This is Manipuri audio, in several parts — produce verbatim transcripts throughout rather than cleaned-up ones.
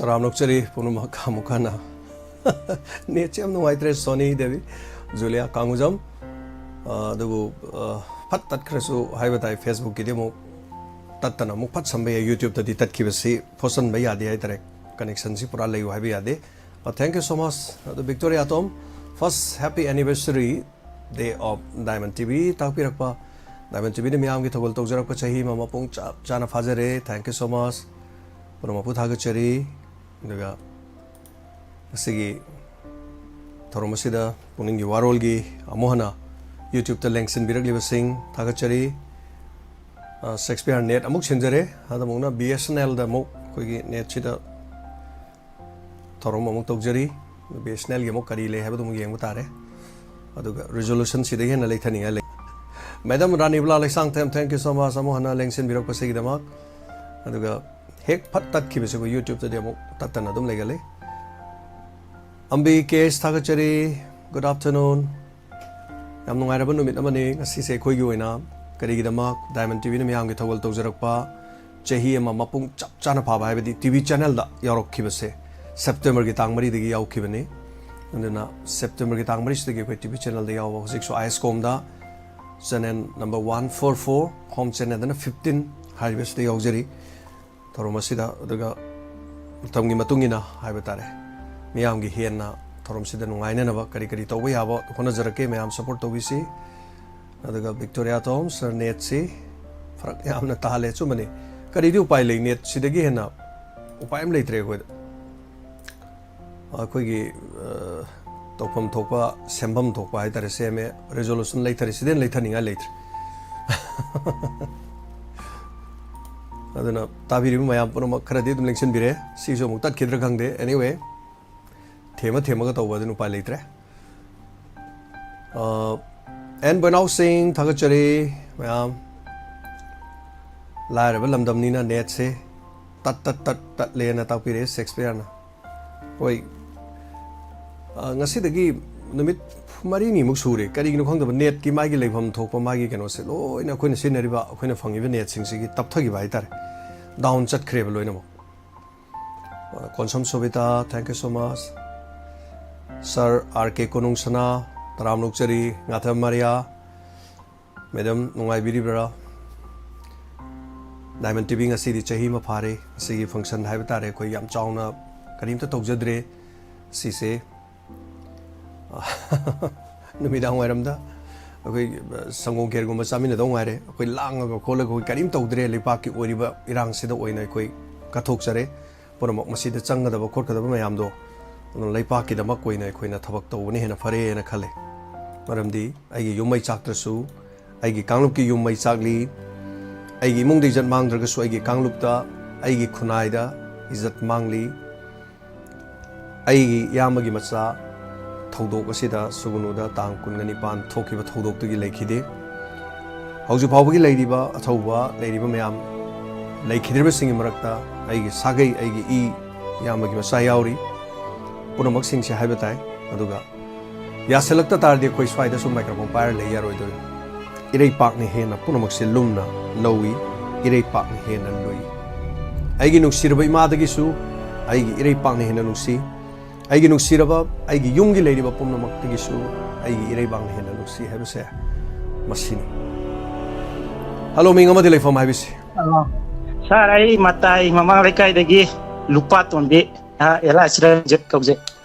ꯇꯔꯥꯝꯅ ꯑꯣꯛꯆꯔꯤ ꯄꯨꯝꯅꯃꯛ ꯑꯃꯨꯛ ꯍꯟꯅ꯫ ꯅꯦꯠꯁꯦ ꯌꯥꯝ ꯅꯨꯡꯉꯥꯏꯇ꯭ꯔꯦ, ꯁꯣꯅꯤ ꯗꯦꯕꯤ, ꯖꯨꯂꯤꯌꯥ ꯀꯥꯡꯉꯨꯖꯝ꯫ ꯑ, ꯑꯗꯨꯕꯨ, ꯑ, ꯐꯠ ꯇꯠꯈ꯭ꯔꯁꯨ ꯍꯥꯏꯕ ꯇꯥꯏ, Facebook-ꯀꯤꯗꯤ ꯑꯃꯨꯛ ꯇꯠꯇꯅ ꯑꯃꯨꯛ ꯐꯠ ꯁꯝꯕ ꯌꯥꯏ, YouTube-ꯇꯗꯤ ꯇꯠꯈꯤꯕꯁꯤ ꯐꯣꯠꯁꯟꯕ ꯌꯥꯗꯦ ꯍꯥꯏꯇꯥꯔꯦ, connection-ꯁꯤ ꯄꯨꯔꯥ ꯂꯩꯌꯨ ꯍꯥꯏꯕ ꯌꯥꯗꯦ꯫ ꯑ, thank you so much꯫ ꯑꯗꯨ Victoria Tom, first happy anniversary day of Diamond T V ꯇꯥꯛꯄꯤꯔꯛꯄ, Diamond T V-ꯅ ꯃꯤꯌꯥꯝꯒꯤ ꯊꯧꯒꯜ ꯇꯧꯖꯔꯛꯄ ꯆꯍꯤ ꯑꯃ ꯃꯄꯨꯡ ꯆꯞ ꯆꯥꯅ ꯐꯥꯖꯔꯦ꯫ Thank you so much꯫ ꯄꯨꯝꯅꯃꯛꯄꯨ ꯊꯥꯒꯠꯆꯔꯤ꯫ ꯑꯗꯨꯒ ꯉꯁꯤꯒꯤ ꯊꯧꯔꯝ ꯑꯁꯤꯗ ꯄꯨꯛꯅꯤꯡꯒꯤ ꯋꯥꯔꯣꯜꯒꯤ ꯑꯃꯨꯛ ꯍꯟꯅ YouTube-ꯇ ꯂꯦꯡꯁꯤꯟꯕꯤꯔꯛꯂꯤꯕꯁꯤꯡ ꯊꯥꯒꯠꯆꯔꯤ꯫ ꯑ, ꯁꯦꯛꯁꯄꯤꯌꯔ ꯅꯦꯠ ꯑꯃꯨꯛ ꯁꯤꯟꯖꯔꯦ꯫ ꯍꯟꯗꯛꯃꯨꯛꯅ BSNL-ꯗ ꯑꯃꯨꯛ ꯑꯩꯈꯣꯏꯒꯤ ꯅꯦꯠꯁꯤꯗ ꯊꯧꯔꯝ ꯑꯃꯨꯛ ꯇꯧꯖꯔꯤ꯫ BSNL-ꯒꯤ ꯑꯃꯨꯛ ꯀꯔꯤ ꯂꯩ ꯍꯥꯏꯕꯗꯨ ꯑꯃꯨꯛ ꯌꯦꯡꯕ ꯇꯥꯔꯦ꯫ ꯑꯗꯨꯒ resolution-ꯁꯤꯗꯒꯤ ꯍꯦꯟꯅ ꯂꯩꯊꯅꯤꯡꯉꯥꯏ ꯂꯩ꯫ Madam Ranibala Leishangthem, thank you so much ꯑꯃꯨꯛ ꯍꯟꯅ ꯂꯦꯡꯁꯤꯟꯕꯤꯔꯛꯄꯁꯤꯒꯤꯗꯃꯛ꯫ ꯑꯗꯨꯒ ꯍꯦꯛ ꯐꯠ ꯇꯠꯈꯤꯕꯁꯤ ꯑꯩꯈꯣꯏ YouTube-ꯇꯗꯤ ꯑꯃꯨꯛ ꯇꯠꯇꯅ ꯑꯗꯨꯝ ꯂꯩꯒꯜꯂꯤ꯫ ꯑꯝꯕꯤ ꯀꯦ ꯑꯦꯁ ꯊꯥꯒꯠꯆꯔꯤ꯫ Good afternoon꯫ ꯌꯥꯝ ꯅꯨꯡꯉꯥꯏꯔꯕ ꯅꯨꯃꯤꯠ ꯑꯃꯅꯤ ꯉꯁꯤꯁꯦ ꯑꯩꯈꯣꯏꯒꯤ ꯑꯣꯏꯅ꯫ ꯀꯔꯤꯒꯤꯗꯃꯛ? Diamond T V-ꯅ ꯃꯤꯌꯥꯝꯒꯤ ꯊꯧꯒꯜ ꯇꯧꯖꯔꯛꯄ ꯆꯍꯤ ꯑꯃ ꯃꯄꯨꯡ ꯆꯞ ꯆꯥꯅ ꯐꯥꯕ, ꯍꯥꯏꯕꯗꯤ T V channel-ꯗ ꯌꯥꯎꯔꯛꯈꯤꯕꯁꯦ September-ꯒꯤ ꯇꯥꯡ ꯃꯔꯤꯗꯒꯤ ꯌꯥꯎꯈꯤꯕꯅꯤ꯫ ꯑꯗꯨꯅ September-ꯒꯤ ꯇꯥꯡ ꯃꯔꯤꯁꯤꯗꯒꯤ ꯑꯩꯈꯣꯏ T V channel-ꯗ ꯌꯥꯎꯕ, ꯍꯧꯖꯤꯛꯁꯨ ISCOM-ꯗ channel number one four four, home channel-ꯗꯅ fifteen ꯍꯥꯏꯔꯤꯕꯁꯤꯗ ꯌꯥꯎꯖꯔꯤ꯫ ꯊꯧꯔꯝ ꯑꯁꯤꯗ, ꯑꯗꯨꯒ ꯃꯇꯝꯒꯤ ꯃꯇꯨꯡ ꯏꯟꯅ ꯍꯥꯏꯕ ꯇꯥꯔꯦ, ꯃꯤꯌꯥꯝꯒꯤ ꯍꯦꯟꯅ ꯊꯧꯔꯝꯁꯤꯗ ꯅꯨꯡꯉꯥꯏꯅꯅꯕ ꯀꯔꯤ ꯀꯔꯤ ꯇꯧꯕ ꯌꯥꯕ ꯍꯣꯠꯅꯖꯔꯛꯀꯦ꯫ ꯃꯌꯥꯝ support ꯇꯧꯕꯤꯁꯤ꯫ ꯑꯗꯨꯒ ꯕꯤꯛꯇꯣꯔꯤꯌꯥ ꯇꯣꯝ, "Sir, ꯅꯦꯠꯁꯤ ꯐꯔꯛ ꯌꯥꯝꯅ ꯇꯥꯍꯜꯂꯦ꯫" ꯑꯆꯨꯝꯕꯅꯤ, ꯀꯔꯤꯗꯤ ꯎꯄꯥꯏ ꯂꯩ? ꯅꯦꯠꯁꯤꯗꯒꯤ ꯍꯦꯟꯅ ꯎꯄꯥꯏ ꯑꯃ ꯂꯩꯇ꯭ꯔꯦ ꯑꯩꯈꯣꯏꯗ꯫ ꯑꯩꯈꯣꯏꯒꯤ, ꯑ, ꯇꯧꯐꯝ ꯊꯣꯛꯄ, ꯁꯦꯝꯐꯝ ꯊꯣꯛꯄ ꯍꯥꯏꯇꯥꯔꯦ, ꯁꯦꯝꯃꯦ꯫ Resolution ꯂꯩꯊꯔꯦ, ꯁꯤꯗꯩ ꯍꯦꯟꯅ ꯂꯩꯊꯅꯤꯡꯉꯥꯏ ꯂꯩꯇ꯭ꯔꯦ꯫ ꯑꯗꯨꯅ ꯇꯥꯕꯤꯔꯤꯕ ꯃꯌꯥꯝ ꯄꯨꯝꯅꯃꯛ ꯈꯔꯗꯤ ꯑꯗꯨꯝ ꯂꯦꯡꯁꯤꯟꯕꯤꯔꯦ꯫ ꯁꯤꯁꯨ ꯑꯃꯨꯛ ꯇꯠꯈꯤꯗ꯭ꯔꯥ ꯈꯪꯗꯦ꯫ Anyway, ꯊꯦꯝꯃ ꯊꯦꯝꯃꯒ ꯇꯧꯕ ꯑꯗꯨꯅ ꯎꯄꯥꯏ ꯂꯩꯇ꯭ꯔꯦ꯫ ꯑ, ꯑꯦꯟ ꯕꯣꯏꯅꯥꯎ ꯁꯤꯡ, ꯊꯥꯒꯠꯆꯔꯤ ꯃꯌꯥꯝ꯫ ꯂꯥꯏꯔꯕ ꯂꯝꯗꯝꯅꯤꯅ ꯅꯦꯠꯁꯦ ꯇꯠ ꯇꯠ ꯇꯠ ꯇꯠꯂꯦꯅ ꯇꯥꯛꯄꯤꯔꯛꯑꯦ ꯁꯦꯛꯁꯄꯤꯌꯔꯅ꯫ ꯍꯣꯏ, ꯑ, ꯉꯁꯤꯗꯒꯤ ꯅꯨꯃꯤꯠ ꯃꯔꯤꯅꯤꯃꯨꯛ ꯁꯨꯔꯦ, ꯀꯔꯤꯒꯤꯅꯣ ꯈꯪꯗꯕ, ꯅꯦꯠꯀꯤ ꯃꯥꯒꯤ ꯂꯩꯐꯝ ꯊꯣꯛꯄ ꯃꯥꯒꯤ ꯀꯩꯅꯣꯁꯦ ꯂꯣꯏꯅ ꯑꯩꯈꯣꯏꯅ ꯁꯤꯖꯤꯟꯅꯔꯤꯕ, ꯑꯩꯈꯣꯏꯅ ꯐꯪꯉꯤꯕ ꯅꯦꯠꯁꯤꯡꯁꯤꯒꯤ ꯇꯞꯊꯈꯤꯕ ꯍꯥꯏꯇꯥꯔꯦ, ꯗꯥꯎꯟ ꯆꯠꯈ꯭ꯔꯦꯕ ꯂꯣꯏꯅꯃꯛ꯫ Konsam ꯁꯣꯕꯤꯇꯥ, thank you so much꯫ Sir R K ꯀꯣꯅꯨꯡꯁꯅꯥ, ꯇꯔꯥꯝꯅ ꯑꯣꯛꯆꯔꯤ꯫ ꯉꯥꯊꯝ ꯃꯥꯔꯤꯌꯥ, madam, ꯅꯨꯡꯉꯥꯏꯕꯤꯔꯤꯕ꯭ꯔꯥ? Diamond T V ꯉꯁꯤꯗꯤ ꯆꯍꯤ ꯑꯃ ꯐꯥꯔꯦ꯫ ꯉꯁꯤꯒꯤ function ꯍꯥꯏꯕ ꯇꯥꯔꯦ, ꯑꯩꯈꯣꯏ ꯌꯥꯝ ꯆꯥꯎꯅ ꯀꯔꯤꯝꯇ ꯇꯧꯖꯗ꯭ꯔꯦ꯫ ꯁꯤꯁꯦ ꯅꯨꯃꯤꯗꯥꯡ ꯋꯥꯏꯔꯝꯗ ꯑꯩꯈꯣꯏ, ꯑ, ꯁꯪꯒꯣꯝ ꯈꯦꯔꯒꯨꯝꯕ ꯆꯥꯃꯤꯟꯅꯗꯧ ꯉꯥꯏꯔꯦ꯫ ꯑꯩꯈꯣꯏ ꯂꯥꯡꯉꯒ ꯈꯣꯠꯂꯒ ꯑꯩꯈꯣꯏ ꯀꯔꯤꯝ ꯇꯧꯗ꯭ꯔꯦ꯫ ꯂꯩꯄꯥꯛꯀꯤ ꯑꯣꯏꯔꯤꯕ ꯏꯔꯥꯡꯁꯤꯗ ꯑꯣꯏꯅ ꯑꯩꯈꯣꯏ ꯀꯠꯊꯣꯛꯆꯔꯦ꯫ ꯄꯨꯝꯅꯃꯛ ꯃꯁꯤꯗ ꯆꯪꯒꯗꯕ ꯈꯣꯠꯀꯗꯕ ꯃꯌꯥꯝꯗꯣ, ꯑꯗꯨꯅ ꯂꯩꯄꯥꯛꯀꯤꯗꯃꯛ ꯑꯣꯏꯅ ꯑꯩꯈꯣꯏꯅ ꯊꯕꯛ ꯇꯧꯕꯅ ꯍꯦꯟꯅ ꯐꯔꯦꯅ ꯈꯜꯂꯦ꯫ ꯃꯔꯝꯗꯤ ꯑꯩꯒꯤ ꯌꯨꯝ ꯃꯩ ꯆꯥꯛꯇ꯭ꯔꯁꯨ, ꯑꯩꯒꯤ ꯀꯥꯡꯂꯨꯞꯀꯤ ꯌꯨꯝ ꯃꯩ ꯆꯥꯛꯂꯤ, ꯑꯩꯒꯤ ꯏꯃꯨꯡꯗ ꯏꯖꯠ ꯃꯥꯡꯗ꯭ꯔꯒꯁꯨ ꯑꯩꯒꯤ ꯀꯥꯡꯂꯨꯞꯇ, ꯑꯩꯒꯤ ꯈꯨꯟꯅꯥꯏꯗ ꯏꯖꯠ ꯃꯥꯡꯂꯤ꯫ ꯑꯩꯒꯤ ꯏꯌꯥꯝꯕꯒꯤ ꯃꯆꯥ ꯊꯧꯗꯣꯛ ꯑꯁꯤꯗ ꯁꯨꯒꯨꯅꯨꯗ ꯇꯥꯡ ꯀꯨꯟꯒ ꯅꯤꯄꯥꯟ ꯊꯣꯛꯈꯤꯕ ꯊꯧꯗꯣꯛꯇꯨꯒꯤ ꯂꯩꯈꯤꯗꯦ꯫ ꯍꯧꯖꯤꯛ ꯐꯥꯎꯕꯒꯤ ꯂꯩꯔꯤꯕ ꯑꯊꯧꯕ ꯂꯩꯔꯤꯕ ꯃꯌꯥꯝ, ꯂꯩꯈꯤꯗ꯭ꯔꯤꯕꯁꯤꯡꯒꯤ ꯃꯔꯛꯇ ꯑꯩꯒꯤ ꯁꯥꯒꯩ, ꯑꯩꯒꯤ ꯏ, ꯏꯌꯥꯝꯕꯒꯤ ꯃꯆꯥ ꯌꯥꯎꯔꯤ꯫ ꯄꯨꯝꯅꯃꯛꯁꯤꯡꯁꯦ ꯍꯥꯏꯕ ꯇꯥꯏ꯫ ꯑꯗꯨꯒ ꯌꯥꯁꯤꯜꯂꯛꯇ ꯇꯥꯔꯗꯤ ꯑꯩꯈꯣꯏ ꯁ꯭ꯋꯥꯏꯗ ꯁꯨꯝ microphone ꯄꯥꯏꯔ ꯂꯩ ꯌꯥꯔꯣꯏꯗꯣꯏꯅꯤ꯫ ꯏꯔꯩꯄꯥꯛꯅ ꯍꯦꯟꯅ ꯄꯨꯝꯅꯃꯛꯁꯦ ꯂꯨꯝꯅ ꯂꯧꯏ, ꯏꯔꯩꯄꯥꯛꯅ ꯍꯦꯟꯅ ꯂꯨꯏ꯫ ꯑꯩꯒꯤ ꯅꯨꯡꯁꯤꯔꯕ ꯏꯃꯥꯗꯒꯤꯁꯨ ꯑꯩꯒꯤ ꯏꯔꯩꯄꯥꯛꯅ ꯍꯦꯟꯅ ꯅꯨꯡꯁꯤ꯫ ꯑꯩꯒꯤ ꯅꯨꯡꯁꯤꯔꯕ ꯑꯩꯒꯤ ꯌꯨꯝꯒꯤ ꯂꯩꯔꯤꯕ ꯄꯨꯝꯅꯃꯛꯇꯒꯤꯁꯨ ꯑꯩꯒꯤ ꯏꯔꯩꯄꯥꯛꯅ ꯍꯦꯟꯅ ꯅꯨꯡꯁꯤ ꯍꯥꯏꯕꯁꯦ ꯃꯁꯤꯅꯤ꯫ Hello, ꯃꯤꯡ ꯑꯃꯗꯤ ꯂꯩꯐꯝ ꯍꯥꯏꯕꯁꯤ꯫ ꯑ, sir, ꯑꯩ ꯃꯇꯥꯏ ꯃꯃꯥꯡ ꯂꯩꯀꯥꯏꯗꯒꯤ ꯂꯨꯄꯥ ꯇꯣꯟꯕꯤ, ꯑ, alias ꯔꯟꯖꯤꯠ ꯀꯧꯖꯩ꯫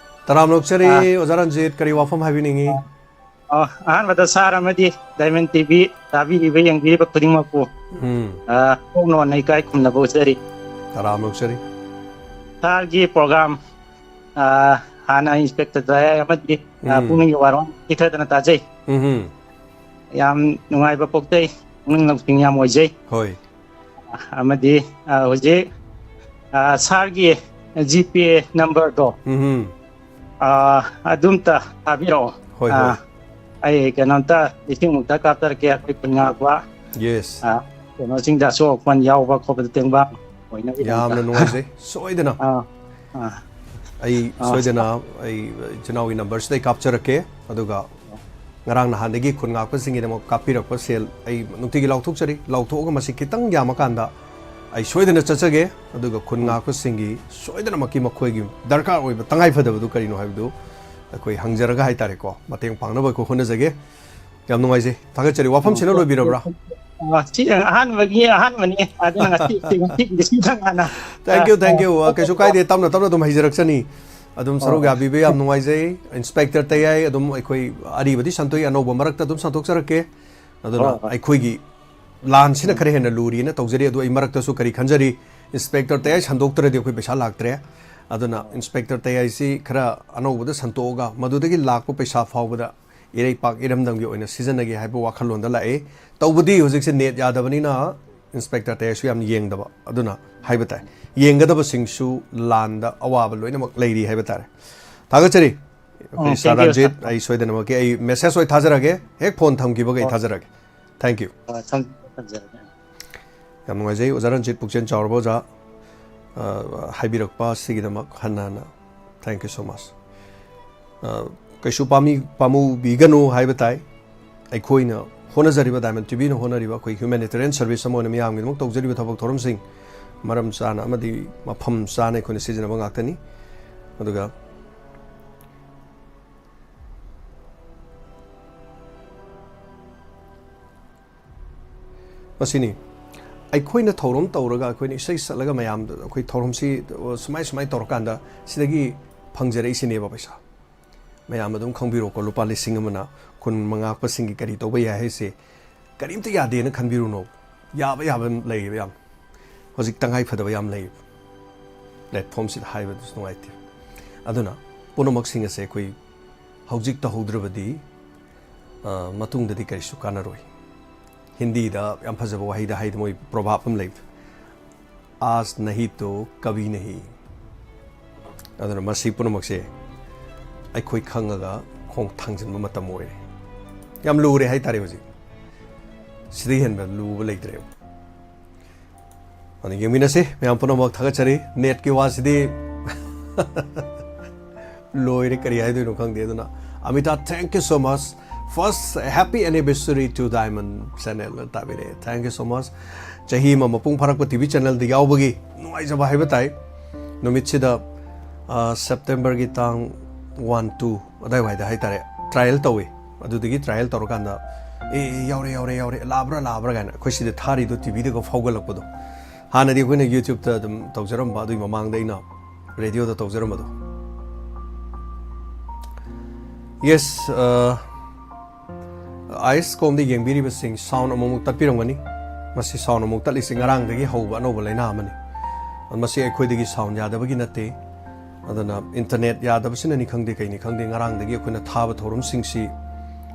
ꯇꯔꯥꯝꯅ ꯑꯣꯛꯆꯔꯤ, ꯑ꯫ ꯑꯣꯖꯥ ꯔꯟꯖꯤꯠ, ꯀꯔꯤ ꯋꯥꯐꯝ ꯍꯥꯏꯕꯤꯅꯤꯡꯉꯤ? ꯑ, ꯑ, ꯑꯍꯥꯟꯕꯗ sir ꯑꯃꯗꯤ Diamond T V ꯇꯥꯕꯤꯔꯤꯕ, ꯌꯦꯡꯕꯤꯔꯤꯕ ꯈꯨꯗꯤꯡꯃꯛꯄꯨ, ꯎꯝ꯫ ꯑ, ꯍꯣꯡꯅ ꯍꯣꯡꯅ ꯏꯀꯥꯏ ꯈꯨꯝꯅꯕ ꯎꯠꯆꯔꯤ꯫ ꯇꯔꯥꯝꯅ ꯑꯣꯛꯆꯔꯤ꯫ Sirꯒꯤ program, ꯑ, ꯍꯥꯟꯅ Inspector ꯗꯌꯥꯏ ꯑꯃꯗꯤ, ꯑ, ꯎꯝ꯫ ꯄꯨꯛꯅꯤꯡꯒꯤ ꯋꯥꯔꯣꯜ ꯆꯤꯊꯗꯅ ꯇꯥꯖꯩ꯫ ꯎꯝꯍꯨꯝ꯫ ꯌꯥꯝ ꯅꯨꯡꯉꯥꯏꯕ ꯄꯣꯛꯆꯩ, ꯄꯨꯛꯅꯤꯡ ꯂꯧꯁꯤꯡ ꯌꯥꯝ ꯑꯣꯏꯖꯩ꯫ ꯍꯣꯏ꯫ ꯑꯃꯗꯤ, ꯑ, ꯍꯧꯖꯤꯛ, ꯑ, sirꯒꯤ GPay numberꯗꯣ, ꯎꯝꯍꯨꯝ꯫ ꯑ, ꯑꯗꯨꯝꯇ ꯊꯥꯕꯤꯔꯛꯑꯣ꯫ ꯍꯣꯏ, ꯑ, ꯍꯣꯏ꯫ ꯑꯩ ꯀꯩꯅꯣꯝꯇ ꯂꯤꯁꯤꯡꯃꯨꯛꯇ ꯀꯥꯞꯆꯔꯛꯀꯦ, ꯑꯩꯈꯣꯏ ꯈꯨꯟ ꯉꯥꯛꯄ꯫ Yes꯫ ꯑ, ꯀꯩꯅꯣꯁꯤꯡꯗ ꯑꯁꯣꯛ ꯑꯄꯟ ꯌꯥꯎꯕ ꯈꯣꯠꯄꯗ ꯇꯦꯡꯕꯥꯡ ꯑꯣꯏꯅꯕꯒꯤꯗꯃꯛꯇ꯫ ꯌꯥꯝꯅ ꯅꯨꯡꯉꯥꯏꯖꯩ꯫ ꯁꯣꯏꯗꯅ꯫ ꯑ, ꯑ꯫ ꯑꯩ ꯑ꯫ ꯁꯣꯏꯗꯅ ꯑꯩ ꯏꯆꯤꯟ ꯏꯅꯥꯎꯒꯤ numberꯁꯤꯗ ꯑꯩ ꯀꯥꯞꯆꯔꯛꯀꯦ꯫ ꯑꯗꯨꯒ ꯉꯔꯥꯡ ꯅꯍꯥꯟꯗꯒꯤ ꯈꯨꯟ ꯉꯥꯛꯄꯁꯤꯡꯒꯤꯗꯃꯛ ꯀꯥꯞꯄꯤꯔꯛꯄ ꯁꯦꯜ ꯑꯩ ꯅꯨꯡꯇꯤꯒꯤ ꯂꯥꯎꯊꯣꯛꯆꯔꯤ꯫ ꯂꯥꯎꯊꯣꯛꯑꯒ ꯃꯁꯤ ꯈꯤꯇꯪ ꯌꯥꯝꯃꯀꯥꯟꯗ ꯑꯩ ꯁꯣꯏꯗꯅ ꯆꯠꯆꯒꯦ, ꯑꯗꯨꯒ ꯈꯨꯟ ꯉꯥꯛꯄꯁꯤꯡꯒꯤ ꯁꯣꯏꯗꯅꯃꯛꯀꯤ ꯃꯈꯣꯏꯒꯤ ꯗꯔꯀꯥꯔ ꯑꯣꯏꯕ ꯇꯉꯥꯏ ꯐꯗꯕꯗꯨ ꯀꯔꯤꯅꯣ ꯍꯥꯏꯕꯗꯨ ꯑꯩꯈꯣꯏ ꯍꯪꯖꯔꯒ ꯍꯥꯏꯇꯥꯔꯦꯀꯣ, ꯃꯇꯦꯡ ꯄꯥꯡꯅꯕ ꯑꯩꯈꯣꯏ ꯍꯣꯠꯅꯖꯒꯦ꯫ ꯌꯥꯝ ꯅꯨꯡꯉꯥꯏꯖꯩ, ꯊꯥꯒꯠꯆꯔꯤ꯫ ꯋꯥꯐꯝꯁꯤꯅ ꯂꯣꯏꯕꯤꯔꯕ꯭ꯔꯥ? ꯑ, ꯁꯤ ꯑꯍꯥꯟꯕꯒꯤ ꯑꯍꯥꯟꯕꯅꯤ, ꯑꯗꯨꯅ ꯉꯁꯤ ꯉꯁꯤꯒꯤꯗꯤ ꯁꯤꯗ ꯉꯥꯟꯅ Thank you, thank you. ꯑ, ꯀꯩꯁꯨ ꯀꯥꯏꯗꯦ, ꯇꯞꯅ ꯇꯞꯅ ꯑꯗꯨꯝ ꯍꯩꯖꯔꯛꯆꯅꯤ꯫ ꯑꯗꯨꯝ ꯁꯔꯨꯛ ꯌꯥꯕꯤꯕ ꯌꯥꯝ ꯅꯨꯡꯉꯥꯏꯖꯩ꯫ ꯏꯟꯁꯄꯦꯛꯇꯔ ꯇꯌꯥꯏ ꯑꯗꯨꯝ ꯑꯩꯈꯣꯏ ꯑꯔꯤꯕꯗꯤ ꯁꯟꯇꯣꯛꯏ, ꯑꯅꯧꯕ ꯃꯔꯛꯇ ꯑꯗꯨꯝ ꯁꯟꯗꯣꯛꯆꯔꯛꯀꯦ꯫ ꯑꯗꯨꯅ ꯍꯣꯏ, ꯍꯣꯏ꯫ ꯑꯩꯈꯣꯏꯒꯤ ꯂꯥꯟꯁꯤꯅ ꯈꯔ ꯍꯦꯟꯅ ꯂꯨꯔꯤꯅ ꯇꯧꯖꯔꯤ, ꯑꯗꯨ ꯑꯩ ꯃꯔꯛꯇꯁꯨ ꯀꯔꯤ ꯈꯟꯖꯔꯤ, ꯏꯟꯁꯄꯦꯛꯇꯔ ꯇꯌꯥꯏ ꯁꯟꯗꯣꯛꯇ꯭ꯔꯗꯤ ꯑꯩꯈꯣꯏ ꯄꯩꯁꯥ ꯂꯥꯛꯇ꯭ꯔꯦ꯫ ꯑꯗꯨꯅ ꯏꯟꯁꯄꯦꯛꯇꯔ ꯇꯌꯥꯏꯁꯤ ꯈꯔ ꯑꯅꯧꯕꯗ ꯁꯟꯇꯣꯛꯑꯒ ꯃꯗꯨꯗꯒꯤ ꯂꯥꯛꯄ ꯄꯩꯁꯥ ꯐꯥꯎꯕꯗ ꯏꯔꯩꯄꯥꯛ ꯏꯔꯝꯗꯝꯒꯤ ꯑꯣꯏꯅ ꯁꯤꯖꯤꯟꯅꯒꯦ ꯍꯥꯏꯕ ꯋꯥꯈꯜꯂꯣꯟꯗ ꯂꯥꯛꯑꯦ꯫ ꯇꯧꯕꯗꯤ ꯍꯧꯖꯤꯛꯁꯦ ꯅꯦꯠ ꯌꯥꯗꯕꯅꯤꯅ ꯏꯟꯁꯄꯦꯛꯇꯔ ꯇꯌꯥꯏꯁꯨ ꯌꯥꯝ ꯌꯦꯡꯗꯕ, ꯑꯗꯨꯅ ꯍꯥꯏꯕ ꯇꯥꯏ, ꯌꯦꯡꯒꯗꯕꯁꯤꯡꯁꯨ ꯂꯥꯟꯗ ꯑꯋꯥꯕ ꯂꯣꯏꯅꯃꯛ ꯂꯩꯔꯤ ꯍꯥꯏꯕ ꯇꯥꯔꯦ꯫ ꯊꯥꯒꯠꯆꯔꯤ꯫ ꯑꯩꯈꯣꯏ ꯎꯝ, ꯁꯥꯔ thank you, ꯔꯟꯖꯤꯠ, sir. ꯑꯩ ꯁꯣꯏꯗꯅꯃꯛꯀꯤ ꯑꯩ ꯃꯦꯁꯦꯖ ꯑꯣꯏ ꯊꯥꯖꯔꯛꯑꯒꯦ, ꯍꯦꯛ ꯐꯣꯟ ꯊꯝꯈꯤꯕꯒ ꯑꯩ ꯑꯣ꯫ ꯊꯥꯖꯔꯛꯑꯒꯦ꯫ Thank you꯫ ꯑ, ꯊꯝ-, ꯊꯝꯖꯔꯒꯦ꯫ ꯌꯥꯝ ꯅꯨꯡꯉꯥꯏꯖꯩ ꯑꯣꯖꯥ ꯔꯟꯖꯤꯠ ꯄꯨꯛꯆꯦꯜ ꯆꯥꯎꯔꯕ ꯑꯣꯖꯥ, ꯑ, ꯍꯥꯏꯕꯤꯔꯛꯄ ꯑꯁꯤꯒꯤꯗꯃꯛ ꯍꯟꯅ ꯍꯟꯅ thank you so much꯫ ꯑ, ꯀꯩꯁꯨ ꯄꯥꯝꯃꯤ-, ꯄꯥꯝꯃꯨꯕꯤꯒꯅꯨ ꯍꯥꯏꯕ ꯇꯥꯏ꯫ ꯑꯩꯈꯣꯏꯅ ꯍꯣꯠꯅꯖꯔꯤꯕ, ꯗꯥꯏꯃꯟ ꯇꯤꯚꯤꯅ ꯍꯣꯠꯅꯔꯤꯕ ꯑꯩꯈꯣꯏ humanitarian service ꯑꯃ ꯑꯣꯏꯅ ꯃꯤꯌꯥꯝꯒꯤꯗꯃꯛ ꯇꯧꯖꯔꯤꯕ ꯊꯕꯛ ꯊꯧꯔꯝꯁꯤꯡ ꯃꯔꯝ ꯆꯥꯅ ꯑꯃꯗꯤ ꯃꯐꯝ ꯆꯥꯅ ꯑꯩꯈꯣꯏꯅ ꯁꯤꯖꯤꯟꯅꯕ ꯉꯥꯛꯇꯅꯤ꯫ ꯑꯗꯨꯒ ꯃꯁꯤꯅꯤ꯫ ꯑꯩꯈꯣꯏꯅ ꯊꯧꯔꯝ ꯇꯧꯔꯒ, ꯑꯩꯈꯣꯏꯅ ꯏꯁꯩ ꯁꯛꯂꯒ ꯃꯌꯥꯝꯗ ꯑꯩꯈꯣꯏ ꯊꯧꯔꯝꯁꯤ ꯁꯨꯃꯥꯏ ꯁꯨꯃꯥꯏ ꯇꯧꯔꯀꯥꯟꯗ ꯁꯤꯗꯒꯤ ꯐꯪꯖꯔꯛꯏꯁꯤꯅꯦꯕ ꯄꯩꯁꯥ꯫ ꯃꯌꯥꯝ ꯑꯗꯨꯝ ꯈꯪꯕꯤꯔꯣꯀꯣ, ꯂꯨꯄꯥ ꯂꯤꯁꯤꯡ ꯑꯃꯅ ꯈꯨꯟ ꯃꯉꯥꯛꯄꯁꯤꯡꯒꯤ ꯀꯔꯤ ꯇꯧꯕ ꯌꯥꯏ ꯍꯥꯏꯁꯦ ꯀꯔꯤꯝꯇ ꯌꯥꯗꯦꯅ ꯈꯟꯕꯤꯔꯨꯅꯣ꯫ ꯌꯥꯕ ꯌꯥꯕ ꯂꯩꯌꯦꯕ ꯌꯥꯝ꯫ ꯍꯧꯖꯤꯛ ꯇꯉꯥꯏ ꯐꯗꯕ ꯌꯥꯝ ꯂꯩꯌꯦꯕ꯫ ꯄ꯭ꯂꯦꯠꯐꯣꯝꯁꯤꯗ ꯍꯥꯏꯕꯗꯨꯁꯨ ꯅꯨꯡꯉꯥꯏꯇꯦ꯫ ꯑꯗꯨꯅ ꯄꯨꯝꯅꯃꯛꯁꯤꯡ ꯑꯁꯦ ꯑꯩꯈꯣꯏ ꯍꯧꯖꯤꯛ ꯇꯧꯍꯧꯗ꯭ꯔꯕꯗꯤ, ꯑ, ꯃꯇꯨꯡꯗꯗꯤ ꯀꯔꯤꯁꯨ ꯀꯥꯟꯅꯔꯣꯏ꯫ ꯍꯤꯟꯗꯤꯗ ꯌꯥꯝ ꯐꯖꯕ ꯋꯥꯍꯩꯗ ꯍꯥꯏꯗꯤ ꯃꯣꯏ ꯄ꯭ꯔꯣꯚꯥꯕ ꯑꯃ ꯂꯩꯕꯗꯣ, "आज नहीं तो कभी नहीं"꯫ ꯑꯗꯨꯅ ꯃꯁꯤ ꯄꯨꯝꯅꯃꯛꯁꯦ ꯑꯩꯈꯣꯏ ꯈꯪꯉꯒ ꯈꯣꯡ ꯊꯥꯡꯖꯤꯟꯕ ꯃꯇꯝ ꯑꯣꯏꯔꯦ꯫ ꯌꯥꯝ ꯂꯨꯔꯦ ꯍꯥꯏꯇꯥꯔꯦ ꯍꯧꯖꯤꯛ꯫ ꯁꯤꯗꯒꯤ ꯍꯦꯟꯕ ꯂꯨꯕ ꯂꯩꯇ꯭ꯔꯦꯕ꯫ ꯑꯗꯨ ꯌꯦꯡꯃꯤꯟꯅꯁꯤ ꯃꯌꯥꯝ ꯄꯨꯝꯅꯃꯛ꯫ ꯊꯥꯒꯠꯆꯔꯤ꯫ ꯅꯦꯠꯀꯤ ꯋꯥꯁꯤꯗꯤ ꯂꯣꯏꯔꯦ, ꯀꯔꯤ ꯍꯥꯏꯗꯣꯏꯅꯣ ꯈꯪꯗꯦ꯫ ꯑꯗꯨꯅ Amita, thank you so much꯫ First, happy anniversary to Diamond Channel ꯇꯥꯕꯤꯔꯛꯑꯦ꯫ Thank you so much. ꯆꯍꯤ ꯑꯃ ꯃꯄꯨꯡ ꯐꯥꯔꯛꯄ ꯇꯤ ꯚꯤ ꯆꯦꯅꯦꯜꯗ ꯌꯥꯎꯕꯒꯤ ꯅꯨꯡꯉꯥꯏꯖꯕ ꯍꯥꯏꯕ ꯇꯥꯏ꯫ ꯅꯨꯃꯤꯠꯁꯤꯗ, ꯑ, ꯁꯦꯞꯇꯦꯝꯕꯔꯒꯤ ꯇꯥꯡ ꯋꯥꯟ, ꯇꯨ ꯑꯗꯥꯏꯋꯥꯏꯗ ꯍꯥꯏ ꯇꯥꯔꯦ, ꯇ꯭ꯔꯥꯏꯌꯦꯜ ꯇꯧꯋꯤ꯫ ꯑꯗꯨꯗꯒꯤ ꯇ꯭ꯔꯥꯏꯌꯦꯜ ꯇꯧꯔꯀꯥꯟꯗ, "ꯑꯦ, ꯑꯦ, ꯌꯥꯎꯔꯦ, ꯌꯥꯎꯔꯦ, ꯌꯥꯎꯔꯦ, ꯂꯥꯛꯑꯕ꯭ꯔꯥ, ꯂꯥꯛꯑꯕ꯭ꯔꯥ?" ꯀꯥꯏꯅ ꯑꯩꯈꯣꯏ ꯁꯤꯗ ꯊꯥꯔꯤꯗꯣ ꯇꯤ ꯚꯤꯗꯒ ꯐꯥꯎꯒꯠꯂꯛꯄꯗꯣ꯫ ꯍꯥꯟꯅꯗꯤ ꯑꯩꯈꯣꯏꯅ YouTube-ꯇ ꯑꯗꯨꯝ ꯇꯧꯖꯔꯝꯕ, ꯑꯗꯨꯒꯤ ꯃꯃꯥꯡꯗ ꯑꯩꯅ ꯔꯦꯗꯤꯑꯣꯗ ꯇꯧꯖꯔꯝꯕꯗꯣ꯫ Yes, ꯑ, ꯑꯥꯏꯁ ꯀꯣꯝꯗ ꯌꯦꯡꯕꯤꯔꯤꯕꯁꯤꯡ, ꯁꯥꯎꯟ ꯑꯃꯨꯛꯃꯨꯛ ꯇꯠꯄꯤꯔꯝꯒꯅꯤ꯫ ꯃꯁꯤ ꯁꯥꯎꯟ ꯑꯃꯨꯛ ꯇꯠꯂꯤꯁꯤ ꯉꯔꯥꯡꯗꯒꯤ ꯍꯧꯕ ꯑꯅꯧꯕ ꯂꯥꯏꯅꯥ ꯑꯃꯅꯤ꯫ ꯃꯁꯤ ꯑꯩꯈꯣꯏꯗꯒꯤ ꯁꯥꯎꯟ ꯌꯥꯗꯕꯒꯤ ꯅꯠꯇꯦ꯫ ꯑꯗꯨꯅ ꯏꯟꯇꯔꯅꯦꯠ ꯌꯥꯗꯕꯁꯤꯅꯅꯤ ꯈꯪꯗꯦ, ꯀꯩꯅꯤ ꯈꯪꯗꯦ, ꯉꯔꯥꯡꯗꯒꯤ ꯑꯩꯈꯣꯏꯅ ꯊꯥꯕ ꯊꯧꯔꯝꯁꯤꯡꯁꯤ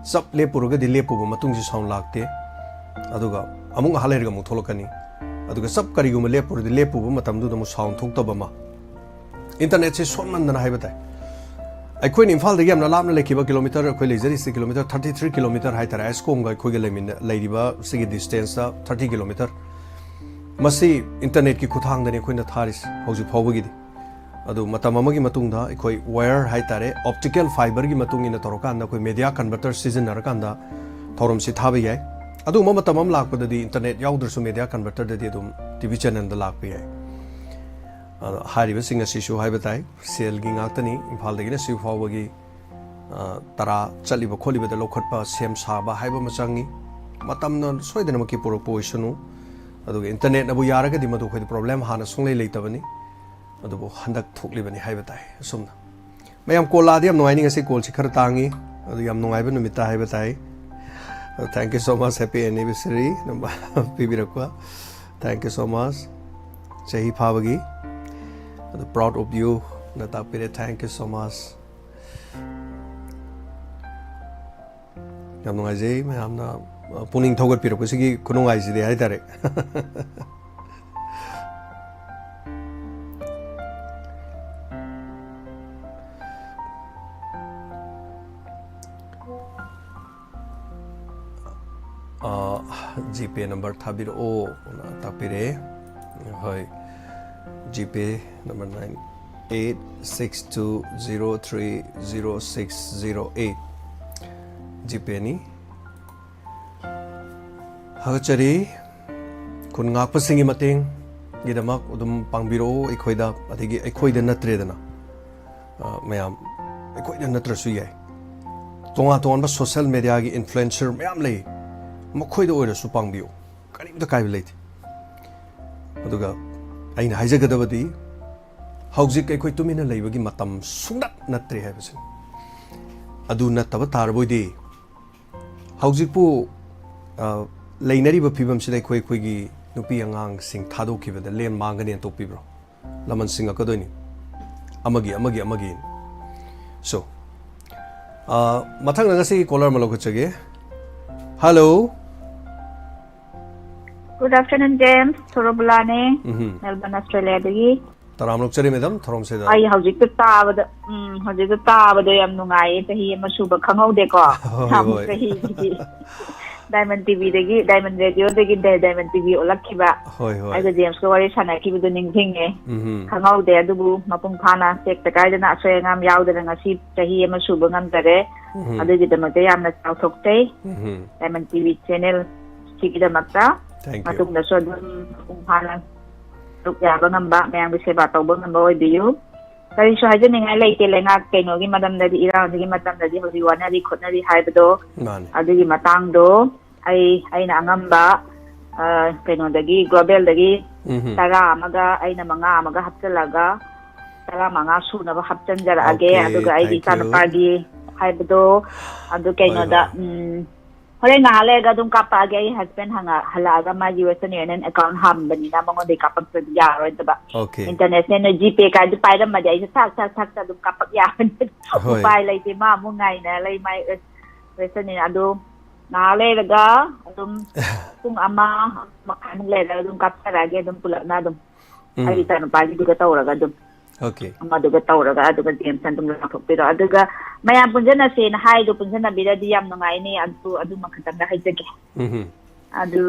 ꯆꯞ ꯂꯦꯞꯄꯨꯔꯒꯗꯤ ꯂꯦꯞꯄꯨꯕ ꯃꯇꯨꯡꯁꯤ ꯁꯥꯎꯟ ꯂꯥꯛꯇꯦ꯫ ꯑꯗꯨꯒ ꯑꯃꯨꯛ ꯉꯥꯏꯍꯥꯛ ꯂꯩꯔꯒ ꯑꯃꯨꯛ ꯊꯣꯛꯂꯛꯀꯅꯤ꯫ ꯑꯗꯨꯒ ꯆꯞ ꯀꯔꯤꯒꯨꯝꯕ ꯂꯦꯞꯄꯨꯔꯗꯤ ꯂꯦꯞꯄꯨꯕ ꯃꯇꯝꯗꯨꯗ ꯑꯃꯨꯛ ꯁꯥꯎꯟ ꯊꯣꯛꯇꯕ ꯑꯃ꯫ ꯏꯟꯇꯔꯅꯦꯠꯁꯦ ꯁꯣꯟꯃꯟꯗꯅ ꯍꯥꯏꯕ ꯇꯥꯏ꯫ ꯑꯩꯈꯣꯏꯅ ꯏꯝꯐꯥꯜꯗꯒꯤ ꯌꯥꯝꯅ ꯂꯥꯞꯅ ꯂꯩꯈꯤꯕ, ꯀꯤꯂꯣꯃꯤꯇꯔ, ꯑꯩꯈꯣꯏ ꯂꯩꯖꯔꯤꯁꯤ ꯀꯤꯂꯣꯃꯤꯇꯔ ꯊꯥꯔꯇꯤ ꯊ꯭ꯔꯤ ꯀꯤꯂꯣꯃꯤꯇꯔ ꯍꯥꯏ ꯇꯥꯔꯦ, ꯑꯥꯏꯁ ꯀꯣꯝꯒ ꯑꯩꯈꯣꯏꯒ ꯂꯩꯃꯤꯟꯅ-, ꯂꯩꯔꯤꯕ ꯁꯤꯒꯤ ꯗꯤꯁꯇꯦꯟꯁꯇ ꯊꯥꯔꯇꯤ ꯀꯤꯂꯣꯃꯤꯇꯔ꯫ ꯃꯁꯤ ꯏꯟꯇꯔꯅꯦꯠꯀꯤ ꯈꯨꯠꯊꯥꯡꯗꯅꯤ ꯑꯩꯈꯣꯏꯅ ꯊꯥꯔꯤꯁꯤ ꯍꯧꯖꯤꯛ ꯐꯥꯎꯕꯒꯤꯗꯤ꯫ ꯑꯗꯨ ꯃꯇꯝ ꯑꯃꯒꯤ ꯃꯇꯨꯡꯗ ꯑꯩꯈꯣꯏ ꯋꯥꯌꯔ ꯍꯥꯏ ꯇꯥꯔꯦ, ꯑꯣꯞꯇꯤꯀꯦꯜ ꯐꯥꯏꯕꯔꯒꯤ ꯃꯇꯨꯡ ꯏꯟꯅ ꯇꯧꯔꯀꯥꯟꯗ ꯑꯩꯈꯣꯏ ꯃꯦꯗꯤꯌꯥ ꯀꯟꯚꯔꯇꯔ ꯁꯤꯖꯤꯟꯅꯔꯀꯥꯟꯗ ꯊꯧꯔꯝꯁꯤ ꯊꯥꯕ ꯌꯥꯏ꯫ ꯑꯗꯨꯒꯨꯝꯕ ꯃꯇꯝ ꯑꯃ ꯂꯥꯛꯄꯗꯗꯤ ꯏꯟꯇꯔꯅꯦꯠ ꯌꯥꯎꯗ꯭ꯔꯁꯨ ꯃꯦꯗꯤꯌꯥ ꯀꯟꯚꯔꯇꯔꯗꯗꯤ ꯑꯗꯨꯝ ꯇꯤ ꯚꯤ ꯆꯦꯅꯦꯜꯗ ꯂꯥꯛꯄ ꯌꯥꯏ꯫ ꯑꯗꯣ ꯍꯥꯏꯔꯤꯕꯁꯤꯡ ꯑꯁꯤꯁꯨ ꯍꯥꯏꯕ ꯇꯥꯏ, ꯁꯦꯜꯒꯤ ꯉꯥꯛꯇꯅꯤ꯫ ꯏꯝꯐꯥꯜꯗꯒꯤꯅ ꯁꯤꯐꯥꯎ ꯐꯥꯎꯕꯒꯤ, ꯑ, ꯇꯔꯥ ꯆꯠꯂꯤꯕ ꯈꯣꯠꯂꯤꯕꯗ ꯂꯧꯈꯠꯄ, ꯁꯦꯝ ꯁꯥꯕ ꯍꯥꯏꯕ ꯑꯃ ꯆꯪꯉꯤ꯫ ꯃꯇꯝꯅ ꯁꯣꯏꯗꯅꯃꯛꯀꯤ ꯄꯨꯔꯛꯄ ꯑꯣꯏꯁꯅꯨ꯫ ꯑꯗꯨꯒ ꯏꯟꯇꯔꯅꯦꯠꯅꯕꯨ ꯌꯥꯔꯒꯗꯤ ꯃꯗꯨ ꯑꯩꯈꯣꯏꯗ ꯄ꯭ꯔꯣꯕ꯭ꯂꯦꯝ ꯍꯥꯟꯅ ꯁꯨꯡꯂꯩ ꯂꯩꯇꯕꯅꯤ꯫ ꯑꯗꯨꯕꯨ ꯍꯟꯗꯛ ꯊꯣꯛꯂꯤꯕꯅꯤ ꯍꯥꯏꯕ ꯇꯥꯏ꯫ ꯑꯁꯨꯝꯅ ꯃꯌꯥꯝ ꯀꯣꯜ ꯂꯥꯛꯑꯗꯤ ꯌꯥꯝ ꯅꯨꯡꯉꯥꯏꯅꯤ꯫ ꯉꯁꯤ ꯀꯣꯜꯁꯤ ꯈꯔ ꯇꯥꯡꯉꯤ, ꯑꯗꯨ ꯌꯥꯝ ꯅꯨꯡꯉꯥꯏꯕ ꯅꯨꯃꯤꯠꯇ ꯍꯥꯏꯕ ꯇꯥꯏ꯫ Thank you so much, happy anniversary ꯅꯝꯕ-, ꯄꯤꯕꯤꯔꯛꯄ꯫ Thank you so much꯫ ꯆꯍꯤ ꯐꯥꯕꯒꯤ ꯑꯗꯨ proud of you ꯅ ꯇꯥꯛꯄꯤꯔꯦ꯫ Thank you so much꯫ ꯌꯥꯝ ꯅꯨꯡꯉꯥꯏꯖꯩ ꯃꯌꯥꯝꯅ, ꯑ, ꯄꯨꯛꯅꯤꯡ ꯊꯧꯒꯠꯄꯤꯔꯛꯄꯁꯤꯒꯤ ꯈꯨꯅꯨꯡꯉꯥꯏꯁꯤꯗꯤ ꯍꯥꯏꯇꯥꯔꯦ꯫ ꯑ, ꯖꯤꯄꯦ ꯅꯝꯕꯔ ꯊꯥꯕꯤꯔꯛꯑꯣ ꯅ ꯇꯥꯛꯄꯤꯔꯛꯑꯦ꯫ ꯍꯣꯏ, ꯖꯤꯄꯦ number nine eight six two zero three zero six zero eight꯫ ꯖꯤꯄꯦꯅꯤ꯫ ꯊꯥꯒꯠꯆꯔꯤ꯫ ꯈꯨꯟ ꯉꯥꯛꯄꯁꯤꯡꯒꯤ ꯃꯇꯦꯡꯒꯤꯗꯃꯛ ꯑꯗꯨꯝ ꯄꯥꯡꯕꯤꯔꯛꯑꯣ ꯑꯩꯈꯣꯏꯗ, ꯑꯗꯒꯤ ꯑꯩꯈꯣꯏꯗ ꯅꯠꯇ꯭ꯔꯦꯗꯅ, ꯑ, ꯃꯌꯥꯝ, ꯑꯩꯈꯣꯏꯗ ꯅꯠꯇ꯭ꯔꯁꯨ ꯌꯥꯏ꯫ ꯇꯣꯉꯥꯟ ꯇꯣꯉꯥꯟꯕ social mediaꯒꯤ influencer ꯃꯌꯥꯝ ꯂꯩ, ꯃꯈꯣꯏꯗ ꯑꯣꯏꯔꯁꯨ ꯄꯥꯡꯕꯤꯌꯨ, ꯀꯔꯤꯝꯇ ꯀꯥꯏꯕ ꯂꯩꯇꯦ꯫ ꯑꯗꯨꯒ ꯑꯩꯅ ꯍꯥꯏꯖꯒꯗꯕꯗꯤ, ꯍꯧꯖꯤꯛ ꯑꯩꯈꯣꯏ ꯇꯨꯃꯤꯟꯅ ꯂꯩꯕꯒꯤ ꯃꯇꯝ ꯁꯨꯡꯅꯠ ꯅꯠꯇ꯭ꯔꯦ ꯍꯥꯏꯕꯁꯤꯅꯤ꯫ ꯑꯗꯨ ꯅꯠꯇꯕ ꯇꯥꯔꯕꯣꯏꯗꯤ, ꯍꯧꯖꯤꯛꯄꯨ, ꯑ, ꯂꯩꯅꯔꯤꯕ ꯐꯤꯕꯝꯁꯤꯗ ꯑꯩꯈꯣꯏ, ꯑꯩꯈꯣꯏꯒꯤ ꯅꯨꯄꯤ ꯑꯉꯥꯡꯁꯤꯡ ꯊꯥꯗꯣꯛꯈꯤꯕꯗ ꯂꯦꯝ ꯃꯥꯡꯒꯅꯤ ꯍꯦꯟꯇꯣꯛꯄꯤꯕ꯭ꯔꯣ? ꯂꯃꯟ ꯁꯤꯡꯉꯛꯀꯗꯣꯏꯅꯤ꯫ ꯑꯃꯒꯤ, ꯑꯃꯒꯤ, ꯑꯃꯒꯤ꯫ So, ꯑ, ꯃꯊꯪꯗ ꯉꯁꯤꯒꯤ caller ꯑꯃ ꯂꯧꯈꯠꯆꯒꯦ꯫ Hello꯫ Good afternoon, James. ꯊꯣꯔꯣꯕꯂꯥꯅꯦ, ꯎꯝꯍꯨꯝ꯫ Melbourne, Australiaꯗꯒꯤ꯫ ꯇꯔꯥꯝ ꯂꯧꯖꯔꯤ, madam, ꯊꯧꯔꯝꯁꯤꯗ꯫ ꯑꯩ ꯍꯧꯖꯤꯛꯇ ꯇꯥꯕꯗ, ꯎꯝ, ꯍꯧꯖꯤꯛꯇ ꯇꯥꯕꯗ ꯌꯥꯝ ꯅꯨꯡꯉꯥꯏꯌꯦ꯫ ꯆꯍꯤ ꯑꯃ ꯁꯨꯕ ꯈꯪꯍꯧꯗꯦꯀꯣ꯫ ꯍꯣꯏ, ꯅꯍꯥꯟꯃꯨꯛ ꯍꯣꯏ꯫ ꯆꯍꯤꯒꯤ Diamond TVꯗꯒꯤ, Diamond Radioꯗꯒꯤ Di-, Diamond TV ꯑꯣꯜꯂꯛꯈꯤꯕ꯫ ꯍꯣꯏ, ꯍꯣꯏ꯫ ꯑꯩꯒ Jamesꯀ ꯋꯥꯔꯤ ꯁꯥꯟꯅꯈꯤꯕꯗꯨ ꯅꯤꯡꯁꯤꯡꯉꯦ꯫ ꯎꯝꯍꯨꯝ꯫ ꯈꯪꯍꯧꯗꯦ, ꯑꯗꯨꯕꯨ ꯃꯄꯨꯡ ꯐꯥꯅ ꯇꯦꯛꯇ ꯀꯥꯏꯗꯅ ꯑꯁꯣꯏ ꯑꯉꯥꯝ ꯌꯥꯎꯗꯅ ꯉꯁꯤ ꯆꯍꯤ ꯑꯃ ꯁꯨꯕ ꯉꯝꯖꯔꯦ꯫ ꯎꯝꯍꯨꯝ꯫ ꯑꯗꯨꯒꯤꯗꯃꯛꯇ ꯌꯥꯝꯅ ꯆꯥꯎꯊꯣꯛꯆꯩ꯫ ꯎꯝꯍꯨꯝ꯫ Diamond TV channel ꯁꯤꯒꯤꯗꯃꯛꯇ꯫ Thank you꯫ ꯃꯇꯨꯡꯗꯁꯨ ꯑꯗꯨꯝ ꯃꯄꯨꯡ ꯐꯥꯅ ꯁꯔꯨꯛ ꯌꯥꯕ ꯉꯝꯕ, ꯃꯌꯥꯝꯒꯤ ꯁꯦꯕꯥ ꯇꯧꯕ ꯉꯝꯕ ꯑꯣꯏꯕꯤꯌꯨ꯫ ꯀꯔꯤꯁꯨ ꯍꯥꯏꯖꯅꯤꯡꯉꯥꯏ ꯂꯩꯇꯦ, ꯂꯩꯉꯥꯛ ꯀꯩꯅꯣꯒꯤ ꯃꯔꯝꯗꯗꯤ, ꯏꯔꯥꯡꯁꯤꯒꯤ ꯃꯇꯝꯗꯗꯤ ꯍꯧꯖꯤꯛ ꯋꯥꯅꯔꯤ ꯈꯣꯠꯅꯔꯤ ꯍꯥꯏꯕꯗꯣ, ꯃꯥꯅꯤ꯫ ꯑꯗꯨꯒꯤ ꯃꯇꯥꯡꯗꯣ ꯑꯩ, ꯑꯩꯅ ꯑꯉꯝꯕ, ꯑ, ꯀꯩꯅꯣꯗꯒꯤ, Globalꯗꯒꯤ ꯎꯝꯍꯨꯝ꯫ ꯇꯔꯥ ꯑꯃꯒ ꯑꯩꯅ ꯃꯉꯥ ꯑꯃꯒ ꯍꯥꯞꯆꯤꯜꯂꯒ ꯇꯔꯥ ꯃꯉꯥ ꯁꯨꯅꯕ ꯍꯥꯞꯆꯤꯟꯖꯔꯛꯑꯒꯦ꯫ Okay, ꯑꯗꯨꯒ ꯑꯩꯒꯤ thank you꯫ ꯏꯆꯥꯅꯨꯄꯥꯒꯤ ꯍꯥꯏꯕꯗꯣ, ꯑꯗꯨ ꯍꯣꯏ, ꯀꯩꯅꯣꯗ, ꯍꯣꯏ꯫ ꯎꯝ, ꯍꯣꯔꯦꯟ ꯉꯥꯏꯍꯥꯛ ꯂꯩꯔꯒ ꯑꯗꯨꯝ ꯀꯥꯞꯄꯛꯑꯒꯦ꯫ ꯑꯩ husband ꯍꯪꯉ-, ꯍꯜꯂꯛꯑꯒ ꯃꯥꯒꯤ Western Union account ꯍꯥꯡꯕꯅꯤꯅ ꯃꯉꯣꯟꯗꯒꯤ ꯀꯥꯞꯄꯛꯇ꯭ꯔꯗꯤ ꯌꯥꯔꯔꯣꯏꯗꯕ꯫ Okay꯫ International ꯅ GPay ꯀꯥꯏꯗꯨ ꯄꯥꯏꯔꯝꯃꯗꯤ ꯑꯩꯁꯨ ꯊꯛ, ꯊꯛ, ꯊꯛꯇ ꯑꯗꯨꯝ ꯀꯥꯞꯄꯛ ꯌꯥꯕꯅꯤ꯫ ꯍꯣꯏ꯫ ꯎꯄꯥꯏ ꯂꯩꯇꯦ, ꯃꯥ ꯑꯃꯨꯛ ꯉꯥꯏꯅ ꯂꯩ, ꯃꯥꯏ Western Union꯫ ꯑꯗꯨ ꯉꯥꯏꯍꯥꯛ ꯂꯩꯔꯒ ꯑꯗꯨꯝ ꯄꯨꯡ ꯑꯃ, ꯑꯃ ꯃꯈꯥꯏꯃꯨꯛ ꯂꯩꯔꯒ ꯑꯗꯨꯝ ꯀꯥꯞꯆꯔꯛꯑꯒꯦ, ꯑꯗꯨꯝ ꯄꯨꯂꯞꯅ ꯑꯗꯨꯝ꯫ ꯎꯝ꯫ ꯑꯩꯒꯤ ꯏꯆꯥꯅꯨꯄꯥꯒꯤꯗꯨꯒ ꯇꯧꯔꯒ ꯑꯗꯨꯝ꯫ Okay꯫ ꯑꯃꯗꯨꯒ ꯇꯧꯔꯒ ꯑꯗꯨꯒ Jamesꯅ ꯑꯗꯨꯝ ꯂꯥꯎꯊꯣꯛꯄꯤꯔꯣ꯫ ꯑꯗꯨꯒ ꯃꯌꯥꯝ ꯄꯨꯟꯁꯤꯟꯅꯁꯦꯅ ꯍꯥꯏꯗꯣ ꯄꯨꯟꯁꯤꯟꯅꯕꯤꯔꯗꯤ ꯌꯥꯝ ꯅꯨꯡꯉꯥꯏꯅꯤ꯫ ꯑꯗꯨ, ꯑꯗꯨꯃ ꯈꯛꯇꯪꯒ ꯍꯥꯏꯖꯒꯦ꯫ ꯎꯝꯍꯨꯝ꯫ ꯑꯗꯨ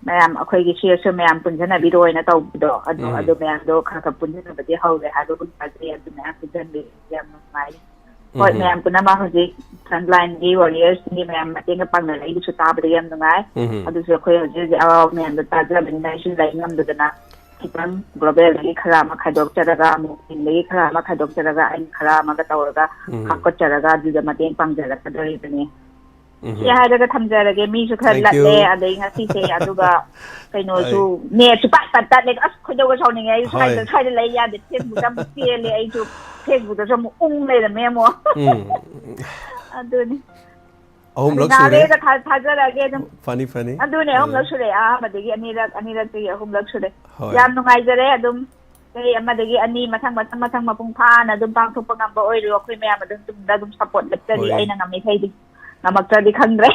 ꯃꯌꯥꯝ ꯑꯩꯈꯣꯏꯒꯤ ꯁꯤꯗꯁꯨ ꯃꯌꯥꯝ ꯄꯨꯟꯁꯤꯟꯅꯕꯤꯔꯣꯅ ꯇꯧꯕꯗꯣ, ꯑꯗꯣ, ꯎꯝ꯫ ꯑꯗꯨ ꯃꯌꯥꯝꯗꯣ ꯈꯔ ꯈꯔ ꯄꯨꯟꯁꯤꯟꯅꯕꯗꯤ ꯍꯧꯔꯦ ꯍꯥꯏꯕꯒꯨꯝ ꯇꯥꯖꯩ꯫ ꯑꯗꯨ ꯃꯌꯥꯝ ꯄꯨꯟꯁꯤꯟꯕꯤꯔꯗꯤ ꯌꯥꯝ ꯅꯨꯡꯉꯥꯏꯅꯤ꯫ ꯍꯣꯏ, ꯎꯝ꯫ ꯃꯌꯥꯝ ꯄꯨꯝꯅꯃꯛ ꯍꯧꯖꯤꯛ frontline ꯒꯤ warriors ꯁꯤꯡꯒꯤ ꯃꯌꯥꯝ ꯃꯇꯦꯡꯒ ꯄꯥꯡꯅꯔꯛꯏꯗꯨꯁꯨ ꯇꯥꯕꯗ ꯌꯥꯝ ꯅꯨꯡꯉꯥꯏ꯫ ꯎꯝ꯫ ꯑꯗꯨꯁꯨ ꯑꯩꯈꯣꯏ ꯍꯧꯖꯤꯛ ꯍꯧꯖꯤꯛ ꯑꯋꯥꯕ ꯃꯌꯥꯝꯗꯣ ꯇꯥꯖꯕꯅꯤꯅ ꯑꯩꯁꯨ ꯂꯩ ꯉꯝꯗꯗꯅ ꯈꯤꯇꯪ global ꯗꯒꯤ ꯈꯔ ꯑꯃ ꯈꯥꯏꯗꯣꯛꯆꯔꯒ, ꯑꯃꯨꯛ ꯆꯤꯡꯗꯒꯤ ꯈꯔ ꯑꯃ ꯈꯥꯏꯗꯣꯛꯆꯔꯒ, ꯑꯩꯅ ꯈꯔ ꯑꯃꯒ ꯇꯧꯔꯒ ꯎꯝ꯫ ꯍꯥꯞꯀꯠꯆꯔꯒ ꯑꯗꯨꯗ ꯃꯇꯦꯡ ꯄꯥꯡꯖꯔꯛꯀꯗꯣꯔꯤꯕꯅꯤ꯫ ꯎꯝ꯫ ꯁꯤ ꯍꯥꯏꯔꯒ ꯊꯝꯖꯔꯒꯦ, ꯃꯤꯁꯨ ꯈꯔ Thank you꯫ ꯂꯠꯂꯦ, ꯑꯗꯩ ꯉꯁꯤꯁꯦ ꯑꯗꯨꯒ ꯀꯩꯅꯣꯁꯨ ꯍꯣꯏ꯫ Net ꯁꯨ ꯄꯥꯠ ꯄꯠ ꯇꯠꯂꯦ꯫ ꯑꯁ, ꯈꯣꯏꯗꯧꯒ ꯁꯥꯎꯅꯤꯡꯉꯦ꯫ ꯑꯩꯁꯨ ꯁ꯭ꯋꯥꯏꯗ, ꯍꯣꯏ꯫ ꯁ꯭ꯋꯥꯏꯗ ꯂꯩ ꯌꯥꯗꯦ, Facebook ꯇ ꯑꯃꯨꯛ ꯆꯦꯜꯂꯦ꯫ ꯑꯩꯁꯨ Facebook ꯇꯁꯨ ꯑꯃꯨꯛ ꯎꯪ ꯂꯩꯔꯝꯃꯦ ꯑꯃꯨꯛ꯫ ꯎꯝ꯫ ꯑꯗꯨꯅꯤ꯫ ꯑꯍꯨꯝꯂꯛ ꯑꯗꯨ ꯁꯨꯔꯦ꯫ ꯅꯥꯔꯦꯒ ꯊꯥ-, ꯊꯥꯖꯔꯛꯑꯒꯦ ꯑꯗꯨꯝ꯫ ꯐꯅꯤ, ꯐꯅꯤ꯫ ꯑꯗꯨꯅꯦ, ꯑꯗꯨ ꯑꯍꯨꯝꯂꯛ ꯁꯨꯔꯦ꯫ ꯑꯍꯥꯟꯕꯗꯒꯤ ꯑꯅꯤꯔꯛ, ꯑꯅꯤꯔꯛꯇꯒꯤ ꯑꯍꯨꯝꯂꯛ ꯁꯨꯔꯦ꯫ ꯍꯣꯏ꯫ ꯌꯥꯝ ꯅꯨꯡꯉꯥꯏꯖꯔꯦ꯫ ꯑꯗꯨꯝ ꯆꯍꯤ ꯑꯃꯗꯒꯤ ꯑꯅꯤ ꯃꯊꯪ, ꯃꯊꯪ, ꯃꯊꯪ ꯃꯄꯨꯡ ꯐꯥꯅ ꯑꯗꯨꯝ ꯄꯥꯡꯊꯣꯛꯄ ꯉꯝꯕ ꯑꯣꯏꯔꯣ꯫ ꯑꯩꯈꯣꯏ ꯃꯌꯥꯝ ꯑꯗꯨꯝ ꯇꯨꯡꯗ ꯑꯗꯨꯝ support ꯂꯦꯞꯆꯔꯤ꯫ ꯍꯣꯏ꯫ ꯑꯩꯅ ꯉꯝꯃꯤꯈꯩꯗꯤ꯫ ꯉꯝꯃꯛꯇ꯭ꯔꯗꯤ ꯈꯪꯗ꯭ꯔꯦ꯫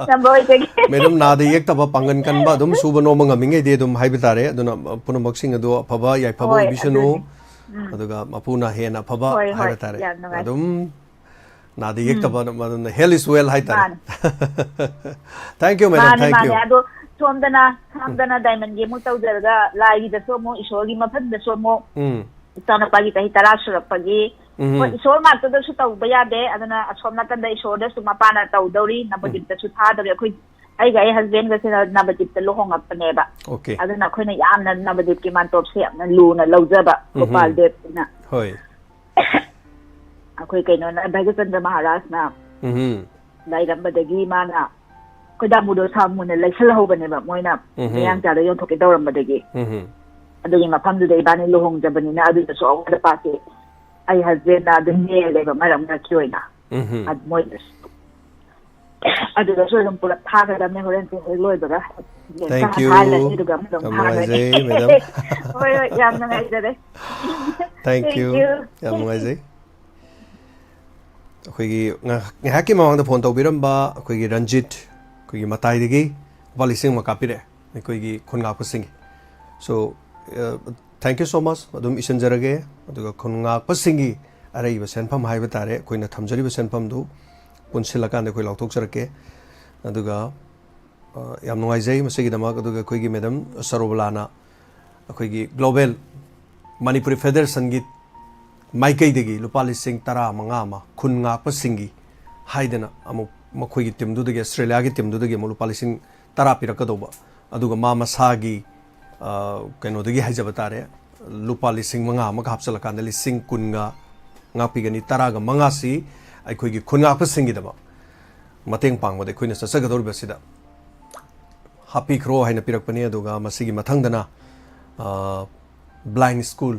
ꯉꯝꯕ ꯑꯣꯏꯖꯒꯦ꯫ Madam, ꯅꯥꯗ ꯌꯦꯛꯇꯕ, ꯄꯥꯡꯒꯜ ꯀꯟꯕ, ꯑꯗꯨꯝ ꯁꯨꯕ ꯅꯣꯝꯕ ꯉꯝꯃꯤꯉꯩꯗꯤ ꯑꯗꯨꯝ ꯍꯥꯏꯕ ꯇꯥꯔꯦ꯫ ꯑꯗꯨꯅ, ꯑ, ꯄꯨꯝꯅꯃꯛꯁꯤꯡ ꯑꯗꯨ ꯑꯐꯕ ꯌꯥꯏꯐꯕ ꯍꯣꯏ, ꯑꯣꯏꯕꯤꯁꯅꯨ꯫ ꯑꯗꯨꯅꯤ꯫ ꯎꯝ꯫ ꯑꯗꯨꯒ ꯃꯄꯨꯅ ꯍꯦꯟꯅ ꯑꯐꯕ ꯍꯣꯏ, ꯍꯣꯏ, ꯍꯥꯏꯕ ꯇꯥꯔꯦ꯫ ꯌꯥꯝ ꯅꯨꯡꯉꯥꯏ꯫ ꯑꯗꯨꯝ ꯅꯥꯗ ꯎꯝ꯫ ꯌꯦꯛꯇꯕ, ꯑꯗꯨꯝ, ꯑꯗꯨꯝ health is wealth ꯍꯥꯏ ꯇꯥꯔꯦ꯫ ꯃꯥꯅꯤ꯫ Thank you, madam. ꯃꯥꯅꯤ, Thank ꯃꯥꯅꯤ꯫ you꯫ ꯑꯗꯣ ꯁꯣꯝꯗꯅ, ꯎꯝ꯫ ꯁꯣꯝꯗꯅ diamond ꯒꯤ ꯑꯃꯨꯛ ꯇꯧꯖꯔꯒ, ꯂꯥꯏꯒꯤꯗꯁꯨ ꯑꯃꯨꯛ, ꯏꯁꯣꯔꯒꯤ ꯃꯐꯝꯗꯁꯨ ꯑꯃꯨꯛ, ꯎꯝ꯫ ꯏꯆꯥꯅꯨꯄꯥꯒꯤ ꯆꯍꯤ ꯇꯔꯥ ꯁꯨꯔꯛꯄꯒꯤ, ꯎꯝ꯫ ꯍꯣꯏ, ꯏꯁꯣꯔ ꯉꯥꯛꯇꯗꯁꯨ ꯇꯧꯕ ꯌꯥꯗꯦ꯫ ꯑꯗꯨꯅ ꯑꯁꯣꯝ ꯅꯥꯀꯟꯗ ꯏꯁꯣꯔꯗꯁꯨ ꯃꯄꯥꯅ ꯇꯧꯗꯧꯔꯤ, ꯎꯝ꯫ ꯅꯕꯗꯤꯞꯇꯁꯨ ꯊꯥꯗꯧꯔꯤ꯫ ꯑꯩꯈꯣꯏ, ꯑꯩꯒ ꯑꯩ husband ꯒꯁꯤꯅ ꯅꯕꯗꯤꯞꯇ ꯂꯨꯍꯣꯡꯉꯛꯄꯅꯦꯕ꯫ Okay꯫ ꯑꯗꯨꯅ ꯑꯩꯈꯣꯏꯅ ꯌꯥꯝꯅ ꯅꯕꯗꯤꯞꯀꯤ ꯃꯥꯟꯇꯣꯞꯁꯦ ꯌꯥꯝꯅ ꯂꯨꯅ ꯂꯧꯖꯕ, ꯎꯝ꯫ ꯒꯣꯄꯥꯜ ꯗꯦꯕꯁꯤꯅ꯫ ꯍꯣꯏ꯫ ꯑꯩꯈꯣꯏ ꯀꯩꯅꯣꯅ, ꯚꯥꯒ꯭ꯌꯆꯟꯗ꯭ꯔ ꯃꯍꯥꯔꯥꯖꯅ ꯎꯝ꯫ ꯂꯩꯔꯝꯕꯗꯒꯤ ꯃꯥꯅ ꯑꯩꯈꯣꯏ ꯗꯥꯃꯨꯗꯣ ꯁꯥꯃꯨꯅ ꯂꯩꯁꯜꯍꯧꯕꯅꯦꯕ, ꯃꯣꯏꯅ ꯎꯝ꯫ ꯃꯌꯥꯡꯆꯥꯗ ꯌꯣꯟꯊꯣꯛꯀꯦ ꯇꯧꯔꯝꯕꯗꯒꯤ꯫ ꯎꯝ꯫ ꯑꯗꯨꯒꯤ ꯃꯐꯝꯗꯨꯗ ꯏꯕꯥꯅꯤ ꯂꯨꯍꯣꯡꯖꯕꯅꯤꯅ ꯑꯗꯨꯗꯁꯨ ꯑꯋꯥꯠ ꯑꯄꯥꯁꯦ ꯑꯩ husband ꯅ ꯑꯗꯨꯝ ꯃꯦꯜꯂꯦꯕ ꯃꯔꯛ ꯃꯔꯛꯀꯤ ꯑꯣꯏꯅ꯫ ꯎꯝ꯫ ꯑꯗꯨ ꯃꯣꯏꯗꯁꯨ, ꯑꯗꯨꯗꯁꯨ ꯑꯗꯨꯝ ꯄꯨꯂꯞ ꯊꯥꯒꯗꯕꯅꯦ ꯍꯣꯔꯦꯟꯁꯦ ꯍꯦꯛ ꯂꯣꯏꯕꯒ꯫ Thank you꯫ ꯊꯥꯍꯜꯂꯅꯤ ꯑꯗꯨꯒ ꯑꯃꯨꯛ ꯑꯗꯨꯝ ꯌꯥꯝ ꯊꯥꯒꯅꯤ꯫ ꯅꯨꯡꯉꯥꯏꯖꯩ, madam꯫ ꯍꯣꯏ, ꯍꯣꯏ, ꯌꯥꯝ ꯅꯨꯡꯉꯥꯏꯖꯔꯦ꯫ Thank Thank you꯫ You꯫ ꯌꯥꯝ ꯅꯨꯡꯉꯥꯏꯖꯩ꯫ ꯑꯩꯈꯣꯏꯒꯤ ꯉꯥꯏꯍꯥꯛ-, ꯉꯥꯏꯍꯥꯛꯀꯤ ꯃꯃꯥꯡꯗ phone ꯇꯧꯕꯤꯔꯝꯕ ꯑꯩꯈꯣꯏꯒꯤ ꯔꯟꯖꯤꯠ, ꯑꯩꯈꯣꯏꯒꯤ ꯃꯇꯥꯏꯗꯒꯤ ꯂꯨꯄꯥ ꯂꯤꯁꯤꯡ ꯑꯃ ꯀꯥꯞꯄꯤꯔꯛꯑꯦ ꯑꯩꯈꯣꯏꯒꯤ ꯈꯨꯟ ꯉꯥꯛꯄꯁꯤꯡꯒꯤ꯫ So, uh, thank you so much꯫ ꯑꯗꯨꯝ ꯏꯁꯤꯟꯖꯔꯒꯦ꯫ ꯑꯗꯨꯒ ꯈꯨꯟ ꯉꯥꯛꯄꯁꯤꯡꯒꯤ ꯑꯔꯩꯕ ꯁꯦꯟꯐꯝ ꯍꯥꯏꯕ ꯇꯥꯔꯦ, ꯑꯩꯈꯣꯏꯅ ꯊꯝꯖꯔꯤꯕ ꯁꯦꯟꯐꯝꯗꯨ ꯄꯨꯟꯁꯤꯜꯂꯀꯥꯟꯗ ꯑꯩꯈꯣꯏ ꯂꯥꯎꯊꯣꯛꯆꯔꯛꯀꯦ꯫ ꯑꯗꯨꯒ, ꯑ, ꯌꯥꯝ ꯅꯨꯡꯉꯥꯏꯖꯩ ꯃꯁꯤꯒꯤꯗꯃꯛ꯫ ꯑꯗꯨꯒ ꯑꯩꯈꯣꯏꯒꯤ madam ꯁꯔꯣꯕꯂꯥꯅ ꯑꯩꯈꯣꯏꯒꯤ Global Manipuri Federation ꯒꯤ ꯃꯥꯏꯀꯩꯗꯒꯤ ꯂꯨꯄꯥ ꯂꯤꯁꯤꯡ ꯇꯔꯥ ꯃꯉꯥ ꯑꯃ ꯈꯨꯟ ꯉꯥꯛꯄꯁꯤꯡꯒꯤ ꯍꯥꯏꯗꯅ ꯑꯃꯨꯛ ꯃꯈꯣꯏꯒꯤ ꯇꯤꯝꯗꯨꯗꯒꯤ, ꯑꯣꯁꯇ꯭ꯔꯦꯂꯤꯌꯥꯒꯤ ꯇꯤꯝꯗꯨꯗꯒꯤ ꯑꯃꯨꯛ ꯂꯨꯄꯥ ꯂꯤꯁꯤꯡ ꯇꯔꯥ ꯄꯤꯔꯛꯀꯗꯧꯕ, ꯑꯗꯨꯒ ꯃꯥ ꯃꯁꯥꯒꯤ, ꯑ, ꯀꯩꯅꯣꯗꯒꯤ ꯍꯥꯏꯖꯕ ꯇꯥꯔꯦ, ꯂꯨꯄꯥ ꯂꯤꯁꯤꯡ ꯃꯉꯥ ꯑꯃꯒ ꯍꯥꯞꯆꯤꯜꯂꯀꯥꯟꯗ ꯂꯤꯁꯤꯡ ꯀꯨꯟꯒ ꯉꯥꯛꯄꯤꯒꯅꯤ꯫ ꯇꯔꯥꯒ ꯃꯉꯥꯁꯤ ꯑꯩꯈꯣꯏꯒꯤ ꯈꯨꯟ ꯉꯥꯛꯄꯁꯤꯡꯒꯤꯗꯃꯛ ꯃꯇꯦꯡ ꯄꯥꯡꯕꯗ ꯑꯩꯈꯣꯏꯅ ꯆꯠꯆꯒꯗꯧꯔꯤꯕꯁꯤꯗ ꯍꯥꯞꯄꯤꯈ꯭ꯔꯣ ꯍꯥꯏꯅ ꯄꯤꯔꯛꯄꯅꯤ꯫ ꯑꯗꯨꯒ ꯃꯁꯤꯒꯤ ꯃꯊꯪꯗꯅ, ꯑ, blind school,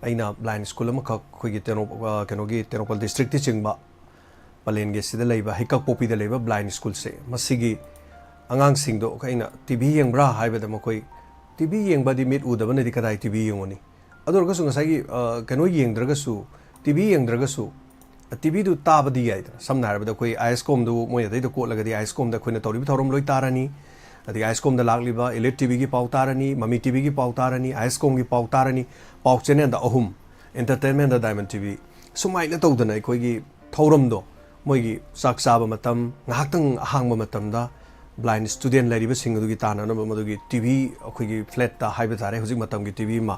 ꯑꯩꯅ blind school ꯑꯃꯈꯛ ꯑꯩꯈꯣꯏꯒꯤ ꯇꯦꯅꯧ-, ꯑ, ꯀꯩꯅꯣꯒꯤ ꯇꯦꯡꯅꯧꯄꯜ districtꯇ ꯆꯤꯡꯕ ꯄꯂꯦꯟꯒꯤ ꯁꯤꯗ ꯂꯩꯕ ꯍꯩꯀꯛꯄꯣꯛꯄꯤꯗ ꯂꯩꯕ blind schoolꯁꯦ, ꯃꯁꯤꯒꯤ ꯑꯉꯥꯡꯁꯤꯡꯗꯣ ꯑꯩꯅ "ꯇꯤ ꯚꯤ ꯌꯦꯡꯕ꯭ꯔꯥ?" ꯍꯥꯏꯕꯗ ꯃꯈꯣꯏ, "ꯇꯤ ꯚꯤ ꯌꯦꯡꯕꯗꯤ ꯃꯤꯠ ꯎꯗꯕꯅꯗꯤ ꯀꯗꯥꯏ ꯇꯤ ꯚꯤ ꯌꯦꯡꯉꯨꯅꯤ?" ꯑꯗꯨ ꯑꯣꯏꯔꯒꯁꯨ ꯉꯁꯥꯏꯒꯤ, ꯑ, ꯀꯩꯅꯣ ꯌꯦꯡꯗ꯭ꯔꯒꯁꯨ, ꯇꯤ ꯚꯤ ꯌꯦꯡꯗ꯭ꯔꯒꯁꯨ, ꯇꯤ ꯚꯤꯗꯨ ꯇꯥꯕꯗꯤ ꯌꯥꯏꯗꯅ꯫ ꯁꯝꯅ ꯍꯥꯏꯔꯕꯗ ꯑꯩꯈꯣꯏ ꯑꯥꯏ ꯑꯦꯁ ꯀꯣꯝꯗꯨ ꯃꯣꯏ ꯑꯗꯩꯗ ꯀꯣꯠꯂꯒꯗꯤ ꯑꯥꯏ ꯑꯦꯁ ꯀꯣꯝꯗ ꯑꯩꯈꯣꯏꯅ ꯇꯧꯔꯤꯕ ꯊꯧꯔꯝ ꯂꯣꯏ ꯇꯥꯔꯅꯤ꯫ ꯑꯗꯒꯤ ꯑꯥꯏ ꯑꯦꯁ ꯀꯣꯝꯗ ꯂꯥꯛꯂꯤꯕ ꯏꯂꯤꯠ ꯇꯤ ꯚꯤꯒꯤ ꯄꯥꯎ ꯇꯥꯔꯅꯤ, ꯃꯃꯤ ꯇꯤ ꯚꯤꯒꯤ ꯄꯥꯎ ꯇꯥꯔꯅꯤ, ꯑꯥꯏ ꯑꯦꯁ ꯀꯣꯝꯒꯤ ꯄꯥꯎ ꯇꯥꯔꯅꯤ, ꯄꯥꯎ ꯆꯦꯅꯦꯜꯗ ꯑꯍꯨꯝ, entertainmentꯗ Diamond ꯇꯤ ꯚꯤ, ꯁꯨꯃꯥꯏꯅ ꯇꯧꯗꯅ ꯑꯩꯈꯣꯏꯒꯤ ꯊꯧꯔꯝꯗꯣ, ꯃꯣꯏꯒꯤ ꯆꯥꯛ ꯆꯥꯕ ꯃꯇꯝ, ꯉꯥꯏꯍꯥꯛꯇꯪ ꯑꯍꯥꯡꯕ ꯃꯇꯝꯗ blind student ꯂꯩꯔꯤꯕꯁꯤꯡ ꯑꯗꯨꯒꯤ ꯇꯥꯟꯅꯅꯕ ꯃꯗꯨꯒꯤ ꯇꯤ ꯚꯤ ꯑꯩꯈꯣꯏꯒꯤ flatꯇ ꯍꯥꯏꯕ ꯇꯥꯔꯦ, ꯍꯧꯖꯤꯛ ꯃꯇꯝꯒꯤ ꯇꯤ ꯚꯤ ꯑꯃ,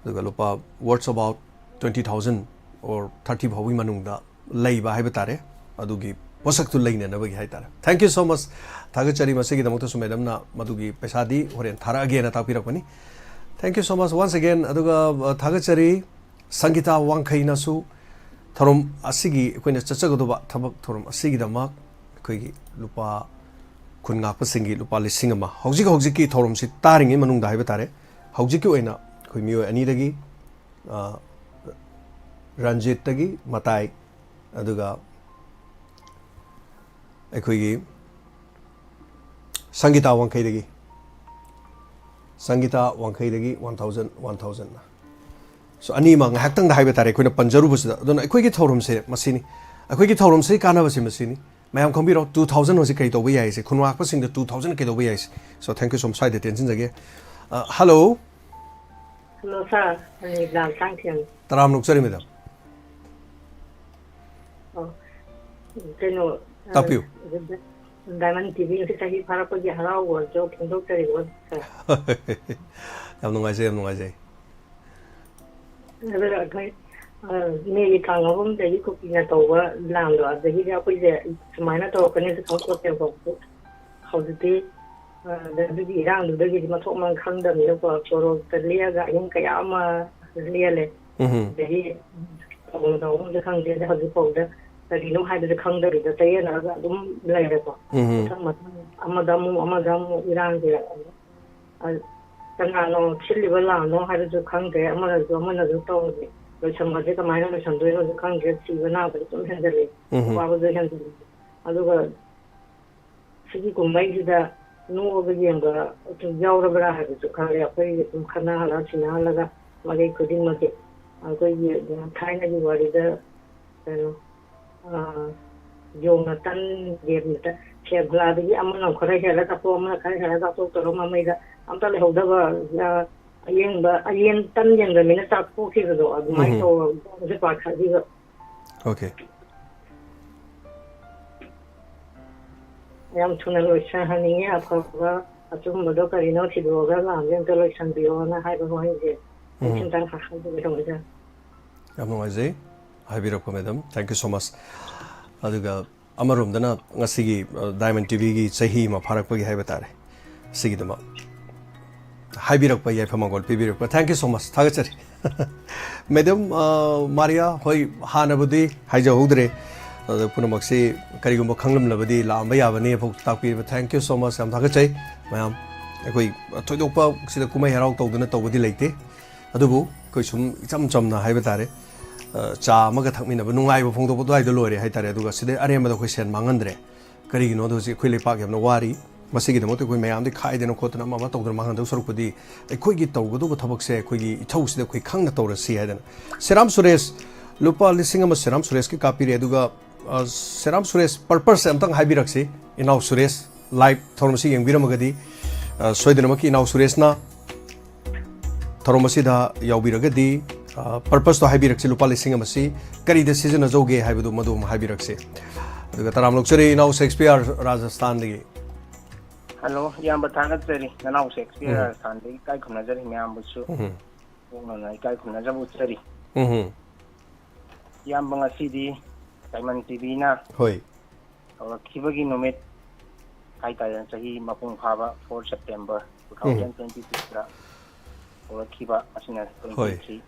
ꯑꯗꯨꯒ ꯂꯨꯄꯥ worth about twenty thousand or thirty ꯐꯥꯎꯕꯒꯤ ꯃꯅꯨꯡꯗ ꯂꯩꯕ ꯍꯥꯏꯕ ꯇꯥꯔꯦ, ꯑꯗꯨꯒꯤ ꯄꯣꯠꯁꯛꯇꯨ ꯂꯩꯅꯅꯕꯒꯤ ꯍꯥꯏ ꯇꯥꯔꯦ꯫ Thank you so much꯫ ꯊꯥꯒꯠꯆꯔꯤ꯫ ꯃꯁꯤꯒꯤꯗꯃꯛꯇꯁꯨ ꯃꯦꯗꯝꯅ ꯃꯗꯨꯒꯤ ꯄꯩꯁꯥꯗꯤ ꯍꯣꯔꯦꯟ ꯊꯥꯔꯛꯑꯒꯦꯅ ꯇꯥꯛꯄꯤꯔꯛꯄꯅꯤ꯫ Thank you so much once again꯫ ꯑꯗꯨꯒ, ꯑ, ꯊꯥꯒꯠꯆꯔꯤ꯫ ꯁꯪꯒꯤꯇꯥ ꯋꯥꯡꯈꯩꯅꯁꯨ ꯊꯧꯔꯝ ꯑꯁꯤꯒꯤ, ꯑꯩꯈꯣꯏꯅ ꯆꯠꯆꯒꯗꯧꯕ ꯊꯕꯛ ꯊꯧꯔꯝ ꯑꯁꯤꯒꯤꯗꯃꯛ ꯑꯩꯈꯣꯏꯒꯤ ꯂꯨꯄꯥ ꯈꯨꯟ ꯉꯥꯛꯄꯁꯤꯡꯒꯤ ꯂꯨꯄꯥ ꯂꯤꯁꯤꯡ ꯑꯃ꯫ ꯍꯧꯖꯤꯛ ꯍꯧꯖꯤꯛꯀꯤ ꯊꯧꯔꯝꯁꯤ ꯇꯥꯔꯤꯉꯩ ꯃꯅꯨꯡꯗ ꯍꯥꯏꯕ ꯇꯥꯔꯦ, ꯍꯧꯖꯤꯛꯀꯤ ꯑꯣꯏꯅ ꯑꯩꯈꯣꯏ ꯃꯤꯑꯣꯏ ꯑꯅꯤꯗꯒꯤ, ꯑ, ꯔꯟꯖꯤꯠꯇꯒꯤ ꯃꯇꯥꯏ, ꯑꯗꯨꯒ ꯑꯩꯈꯣꯏꯒꯤ ꯁꯪꯒꯤꯇꯥ ꯋꯥꯡꯈꯩꯗꯒꯤ, ꯁꯪꯒꯤꯇꯥ ꯋꯥꯡꯈꯩꯗꯒꯤ one thousand, one thousand꯫ So, ꯑꯅꯤꯃꯛ ꯉꯥꯏꯍꯥꯛꯇꯪꯗ ꯍꯥꯏꯕ ꯇꯥꯔꯦ ꯑꯩꯈꯣꯏꯅ ꯄꯟꯖꯔꯨꯕꯁꯤꯗ꯫ ꯑꯗꯨꯅ ꯑꯩꯈꯣꯏꯒꯤ ꯊꯧꯔꯝꯁꯦ ꯃꯁꯤꯅꯤ, ꯑꯩꯈꯣꯏꯒꯤ ꯊꯧꯔꯝꯁꯤ ꯀꯥꯟꯅꯕꯁꯤ ꯃꯁꯤꯅꯤ꯫ ꯃꯌꯥꯝ ꯈꯪꯕꯤꯔꯣ, two thousand ꯍꯧꯖꯤꯛ ꯀꯩ ꯇꯧꯕ ꯌꯥꯏꯁꯦ, ꯈꯨꯟ ꯉꯥꯛꯄꯁꯤꯡꯗ two thousand ꯀꯩꯗꯧꯕ ꯌꯥꯏꯁꯦ꯫ So, thank you so much꯫ ꯁ꯭ꯋꯥꯏꯗ ꯇꯦꯟꯁꯤꯟꯖꯒꯦ꯫ ꯑ, hello꯫ Hello, sir꯫ ꯑꯩ ꯂꯥꯜ ꯇꯥꯡꯊꯦꯝ꯫ ꯇꯔꯥꯝꯅ ꯑꯣꯛꯆꯔꯤ, madam꯫ ꯑꯣ, ꯀꯩꯅꯣ, ꯑ, ꯇꯥꯛꯄꯤꯌꯨ꯫ Diamond ꯇꯤ ꯚꯤ ꯉꯁꯤ ꯆꯍꯤ ꯐꯥꯔꯛꯄꯒꯤ ꯍꯔꯥꯎꯕꯁꯨ ꯐꯣꯡꯗꯣꯛꯆꯔꯤꯕ, sir꯫ ꯌꯥꯝ ꯅꯨꯡꯉꯥꯏꯖꯩ, ꯌꯥꯝ ꯅꯨꯡꯉꯥꯏꯖꯩ꯫ ꯑꯗꯨꯒ ꯑꯩꯈꯣꯏ ꯃꯦꯒꯤ ꯇꯥꯡ ꯑꯍꯨꯝꯗꯒꯤ ꯀꯨꯀꯤꯅ ꯇꯧꯕ ꯂꯥꯟꯗꯣ, ꯑꯗꯒꯤꯗꯤ ꯑꯩꯈꯣꯏꯁꯦ ꯁꯨꯃꯥꯏꯅ ꯇꯧꯔꯛꯀꯅꯤꯁꯨ ꯈꯪꯄꯣꯠꯇꯦꯕꯀꯣ꯫ ꯍꯧꯖꯤꯛꯇꯤ ꯑꯗꯨꯒꯤ ꯏꯔꯥꯡꯗꯨꯗꯒꯤꯗꯤ ꯃꯊꯣꯡ ꯃꯔꯝ ꯈꯪꯗꯕꯅꯤꯅꯀꯣ, ꯁꯣꯔꯣꯛꯇ ꯂꯦꯛꯑꯒ ꯑꯍꯤꯡ ꯀꯌꯥ ꯑꯃ ꯂꯦꯜꯂꯦ꯫ ꯑꯗꯒꯤ ꯇꯧꯐꯝ ꯇꯧꯐꯝꯁꯨ ꯈꯪꯗꯦ꯫ ꯑꯗ ꯍꯧꯖꯤꯛ ꯐꯥꯎꯗ ꯀꯔꯤꯅꯣ ꯍꯥꯏꯕꯁꯨ ꯈꯪꯗꯕꯤꯗ ꯆꯌꯦꯠꯅꯔꯒ ꯑꯗꯨꯝ ꯂꯩꯔꯦꯀꯣ꯫ ꯃꯊꯪ ꯃꯊꯪ ꯑꯃꯗ ꯑꯃꯨꯛ ꯑꯃꯗ ꯑꯃꯨꯛ ꯏꯔꯥꯡꯁꯦ, ꯑ, ꯀꯅꯥꯅꯣ ꯁꯤꯜꯂꯤꯕ ꯂꯥꯟꯅꯣ ꯍꯥꯏꯕꯁꯨ ꯈꯪꯗ꯭ꯔꯦ꯫ ꯑꯃꯅꯁꯨ ꯑꯃꯅꯁꯨ ꯇꯧꯔꯤ꯫ ꯂꯣꯏꯁꯟꯕꯁꯦ ꯀꯃꯥꯏꯅ ꯂꯣꯏꯁꯟꯗꯣꯏꯅꯣꯁꯨ ꯈꯪꯗ꯭ꯔꯦ꯫ ꯁꯤꯕ ꯅꯥꯕꯁꯨ ꯑꯗꯨꯝ ꯍꯦꯟꯖꯜꯂꯤ, ꯎꯝ꯫ ꯑꯋꯥꯕꯁꯨ ꯍꯦꯟꯖꯜꯂꯤ꯫ ꯑꯗꯨꯒ ꯁꯤꯒꯤ ꯀꯨꯝꯍꯩꯁꯤꯗ ꯅꯣꯛꯑꯒ ꯌꯦꯡꯕ ꯌꯥꯎꯔꯕ꯭ꯔꯥ ꯍꯥꯏꯕꯁꯨ ꯈꯪꯗꯦ꯫ ꯑꯩꯈꯣꯏ ꯑꯗꯨꯝ ꯈꯠꯅꯍꯜꯂ ꯁꯤꯅꯍꯜꯂꯒ ꯃꯔꯩ ꯈꯨꯗꯤꯡꯃꯛꯁꯦ ꯑꯩꯈꯣꯏꯒꯤ ꯊꯥꯏꯅꯒꯤ ꯋꯥꯔꯤꯗ ꯀꯩꯅꯣ, ꯑ, ꯌꯣꯡꯅ ꯇꯟ ꯌꯦꯟꯕꯗ ꯁꯦ ꯒꯨꯂꯥꯗꯒꯤ ꯑꯃꯅ ꯈꯔ ꯍꯦꯜꯂ ꯆꯥꯊꯣꯛ, ꯑꯃꯅ ꯈꯔ ꯍꯦꯜꯂ ꯆꯥꯊꯣꯛ ꯇꯧꯔ ꯃꯃꯩꯗ ꯑꯝꯇ ꯂꯩꯍꯧꯗꯕ, ꯑ, ꯑꯌꯦꯡꯕ, ꯑꯌꯦꯟ ꯇꯟ ꯌꯦꯟꯕ ꯃꯤꯅ ꯆꯥꯊꯣꯛꯈꯤꯕꯗꯣ ꯑꯗꯨꯃꯥꯏꯅ ꯎꯝ꯫ ꯇꯧꯔꯒ ꯍꯧꯖꯤꯛ ꯄꯥꯈꯠꯂꯤꯕ꯫ ꯑꯣꯀꯦ꯫ ꯌꯥꯝ ꯊꯨꯅ ꯂꯣꯏꯁꯤꯟꯍꯟꯅꯤꯡꯉꯤ꯫ ꯑꯐꯕ ꯑꯆꯨꯝꯕꯗꯣ ꯀꯔꯤꯅꯣ ꯊꯤꯗꯣꯛꯑꯒ ꯂꯥꯟꯁꯦ ꯑꯝꯇ ꯂꯣꯏꯁꯟꯕꯤꯌꯣꯅ ꯍꯥꯏꯕ ꯋꯥꯍꯩꯁꯦ ꯑꯩ ꯎꯝ꯫ ꯁꯤꯝꯇꯪ ꯍꯥꯏꯖꯒꯦ ꯇꯧꯕꯅꯤꯗ꯫ ꯌꯥꯝ ꯅꯨꯡꯉꯥꯏꯖꯩ꯫ ꯍꯥꯏꯕꯤꯔꯛꯄ, madam. Thank you so much꯫ ꯑꯗꯨꯒ ꯑꯃꯔꯣꯝꯗꯅ ꯉꯁꯤꯒꯤ, ꯑ, ꯗꯥꯏꯃꯟ ꯇꯤꯚꯤꯒꯤ ꯆꯍꯤ ꯑꯃ ꯐꯥꯔꯛꯄꯒꯤ ꯍꯥꯏꯕ ꯇꯥꯔꯦ, ꯁꯤꯒꯤꯗꯃꯛ ꯍꯥꯏꯕꯤꯔꯛꯄ, ꯌꯥꯏꯐ ꯃꯪꯒꯣꯜ ꯄꯤꯕꯤꯔꯛꯄ, thank you so much, ꯊꯥꯒꯠꯆꯔꯤ꯫ ꯃꯦꯗꯥꯝ, ꯑ, ꯃꯥꯔꯤꯌꯥ, ꯍꯣꯏ, ꯍꯥꯟꯅꯕꯨꯗꯤ ꯍꯥꯏꯖꯍꯧꯗ꯭ꯔꯦ, ꯑꯗꯣ ꯄꯨꯝꯅꯃꯛꯁꯤ ꯀꯔꯤꯒꯨꯝꯕ ꯈꯪꯂꯝꯂꯕꯗꯤ ꯂꯥꯛꯑꯝꯕ ꯌꯥꯕꯅꯤ꯫ ꯐꯥꯎ ꯇꯥꯛꯄꯤꯔꯤꯕ, thank you so much, ꯌꯥꯝ ꯊꯥꯒꯠꯆꯩ꯫ ꯃꯌꯥꯝ ꯑꯩꯈꯣꯏ ꯊꯣꯏꯗꯣꯛꯄ ꯁꯤꯗ ꯀꯨꯝꯍꯩ ꯍꯔꯥꯎ ꯇꯧꯗꯅ ꯇꯧꯕꯗꯤ ꯂꯩꯇꯦ, ꯑꯗꯨꯕꯨ ꯑꯩꯈꯣꯏ ꯁꯨꯝ ꯏꯆꯝ ꯆꯝꯅ ꯍꯥꯏꯕ ꯇꯥꯔꯦ, ꯑ, ꯆꯥ ꯑꯃꯒ ꯊꯛꯃꯤꯟꯅꯕ, ꯅꯨꯡꯉꯥꯏꯕ ꯐꯣꯡꯗꯣꯛꯄ ꯑꯗꯨꯋꯥꯏꯗ ꯂꯣꯏꯔꯦ ꯍꯥꯏꯇꯥꯔꯦ꯫ ꯑꯗꯨꯒ ꯁꯤꯗꯩ ꯑꯔꯦꯝꯕꯗ ꯑꯩꯈꯣꯏ ꯁꯦꯟ ꯃꯥꯡꯍꯟꯗ꯭ꯔꯦ꯫ ꯀꯔꯤꯒꯤꯅꯣꯗ ꯍꯧꯖꯤꯛ ꯑꯩꯈꯣꯏ ꯂꯩꯄꯥꯛ ꯌꯥꯝꯅ ꯋꯥꯔꯤ꯫ ꯃꯁꯤꯒꯤꯗꯃꯛꯇ ꯑꯩꯈꯣꯏ ꯃꯌꯥꯝꯗꯤ ꯈꯥꯏꯗꯅ ꯈꯣꯠꯇꯅ ꯑꯃ ꯑꯃ ꯇꯧꯗꯅ ꯃꯥꯡꯍꯟꯗꯧ ꯁꯔꯨꯛꯄꯨꯗꯤ ꯑꯩꯈꯣꯏꯒꯤ ꯇꯧꯒꯗꯧꯕ ꯊꯕꯛꯁꯦ ꯑꯩꯈꯣꯏꯒꯤ ꯏꯊꯧꯁꯤꯗ ꯑꯩꯈꯣꯏ ꯈꯪꯅ ꯇꯧꯔꯁꯤ ꯍꯥꯏꯗꯅ꯫ ꯁꯦꯔꯥꯝ ꯁꯨꯔꯦꯁ, ꯂꯨꯄꯥ ꯂꯤꯁꯤꯡ ꯑꯃ ꯁꯦꯔꯥꯝ ꯁꯨꯔꯦꯁꯀꯤ ꯀꯥꯞꯄꯤꯔꯦ꯫ ꯑꯗꯨꯒ, ꯑ, ꯁꯦꯔꯥꯝ ꯁꯨꯔꯦꯁ, purpose ꯑꯝꯇꯪ ꯍꯥꯏꯕꯤꯔꯛꯁꯤ꯫ ꯏꯅꯥꯎ ꯁꯨꯔꯦꯁ, live ꯊꯧꯔꯝ ꯑꯁꯤ ꯌꯦꯡꯕꯤꯔꯝꯃꯒꯗꯤ, ꯑ, ꯁꯣꯏꯗꯅꯃꯛꯀꯤ ꯏꯅꯥꯎ ꯁꯨꯔꯦꯁꯅ ꯊꯧꯔꯝ ꯑꯁꯤꯗ ꯌꯥꯎꯕꯤꯔꯒꯗꯤ, ꯑ, purposeꯇꯣ ꯍꯥꯏꯕꯤꯔꯛꯁꯤ, ꯂꯨꯄꯥ ꯂꯤꯁꯤꯡ ꯑꯃꯁꯤ ꯀꯔꯤꯗ ꯁꯤꯖꯤꯟꯅꯖꯧꯒꯦ ꯍꯥꯏꯕꯗꯨ ꯃꯗꯨ ꯑꯃ ꯍꯥꯏꯕꯤꯔꯛꯁꯤ꯫ ꯑꯗꯨꯒ ꯇꯔꯥꯝ ꯑꯣꯛꯆꯔꯤ ꯏꯅꯥꯎ ꯁꯦꯛꯁꯄꯤꯌꯔ ꯔꯥꯖꯁꯊꯥꯟꯗꯒꯤ꯫ ꯍꯜꯂꯣ, ꯏꯌꯥꯝꯕ ꯊꯥꯒꯠꯆꯔꯤ꯫ ꯅꯅꯥꯎ ꯁꯦꯛꯁꯄꯤꯌꯔ ꯎꯝ꯫ ꯔꯥꯖꯁꯊꯥꯟꯗꯒꯤ ꯏꯀꯥꯏ ꯈꯨꯝꯅꯖꯔꯤ ꯃꯌꯥꯝꯕꯨꯁꯨ꯫ ꯎꯝ꯫ ꯄꯣꯛꯅꯅ ꯏꯀꯥꯏ ꯈꯨꯝꯅꯖꯕ ꯎꯠꯆꯔꯤ꯫ ꯎꯝ꯫ ꯏꯌꯥꯝꯕ, ꯉꯁꯤꯗꯤ ꯗꯥꯏꯃꯟ ꯇꯤꯚꯤꯅ ꯍꯣꯏ꯫ ꯍꯧꯔꯛꯈꯤꯕꯒꯤ ꯅꯨꯃꯤꯠ ꯍꯥꯏꯇꯥꯔꯦ, ꯆꯍꯤ ꯃꯄꯨꯡ ꯐꯥꯕ, four September two thousand twenty six ꯇ ꯍꯧꯔꯛꯈꯤꯕ ꯑꯁꯤꯅ ꯍꯣꯏ꯫ twenty three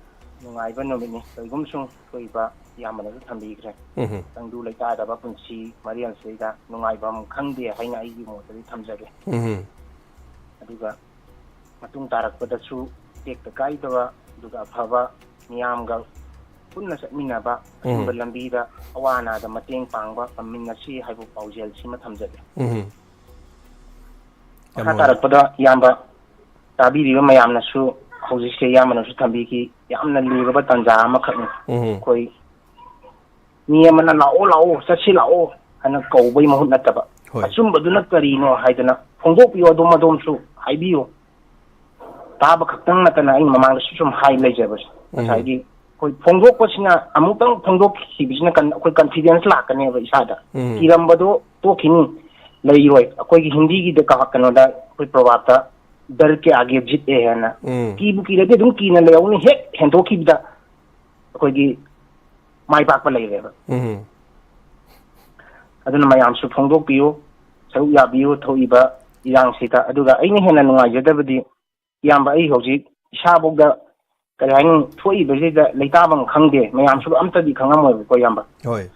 ꯅꯨꯡꯉꯥꯏꯕ ꯅꯨꯃꯤꯠꯅꯤ꯫ ꯀꯔꯤꯒꯨꯝꯁꯨꯡ ꯊꯣꯛꯏꯕ ꯏꯌꯥꯝꯕꯅꯁꯨ ꯊꯝꯕꯤꯈ꯭ꯔꯦ꯫ ꯎꯝ꯫ ꯇꯪꯗꯨ ꯂꯩꯇꯥꯗꯕ ꯄꯨꯟꯁꯤ ꯃꯔꯦꯜꯁꯤꯗ ꯅꯨꯡꯉꯥꯏꯐꯝ ꯈꯪꯗꯦ ꯍꯥꯏꯅ ꯑꯩꯒꯤ ꯃꯣꯠꯇꯗꯤ ꯊꯝꯖꯒꯦ꯫ ꯎꯝ꯫ ꯑꯗꯨꯒ ꯃꯇꯨꯡ ꯇꯥꯔꯛꯄꯗꯁꯨ ꯇꯦꯛꯇ ꯀꯥꯏꯗꯕ, ꯑꯗꯨꯒ ꯑꯐꯕ ꯃꯤꯌꯥꯝꯒ ꯄꯨꯟꯅ ꯆꯠꯃꯤꯟꯅꯕ, ꯎꯝ꯫ ꯑꯆꯨꯝꯕ ꯂꯝꯕꯤꯗ ꯑꯋꯥ ꯑꯅꯥꯗ ꯃꯇꯦꯡ ꯄꯥꯡꯕ ꯉꯝꯃꯤꯟꯅꯁꯤ ꯍꯥꯏꯕ ꯄꯥꯎꯖꯦꯜꯁꯤꯃ ꯊꯝꯖꯒꯦ꯫ ꯎꯝ꯫ ꯌꯥꯝ ꯃꯈꯥ ꯅꯨꯡꯉꯥꯏ꯫ ꯇꯥꯔꯛꯄꯗ ꯏꯌꯥꯝꯕ ꯇꯥꯕꯤꯔꯤꯕ ꯃꯌꯥꯝꯅꯁꯨ ꯍꯧꯖꯤꯛꯁꯦ ꯏꯌꯥꯝꯕꯅꯁꯨ ꯊꯝꯕꯤꯈꯤ, ꯌꯥꯝꯅ ꯂꯨꯔꯕ ꯇꯥꯟꯖꯥ ꯑꯃꯈꯛꯅꯤ꯫ ꯎꯝ꯫ ꯑꯩꯈꯣꯏ ꯃꯤ ꯑꯃꯅ "ꯂꯥꯛꯑꯣ, ꯂꯥꯛꯑꯣ, ꯆꯠꯁꯤ ꯂꯥꯛꯑꯣ" ꯍꯥꯏꯅ ꯀꯧꯕꯒꯤ ꯃꯍꯨꯠ ꯅꯠꯇꯕ, ꯍꯣꯏ꯫ ꯑꯆꯨꯝꯕꯗꯨꯅ ꯀꯔꯤꯅꯣ ꯍꯥꯏꯗꯅ ꯐꯣꯡꯗꯣꯛꯄꯤꯌꯨ, ꯑꯗꯣꯝ ꯑꯗꯣꯝꯁꯨ ꯍꯥꯏꯕꯤꯌꯨ꯫ ꯇꯥꯕ ꯈꯛꯇꯪ ꯅꯠꯇꯅ ꯑꯩꯅ ꯃꯃꯥꯡꯗꯁꯨ ꯁꯨꯝ ꯍꯥꯏ ꯂꯩꯖꯕꯁꯦ, ꯎꯝ꯫ ꯉꯁꯥꯏꯒꯤ ꯑꯩꯈꯣꯏ ꯐꯣꯡꯗꯣꯛꯄꯁꯤꯅ, ꯑꯃꯨꯛꯇꯪ ꯐꯣꯡꯗꯣꯛꯈꯤꯕꯁꯤꯅ ꯀꯟ-, ꯑꯩꯈꯣꯏ confidence ꯂꯥꯛꯀꯅꯦꯕ ꯏꯁꯥꯗ꯫ ꯎꯝ꯫ ꯀꯤꯔꯝꯕꯗꯣ ꯇꯣꯛꯈꯤꯅꯤ, ꯂꯩꯔꯣꯏ꯫ ꯑꯩꯈꯣꯏꯒꯤ ꯍꯤꯟꯗꯤꯒꯤꯗ ꯀ-, ꯀꯩꯅꯣꯗ ꯑꯩꯈꯣꯏ proverb ꯇ "ꯗꯔ ꯀꯦ ꯑꯥꯒꯦ ꯖꯤꯠ ꯑꯦ" ꯍꯥꯏꯅ, ꯎꯝ꯫ ꯀꯤꯕꯨ ꯀꯤꯔꯗꯤ ꯑꯗꯨꯝ ꯀꯤꯅ ꯂꯩꯍꯧꯅꯤ, ꯍꯦꯛ ꯍꯦꯟꯗꯣꯛꯈꯤꯕꯗ ꯑꯩꯈꯣꯏꯒꯤ ꯃꯥꯏ ꯄꯥꯛꯄ ꯂꯩꯔꯦꯕ꯫ ꯎꯝ꯫ ꯑꯗꯨꯅ ꯃꯌꯥꯝꯁꯨ ꯐꯣꯡꯗꯣꯛꯄꯤꯌꯨ, ꯁꯔꯨꯛ ꯌꯥꯕꯤꯌꯨ ꯊꯣꯛꯏꯕ ꯏꯔꯥꯡꯁꯤꯗ꯫ ꯑꯗꯨꯒ ꯑꯩꯅ ꯍꯦꯟꯅ ꯅꯨꯡꯉꯥꯏꯖꯗꯕꯗꯤ, ꯏꯌꯥꯝꯕ, ꯑꯩ ꯍꯧꯖꯤꯛ ꯏꯁꯥꯐꯥꯎꯗ, ꯀꯔꯤ ꯍꯥꯏꯅꯤ, ꯊꯣꯛꯏꯕꯁꯤꯗ ꯂꯩꯇꯥꯐꯝ ꯈꯪꯗꯦ, ꯃꯌꯥꯝꯁꯨ ꯑꯝꯇꯗꯤ ꯈꯪꯉꯝꯃꯣꯏꯕꯀꯣ, ꯏꯌꯥꯝꯕ꯫ ꯍꯣꯏ꯫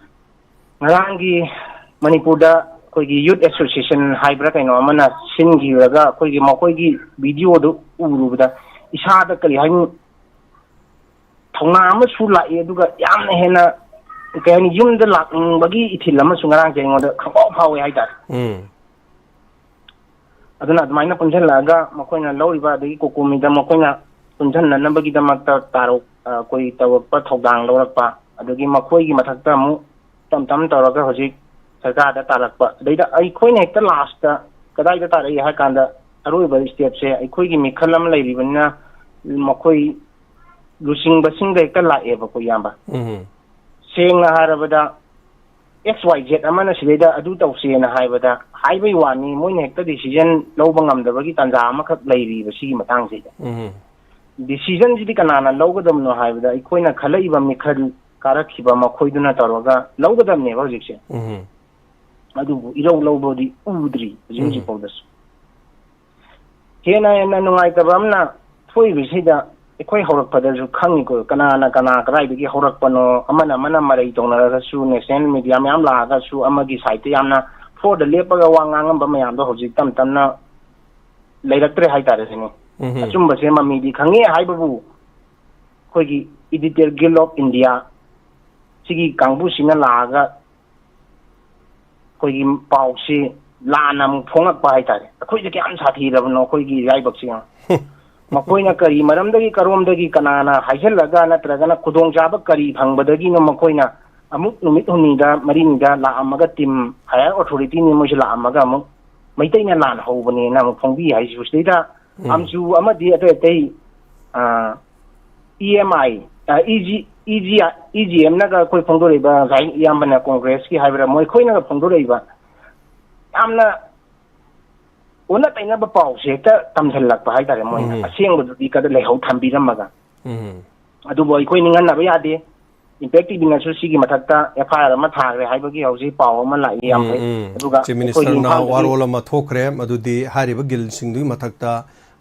ꯉꯔꯥꯡꯒꯤ ꯃꯅꯤꯄꯨꯔꯗ ꯑꯩꯈꯣꯏꯒꯤ Youth Association ꯍꯥꯏꯕ꯭ꯔꯥ ꯀꯩꯅꯣ ꯑꯃꯅ ꯁꯤꯟꯈꯤꯕꯒ ꯑꯩꯈꯣꯏꯒꯤ ꯃꯈꯣꯏꯒꯤ video ꯗꯨ ꯎꯔꯨꯕꯗ ꯏꯁꯥꯗ, ꯀꯔꯤ ꯍꯥꯏꯅꯤ, ꯊꯧꯅꯥ ꯑꯃꯁꯨ ꯂꯥꯛꯏ, ꯑꯗꯨꯒ ꯌꯥꯝꯅ ꯍꯦꯟꯅ, ꯀꯩ ꯍꯥꯏꯅꯤ, ꯌꯨꯝꯗ ꯂꯥꯛꯅꯤꯡꯕꯒꯤ ꯏꯊꯤꯜ ꯑꯃꯁꯨ ꯉꯔꯥꯡꯁꯦ ꯑꯩꯉꯣꯟꯗ ꯈꯪꯐꯥꯎ ꯐꯥꯎꯋꯦ ꯍꯥꯏꯇꯥꯔꯦ꯫ ꯎꯝ꯫ ꯑꯗꯨꯅ ꯑꯗꯨꯃꯥꯏꯅ ꯄꯨꯟꯁꯤꯜꯂꯛꯑꯒ ꯃꯈꯣꯏꯅ ꯂꯧꯔꯤꯕ, ꯑꯗꯒꯤ ꯀꯣꯀꯣꯃꯤꯗ ꯃꯈꯣꯏꯅ ꯄꯨꯟꯁꯤꯟꯅꯅꯕꯒꯤꯗꯃꯛꯇ ꯇꯥꯔꯣꯛ-, ꯑ, ꯑꯩꯈꯣꯏ ꯇꯧꯔꯛꯄ, ꯊꯧꯗꯥꯡ ꯂꯧꯔꯛꯄ, ꯑꯗꯒꯤ ꯃꯈꯣꯏꯒꯤ ꯃꯊꯛꯇ ꯑꯃꯨꯛ ꯇꯞ ꯇꯞꯅ ꯇꯧꯔꯒ ꯍꯧꯖꯤꯛ ꯁꯔꯀꯥꯔꯗ ꯇꯥꯔꯛꯄ, ꯑꯗꯩꯗ ꯑꯩꯈꯣꯏꯅ ꯍꯦꯛꯇ last ꯀꯗꯥꯏꯗ ꯇꯥꯔꯛꯏ ꯍꯥꯏ ꯀꯥꯟꯗ, ꯑꯔꯣꯏꯕ step ꯁꯦ ꯑꯩꯈꯣꯏꯒꯤ ꯃꯤꯈꯜ ꯑꯃ ꯂꯩꯔꯤꯕꯅꯤꯅ ꯃꯈꯣꯏ ꯂꯨꯆꯤꯡꯕꯁꯤꯡꯗ ꯍꯦꯛꯇ ꯂꯥꯛꯑꯦꯕꯀꯣ, ꯏꯌꯥꯝꯕ꯫ ꯎꯝ꯫ ꯁꯦꯡꯅ ꯍꯥꯏꯔꯕꯗ, X Y Z ꯑꯃꯅ ꯁꯤꯗꯩꯗ ꯑꯗꯨ ꯇꯧꯁꯦꯅ ꯍꯥꯏꯕꯗ, ꯍꯥꯏꯕꯩ ꯋꯥꯅꯤ, ꯃꯣꯏꯅ ꯍꯦꯛꯇ decision ꯂꯧꯕ ꯉꯝꯗꯕꯒꯤ ꯇꯥꯟꯖꯥ ꯑꯃꯈꯛ ꯂꯩꯔꯤꯕ ꯁꯤꯒꯤ ꯃꯇꯥꯡꯁꯤꯗ꯫ ꯎꯝ꯫ Decision ꯁꯤꯗꯤ ꯀꯅꯥꯅ ꯂꯧꯒꯗꯕꯅꯣ ꯍꯥꯏꯕꯗ, ꯑꯩꯈꯣꯏꯅ ꯈꯜꯂꯛꯏꯕ ꯃꯤꯈꯜ ꯀꯥꯔꯛꯈꯤꯕ ꯃꯈꯣꯏꯗꯨꯅ ꯇꯧꯔꯒ ꯂꯧꯒꯗꯕꯅꯦꯕ ꯍꯧꯖꯤꯛꯁꯦ꯫ ꯎꯝ꯫ ꯑꯗꯨꯕꯨ ꯏꯔꯧ ꯂꯧꯕꯗꯤ ꯎꯗ꯭ꯔꯤ ꯍꯧꯖꯤꯛ ꯎꯝ꯫ ꯍꯧꯖꯤꯛ ꯐꯥꯎꯗꯁꯨ꯫ ꯍꯦꯟꯅ ꯍꯦꯟꯅ ꯅꯨꯡꯉꯥꯏꯇꯕ ꯑꯃꯅ, ꯊꯣꯛꯏꯕꯁꯤꯗ ꯑꯩꯈꯣꯏ ꯍꯧꯔꯛꯄꯗꯁꯨ ꯈꯪꯉꯤꯀꯣ, ꯀꯅꯥꯅ ꯀꯅꯥ ꯀꯗꯥꯏꯗꯒꯤ ꯍꯧꯔꯛꯄꯅꯣ, ꯑꯃꯅ ꯑꯃꯅ ꯃꯔꯩ ꯇꯧꯅꯔꯒꯁꯨ, ꯅꯦꯁꯅꯦꯜ ꯃꯦꯗꯤꯌꯥ ꯃꯌꯥꯝ ꯂꯥꯛꯑꯒꯁꯨ, ꯑꯃꯒꯤ ꯁꯥꯏꯠꯇ ꯌꯥꯝꯅ ꯐꯣꯔꯗ ꯂꯦꯞꯄꯒ ꯋꯥ ꯉꯥꯡꯉꯝꯕ ꯃꯌꯥꯝꯗꯣ ꯍꯧꯖꯤꯛ ꯇꯞ ꯇꯞꯅ ꯂꯩꯔꯛꯇ꯭ꯔꯦ ꯍꯥꯏꯇꯥꯔꯦꯅꯦ꯫ ꯎꯝ꯫ ꯑꯆꯨꯝꯕꯁꯦ ꯃꯃꯤꯗꯤ ꯈꯪꯉꯦ ꯍꯥꯏꯕꯕꯨ, ꯑꯩꯈꯣꯏꯒꯤ Editor Guild of India ꯁꯤꯒꯤ ꯀꯥꯡꯕꯨꯁꯤꯅ ꯂꯥꯛꯑꯒ ꯑꯩꯈꯣꯏꯒꯤ ꯄꯥꯎꯁꯤ ꯂꯥꯟꯅ ꯑꯃꯨꯛ ꯐꯣꯡꯉꯛꯄ ꯍꯥꯏꯇꯥꯔꯦ꯫ ꯑꯩꯈꯣꯏꯁꯦ ꯀꯌꯥꯝ ꯁꯥꯊꯤꯔꯕꯅꯣ ꯑꯩꯈꯣꯏꯒꯤ ꯏꯔꯥꯏꯕꯛꯁꯤ ꯌꯦꯡꯉꯣ꯫ ꯃꯈꯣꯏꯅ ꯀꯔꯤ ꯃꯔꯝꯗꯒꯤ, ꯀꯔꯣꯝꯗꯒꯤ, ꯀꯅꯥꯅ ꯍꯥꯏꯖꯤꯜꯂꯒ, ꯅꯠꯇ꯭ꯔꯒꯅ ꯈꯨꯗꯣꯡꯆꯥꯕ ꯀꯔꯤ ꯐꯪꯕꯗꯒꯤꯅꯣ ꯃꯈꯣꯏꯅ ꯑꯃꯨꯛ ꯅꯨꯃꯤꯠ ꯍꯨꯝꯅꯤꯗ ꯃꯔꯤꯅꯤꯗ ꯂꯥꯛꯑꯝꯃꯒ, ꯇꯤꯝ ꯍꯥꯌꯔ ꯑꯣꯊꯣꯔꯤꯇꯤꯅꯤ ꯃꯣꯏꯁꯦ ꯂꯥꯛꯑꯝꯃꯒ ꯑꯃꯨꯛ ꯃꯩꯇꯩꯅ ꯂꯥꯟ ꯍꯧꯕꯅꯦꯅ ꯑꯃꯨꯛ ꯐꯣꯡꯕꯤ ꯍꯥꯏꯁꯤꯕꯨ? ꯁꯤꯗꯩꯗ ꯎꯝ꯫ ꯑꯝꯁꯨ ꯑꯃꯗꯤ ꯑꯇꯩ ꯑꯇꯩ, ꯑ, E M I, uh, E G, E G, E G ꯑꯦꯝꯅꯒ ꯑꯩꯈꯣꯏ ꯐꯣꯡꯗꯣꯔꯛꯏꯕ, ꯉꯁꯥꯏ ꯏꯌꯥꯝꯕꯅ ꯀꯣꯡꯒ꯭ꯔꯦꯁꯀꯤ ꯍꯥꯏꯕ꯭ꯔꯥ, ꯃꯣꯏ ꯑꯩꯈꯣꯏꯅꯒ ꯐꯣꯡꯗꯣꯔꯛꯏꯕ ꯌꯥꯝꯅ ꯑꯣꯟꯅ ꯇꯩꯅꯕ ꯄꯥꯎꯁꯦ ꯍꯦꯛꯇ ꯇꯝꯁꯤꯜꯂꯛꯄ ꯍꯥꯏꯇꯥꯔꯦ ꯃꯣꯏꯅ꯫ ꯎꯝ꯫ ꯑꯁꯦꯡꯕꯗꯨꯗꯤ ꯀꯗ ꯂꯩꯍꯧ ꯊꯝꯕꯤꯔꯝꯃꯒ꯫ ꯎꯝ꯫ ꯑꯗꯨꯕꯨ ꯑꯩꯈꯣꯏ ꯅꯤꯡꯍꯟꯅꯕ ꯌꯥꯗꯦ꯫ ꯏꯝꯄꯦꯛ ꯇꯤꯚꯤꯅꯁꯨ ꯁꯤꯒꯤ ꯃꯊꯛꯇ ꯑꯦꯐ ꯑꯥꯏ ꯑꯥꯔ ꯑꯃ ꯊꯥꯈ꯭ꯔꯦ ꯍꯥꯏꯕꯒꯤ ꯍꯧꯖꯤꯛ ꯄꯥꯎ ꯑꯃ ꯂꯥꯛꯏ, ꯌꯥꯝ ꯎꯝ, ꯐꯩ꯫ ꯎꯝ꯫ ꯑꯗꯨꯒ ꯆꯤꯐ ꯑꯩꯈꯣꯏꯒꯤ ꯃꯤꯅꯤꯁꯇꯔꯅ ꯏꯝꯐꯥꯜꯗꯒꯤ ꯋꯥꯔꯣꯜ ꯑꯃ ꯊꯣꯛꯈ꯭ꯔꯦ, ꯃꯗꯨꯗꯤ ꯍꯥꯏꯔꯤꯕ ꯒꯤꯜꯁꯤꯡꯗꯨꯒꯤ ꯃꯊꯛꯇ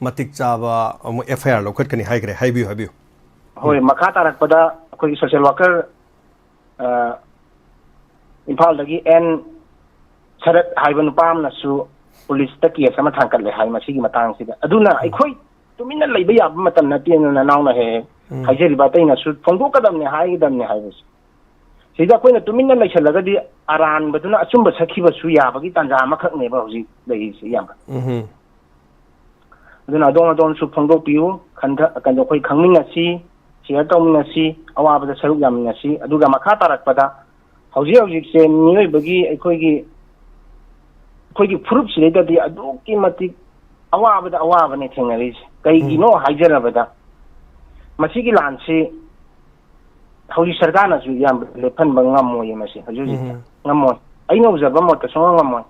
ꯃꯇꯤꯛ ꯆꯥꯕ ꯑꯃꯨꯛ ꯑꯦꯐ ꯑꯥꯏ ꯑꯥꯔ ꯂꯧꯈꯠꯀꯅꯤ ꯍꯥꯏꯈ꯭ꯔꯦ꯫ ꯍꯥꯏꯕꯤꯌꯨ, ꯍꯥꯏꯕꯤꯌꯨ꯫ ꯍꯣꯏ, ꯎꯝ꯫ ꯃꯈꯥ ꯇꯥꯔꯛꯄꯗ ꯑꯩꯈꯣꯏꯒꯤ ꯁꯣꯁꯤꯌꯦꯜ ꯋꯥꯔꯀꯔ, ꯑ, ꯏꯝꯐꯥꯜꯗꯒꯤ ꯑꯦꯟ ꯁꯔꯠ ꯍꯥꯏꯕ ꯅꯨꯄꯥ ꯑꯃꯅꯁꯨ ꯄꯨꯂꯤꯁꯇ ꯀꯦꯁ ꯑꯃ ꯊꯥꯡꯒꯠꯂꯦ ꯍꯥꯏ ꯃꯁꯤꯒꯤ ꯃꯇꯥꯡꯁꯤꯗ꯫ ꯑꯗꯨꯅ ꯎꯝ꯫ ꯑꯩꯈꯣꯏ ꯇꯨꯃꯤꯟꯅ ꯂꯩꯕ ꯌꯥꯕ ꯃꯇꯝ ꯅꯠꯇꯦꯅ ꯅꯅꯥꯎꯅ ꯍꯦꯛ ꯍꯦꯛ ꯎꯝ꯫ ꯍꯥꯏꯖꯔꯤꯕ, ꯑꯇꯩꯅꯁꯨ ꯐꯣꯡꯗꯣꯛꯀꯗꯕꯅꯦ, ꯍꯥꯏꯒꯗꯕꯅꯦ ꯍꯥꯏꯕꯁꯦ꯫ ꯁꯤꯗ ꯑꯩꯈꯣꯏꯅ ꯇꯨꯃꯤꯟꯅ ꯂꯩꯁꯜꯂꯒꯗꯤ ꯑꯔꯥꯟꯕꯗꯨꯅ ꯑꯆꯨꯝꯕ ꯁꯛꯈꯤꯕꯁꯨ ꯌꯥꯕꯒꯤ ꯇꯥꯟꯖꯥ ꯑꯃꯈꯛꯅꯦꯕ ꯍꯧꯖꯤꯛ ꯂꯩꯔꯤꯁꯦ, ꯏꯌꯥꯝꯕ꯫ ꯎꯝ꯫ ꯑꯗꯨꯅ ꯑꯗꯣꯝ ꯑꯗꯣꯝꯁꯨ ꯐꯣꯡꯗꯣꯛꯄꯤꯌꯨ, ꯈꯟꯊ-, ꯀꯩꯅꯣ, ꯑꯩꯈꯣꯏ ꯈꯪꯃꯤꯟꯅꯁꯤ, ꯁꯤꯌꯔ ꯇꯧꯃꯤꯟꯅꯁꯤ, ꯑꯋꯥꯕꯗ ꯁꯔꯨꯛ ꯌꯥꯃꯤꯟꯅꯁꯤ꯫ ꯑꯗꯨꯒ ꯃꯈꯥ ꯇꯥꯔꯛꯄꯗ ꯍꯧꯖꯤꯛ ꯍꯧꯖꯤꯛꯁꯦ ꯃꯤꯑꯣꯏꯕꯒꯤ, ꯑꯩꯈꯣꯏꯒꯤ, ꯑꯩꯈꯣꯏꯒꯤ ꯐꯨꯔꯨꯞꯁꯤꯗꯩꯗꯗꯤ ꯑꯗꯨꯛꯀꯤ ꯃꯇꯤꯛ ꯑꯋꯥꯕꯗ ꯑꯋꯥꯕꯅꯦ ꯊꯦꯡꯅꯔꯤꯁꯦ꯫ ꯎꯝ꯫ ꯀꯩꯒꯤꯅꯣ ꯍꯥꯏꯖꯔꯕꯗ, ꯃꯁꯤꯒꯤ ꯂꯥꯟꯁꯤ ꯍꯧꯖꯤꯛ ꯁꯔꯀꯥꯔꯅꯁꯨ ꯌꯥꯝ ꯂꯦꯞꯍꯟꯕ ꯉꯝꯃꯣꯏꯌꯦ ꯃꯁꯤ ꯍꯧꯖꯤꯛ ꯍꯧꯖꯤꯛꯇ꯫ ꯎꯝ꯫ ꯉꯝꯃꯣꯏ꯫ ꯑꯩꯅ ꯎꯖꯕ ꯃꯣꯠꯇ ꯁꯨꯡꯉꯝ ꯉꯝꯃꯣꯏ꯫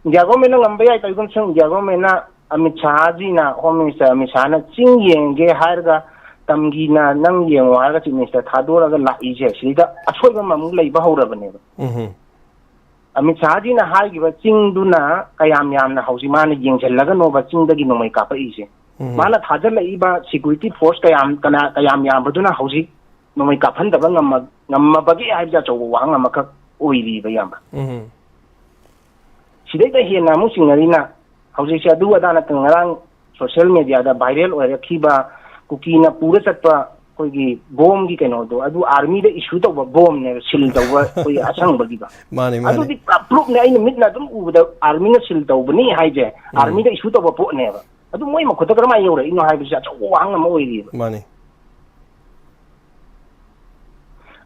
ꯏꯟꯗꯤꯌꯥ ꯒꯣꯔꯃꯦꯟꯅ ꯉꯝꯕ ꯌꯥꯏ, ꯀꯔꯤꯒꯨꯝꯕ ꯁꯨꯝ ꯏꯟꯗꯤꯌꯥ ꯒꯣꯔꯃꯦꯟꯅ, ꯑꯃꯤꯠ ꯁꯥꯍꯖꯤꯅ, ꯍꯣꯝ ꯃꯤꯅꯤꯁꯇꯔ ꯑꯃꯤꯠ ꯁꯥꯍꯅ ꯆꯤꯡ ꯌꯦꯡꯒꯦ ꯍꯥꯏꯔꯒ ꯃꯇꯝꯒꯤꯅ ꯅꯪ ꯌꯦꯡꯉꯣ ꯍꯥꯏꯔꯒ ꯆꯤꯐ ꯃꯤꯅꯤꯁꯇꯔ ꯊꯥꯗꯣꯔꯛꯑꯒ ꯂꯥꯛꯏꯁꯦ, ꯁꯤꯗ ꯑꯁꯣꯏꯕ ꯑꯃꯃꯨꯛ ꯂꯩꯕ ꯍꯧꯔꯕꯅꯦꯕ꯫ ꯎꯝ꯫ ꯑꯃꯤꯠ ꯁꯥꯍꯖꯤꯅ ꯍꯥꯏꯈꯤꯕ ꯆꯤꯡꯗꯨꯅ ꯀꯌꯥꯝ ꯌꯥꯝꯅ ꯍꯧꯖꯤꯛ ꯃꯥꯅ ꯌꯦꯡꯁꯤꯜꯂꯒꯅꯣꯕ ꯆꯤꯡꯗꯒꯤ ꯅꯣꯡꯃꯩ ꯀꯥꯞꯄꯛꯏꯁꯦ? ꯎꯝ꯫ ꯃꯥꯅ ꯊꯥꯖꯤꯜꯂꯛꯏꯕ ꯁꯤꯀ꯭ꯌꯨꯔꯤꯇꯤ ꯐꯣꯔꯁ ꯀꯌꯥꯝ, ꯀꯅꯥ, ꯀꯌꯥꯝ ꯌꯥꯝꯕꯗꯨꯅ ꯍꯧꯖꯤꯛ ꯅꯣꯡꯃꯩ ꯀꯥꯞꯍꯟꯗꯕ ꯉꯝꯃ-, ꯉꯝꯃꯕꯒꯦ ꯍꯥꯏꯕꯁꯦ ꯑꯆꯧꯕ ꯋꯥꯍꯪ ꯑꯃꯈꯛ ꯑꯣꯏꯔꯤꯕ, ꯏꯌꯥꯝꯕ꯫ ꯎꯝ꯫ ꯁꯤꯗꯩꯗ ꯍꯦꯟꯅ ꯑꯃꯨꯛ ꯆꯤꯡꯅꯔꯤꯅ, ꯍꯧꯖꯤꯛꯁꯦ ꯑꯗꯨ ꯑꯗꯥ ꯅꯠꯇꯅ, ꯉꯔꯥꯡ ꯁꯣꯁꯤꯌꯦꯜ ꯃꯦꯗꯤꯌꯥꯗ ꯚꯥꯏꯔꯦꯜ ꯑꯣꯏꯔꯛꯈꯤꯕ ꯀꯨꯀꯤꯅ ꯄꯨꯔ ꯆꯠꯄ ꯑꯩꯈꯣꯏꯒꯤ ꯕꯣꯝꯒꯤ ꯀꯩꯅꯣꯗꯣ, ꯑꯗꯨ ꯑꯥꯔꯃꯤꯗ ꯏꯁꯨ ꯇꯧꯕ ꯕꯣꯝꯅꯦꯕ, ꯁꯤꯜ ꯇꯧꯕ ꯑꯩꯈꯣꯏꯒꯤ ꯑꯁꯪꯕꯒꯤꯗꯣ꯫ ꯃꯥꯅꯤ, ꯃꯥꯅꯤ꯫ ꯑꯗꯨꯗꯤ ꯄꯨꯔꯥ ꯄ꯭ꯔꯨꯐꯅꯦ, ꯑꯩꯅ ꯃꯤꯠꯅ ꯑꯗꯨꯝ ꯎꯕꯗ ꯑꯥꯔꯃꯤꯅ ꯁꯤꯜ ꯇꯧꯕꯅꯤ ꯍꯥꯏꯁꯦ, ꯎꯝ꯫ ꯑꯥꯔꯃꯤꯗ ꯏꯁꯨ ꯇꯧꯕ ꯄꯣꯠꯅꯦꯕ꯫ ꯑꯗꯨ ꯃꯣꯏ ꯃꯈꯨꯠꯇ ꯀꯔꯝꯍꯥꯏꯅ ꯌꯧꯔꯛꯏꯅꯣ ꯍꯥꯏꯕꯁꯤ ꯑꯆꯧꯕ ꯋꯥꯍꯪ ꯑꯃ ꯑꯣꯏꯔꯤꯕ꯫ ꯃꯥꯅꯤ꯫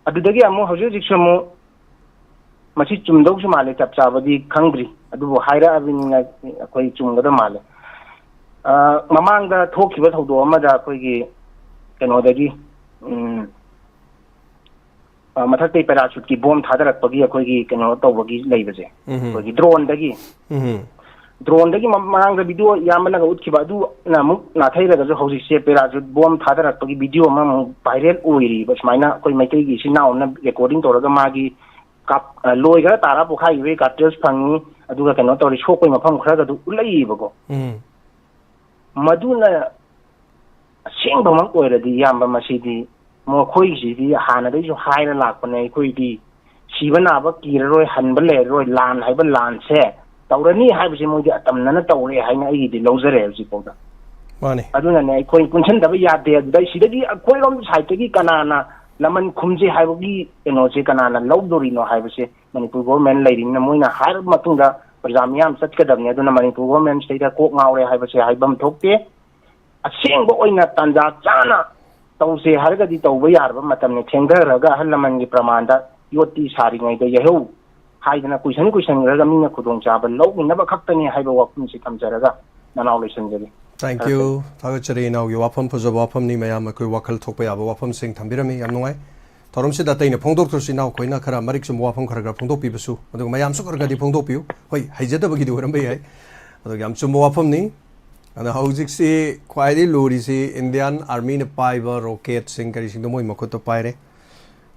ꯑꯗꯨꯗꯒꯤ ꯑꯃꯨꯛ ꯍꯧꯖꯤꯛ ꯍꯧꯖꯤꯛꯁꯨ ꯑꯃꯨꯛ ꯃꯁꯤ ꯆꯨꯝꯗꯧꯁꯨ ꯃꯥꯜꯂꯦ, ꯆꯞ ꯆꯥꯕꯗꯤ ꯈꯪꯗ꯭ꯔꯤ, ꯑꯗꯨꯕꯨ ꯍꯥꯏꯔꯛꯑꯕꯅꯤꯅ ꯑꯩꯈꯣꯏ ꯆꯨꯝꯒꯗꯕ ꯃꯥꯜꯂꯦ꯫ ꯑ, ꯃꯃꯥꯡꯗ ꯊꯣꯛꯈꯤꯕ ꯊꯧꯗꯣꯛ ꯑꯃꯗ ꯑꯩꯈꯣꯏꯒꯤ ꯀꯩꯅꯣꯗꯒꯤ, ꯎꯝ, ꯑ, ꯃꯊꯛꯇꯩ ꯄꯦꯔꯥꯁꯨꯠꯀꯤ ꯕꯣꯝ ꯊꯥꯗꯔꯛꯄꯒꯤ ꯑꯩꯈꯣꯏꯒꯤ ꯀꯩꯅꯣ ꯇꯧꯕꯒꯤ ꯂꯩꯕꯁꯦ, ꯎꯝ꯫ ꯑꯩꯈꯣꯏꯒꯤ ꯗ꯭ꯔꯣꯟꯗꯒꯤ꯫ ꯎꯝ꯫ ꯗ꯭ꯔꯣꯟꯗꯒꯤ ꯃ-, ꯃꯃꯥꯡꯗ ꯚꯤꯗꯤꯑꯣ ꯏꯌꯥꯝꯕꯅꯒ ꯎꯠꯈꯤꯕ ꯑꯗꯨꯅ ꯑꯃꯨꯛ ꯅꯥꯊꯩꯔꯒꯁꯨ, ꯍꯧꯖꯤꯛꯁꯦ ꯄꯦꯔꯥꯁꯨꯠ ꯕꯣꯝ ꯊꯥꯗꯔꯛꯄꯒꯤ ꯚꯤꯗꯤꯑꯣ ꯑꯃꯃꯨꯛ ꯚꯥꯏꯔꯦꯜ ꯑꯣꯏꯔꯤꯕ꯫ ꯁꯨꯃꯥꯏꯅ ꯑꯩꯈꯣꯏ ꯃꯩꯇꯩꯒꯤ ꯏꯆꯤꯟ ꯏꯅꯥꯎ ꯑꯃꯅ ꯔꯦꯀꯣꯔꯗꯤꯡ ꯇꯧꯔꯒ ꯃꯥꯒꯤ ꯀꯥꯞ-, ꯑ, ꯂꯣꯏꯈ꯭ꯔ ꯇꯥꯔ ꯄꯣꯛꯈꯥꯏꯈꯤꯕꯒꯤ ꯀꯥꯔꯇ꯭ꯔꯤꯖ ꯐꯪꯉꯤ, ꯑꯗꯨꯒ ꯀꯩꯅꯣ ꯇꯧꯔꯤ, ꯁꯣꯛꯄꯒꯤ ꯃꯐꯝ ꯈꯔꯒꯗꯨ ꯎꯠꯂꯛꯏꯕꯀꯣ꯫ ꯎꯝ꯫ ꯃꯗꯨꯅ ꯑꯁꯦꯡꯕꯃꯛ ꯑꯣꯏꯔꯗꯤ, ꯏꯌꯥꯝꯕ, ꯃꯁꯤꯗꯤ ꯃꯈꯣꯏꯒꯤꯁꯤꯗꯤ ꯍꯥꯟꯅꯗꯒꯤꯁꯨ ꯍꯥꯏꯔ ꯂꯥꯛꯄꯅꯦ, ꯑꯩꯈꯣꯏꯗꯤ ꯁꯤꯕ ꯅꯥꯕ ꯀꯤꯔꯔꯣꯏ, ꯍꯟꯕ ꯂꯩꯔꯔꯣꯏ, ꯂꯥꯟ ꯍꯥꯏꯕ ꯂꯥꯟꯁꯦ ꯇꯧꯔꯅꯤ ꯍꯥꯏꯕꯁꯦ ꯃꯣꯏꯗꯤ ꯑꯇꯝꯅꯅ ꯇꯧꯔꯦ ꯍꯥꯏꯅ ꯑꯩꯒꯤꯗꯤ ꯂꯧꯖꯔꯦ ꯍꯧꯖꯤꯛꯐꯥꯎꯗ꯫ ꯃꯥꯅꯤ꯫ ꯑꯗꯨꯅꯅꯦ, ꯑꯩꯈꯣꯏ ꯄꯨꯟꯁꯤꯟꯗꯕ ꯌꯥꯗꯦ꯫ ꯑꯗꯨꯗ ꯁꯤꯗꯒꯤ ꯑꯩꯈꯣꯏꯔꯣꯝ ꯁꯥꯏꯠꯇꯒꯤ ꯀꯅꯥꯅ ꯂꯃꯟ ꯈꯨꯝꯁꯦ ꯍꯥꯏꯕꯒꯤ ꯀꯩꯅꯣꯁꯦ ꯀꯅꯥꯅ ꯂꯧꯗꯣꯔꯤꯅꯣ ꯍꯥꯏꯕꯁꯦ ꯃꯅꯤꯄꯨꯔ ꯒꯣꯚꯔꯟꯃꯦꯟꯠ ꯂꯩꯔꯤꯕꯅꯤꯅ, ꯃꯣꯏꯅ ꯍꯥꯏꯔꯕ ꯃꯇꯨꯡꯗ ꯄ꯭ꯔꯖꯥ ꯃꯤꯌꯥꯝ ꯆꯠꯀꯗꯕꯅꯤ꯫ ꯑꯗꯨꯅ ꯃꯅꯤꯄꯨꯔ ꯒꯣꯚꯔꯟꯃꯦꯟꯠ ꯁꯤꯗꯩꯗ ꯀꯣꯛ ꯉꯥꯎꯔꯦ ꯍꯥꯏꯕꯁꯦ ꯍꯥꯏꯐꯝ ꯊꯣꯛꯇꯦ꯫ ꯑꯁꯦꯡꯕ ꯑꯣꯏꯅ ꯇꯥꯟꯖꯥ ꯆꯥꯅ ꯇꯧꯁꯦ ꯍꯥꯏꯔꯒꯗꯤ ꯇꯧꯕ ꯌꯥꯔꯕ ꯃꯇꯝꯅꯤ꯫ ꯊꯦꯡꯊꯔꯒ ꯑꯍꯜ ꯂꯃꯟꯒꯤ ꯄ꯭ꯔꯃꯥꯟꯗ "ꯌꯣꯠꯇꯤ ꯁꯥꯔꯤꯉꯩꯗ ꯌꯩꯍꯧ" ꯍꯥꯏꯗꯅ ꯀꯨꯏꯁꯟ ꯀꯨꯏꯁꯟꯈ꯭ꯔꯒ ꯃꯤꯅ ꯈꯨꯗꯣꯡꯆꯥꯕ ꯂꯧꯈꯤꯅꯕ ꯈꯛꯇꯅꯤ ꯍꯥꯏꯕ ꯋꯥꯐꯝꯁꯤ ꯊꯝꯖꯔꯒ ꯅꯅꯥꯎ ꯂꯣꯏꯁꯤꯟꯖꯔꯤ꯫ Thank you꯫ ꯊꯥꯒꯠꯆꯔꯤ ꯏꯅꯥꯎꯒꯤ ꯋꯥꯐꯝ, ꯐꯖꯕ ꯋꯥꯐꯝꯅꯤ꯫ ꯃꯌꯥꯝ ꯑꯩꯈꯣꯏ ꯋꯥꯈꯜ ꯊꯣꯛꯄ ꯌꯥꯕ ꯋꯥꯐꯝꯁꯤꯡ ꯊꯝꯕꯤꯔꯝꯃꯤ, ꯌꯥꯝ ꯅꯨꯡꯉꯥꯏ꯫ ꯊꯧꯔꯝꯁꯤꯗ ꯑꯇꯩꯅ ꯐꯣꯡꯗꯣꯛꯇ꯭ꯔꯁꯨ ꯏꯅꯥꯎꯈꯣꯏꯅ ꯈꯔ ꯃꯔꯤꯛ ꯆꯨꯝꯕ ꯋꯥꯐꯝ ꯈꯔ ꯈꯔ ꯐꯣꯡꯗꯣꯛꯄꯤꯕꯁꯨ, ꯑꯗꯨꯒ ꯃꯌꯥꯝꯁꯨ ꯈꯔ ꯈꯔꯗꯤ ꯐꯣꯡꯗꯣꯛꯄꯤꯌꯨ꯫ ꯍꯣꯏ, ꯍꯩꯖꯗꯕꯒꯤꯗꯤ ꯑꯣꯏꯔꯝꯕ ꯌꯥꯏ, ꯑꯗꯨꯒ ꯌꯥꯝ ꯆꯨꯝꯕ ꯋꯥꯐꯝꯅꯤ꯫ ꯑꯗꯣ ꯍꯧꯖꯤꯛꯁꯤ ꯈ꯭ꯋꯥꯏꯗꯒꯤ ꯂꯨꯔꯤꯁꯤ Indian Armyꯅ ꯄꯥꯏꯕ rocketꯁꯤꯡ ꯀꯔꯤꯁꯤꯡꯗꯣ ꯃꯣꯏ ꯃꯈꯨꯠꯇ ꯄꯥꯏꯔꯦ꯫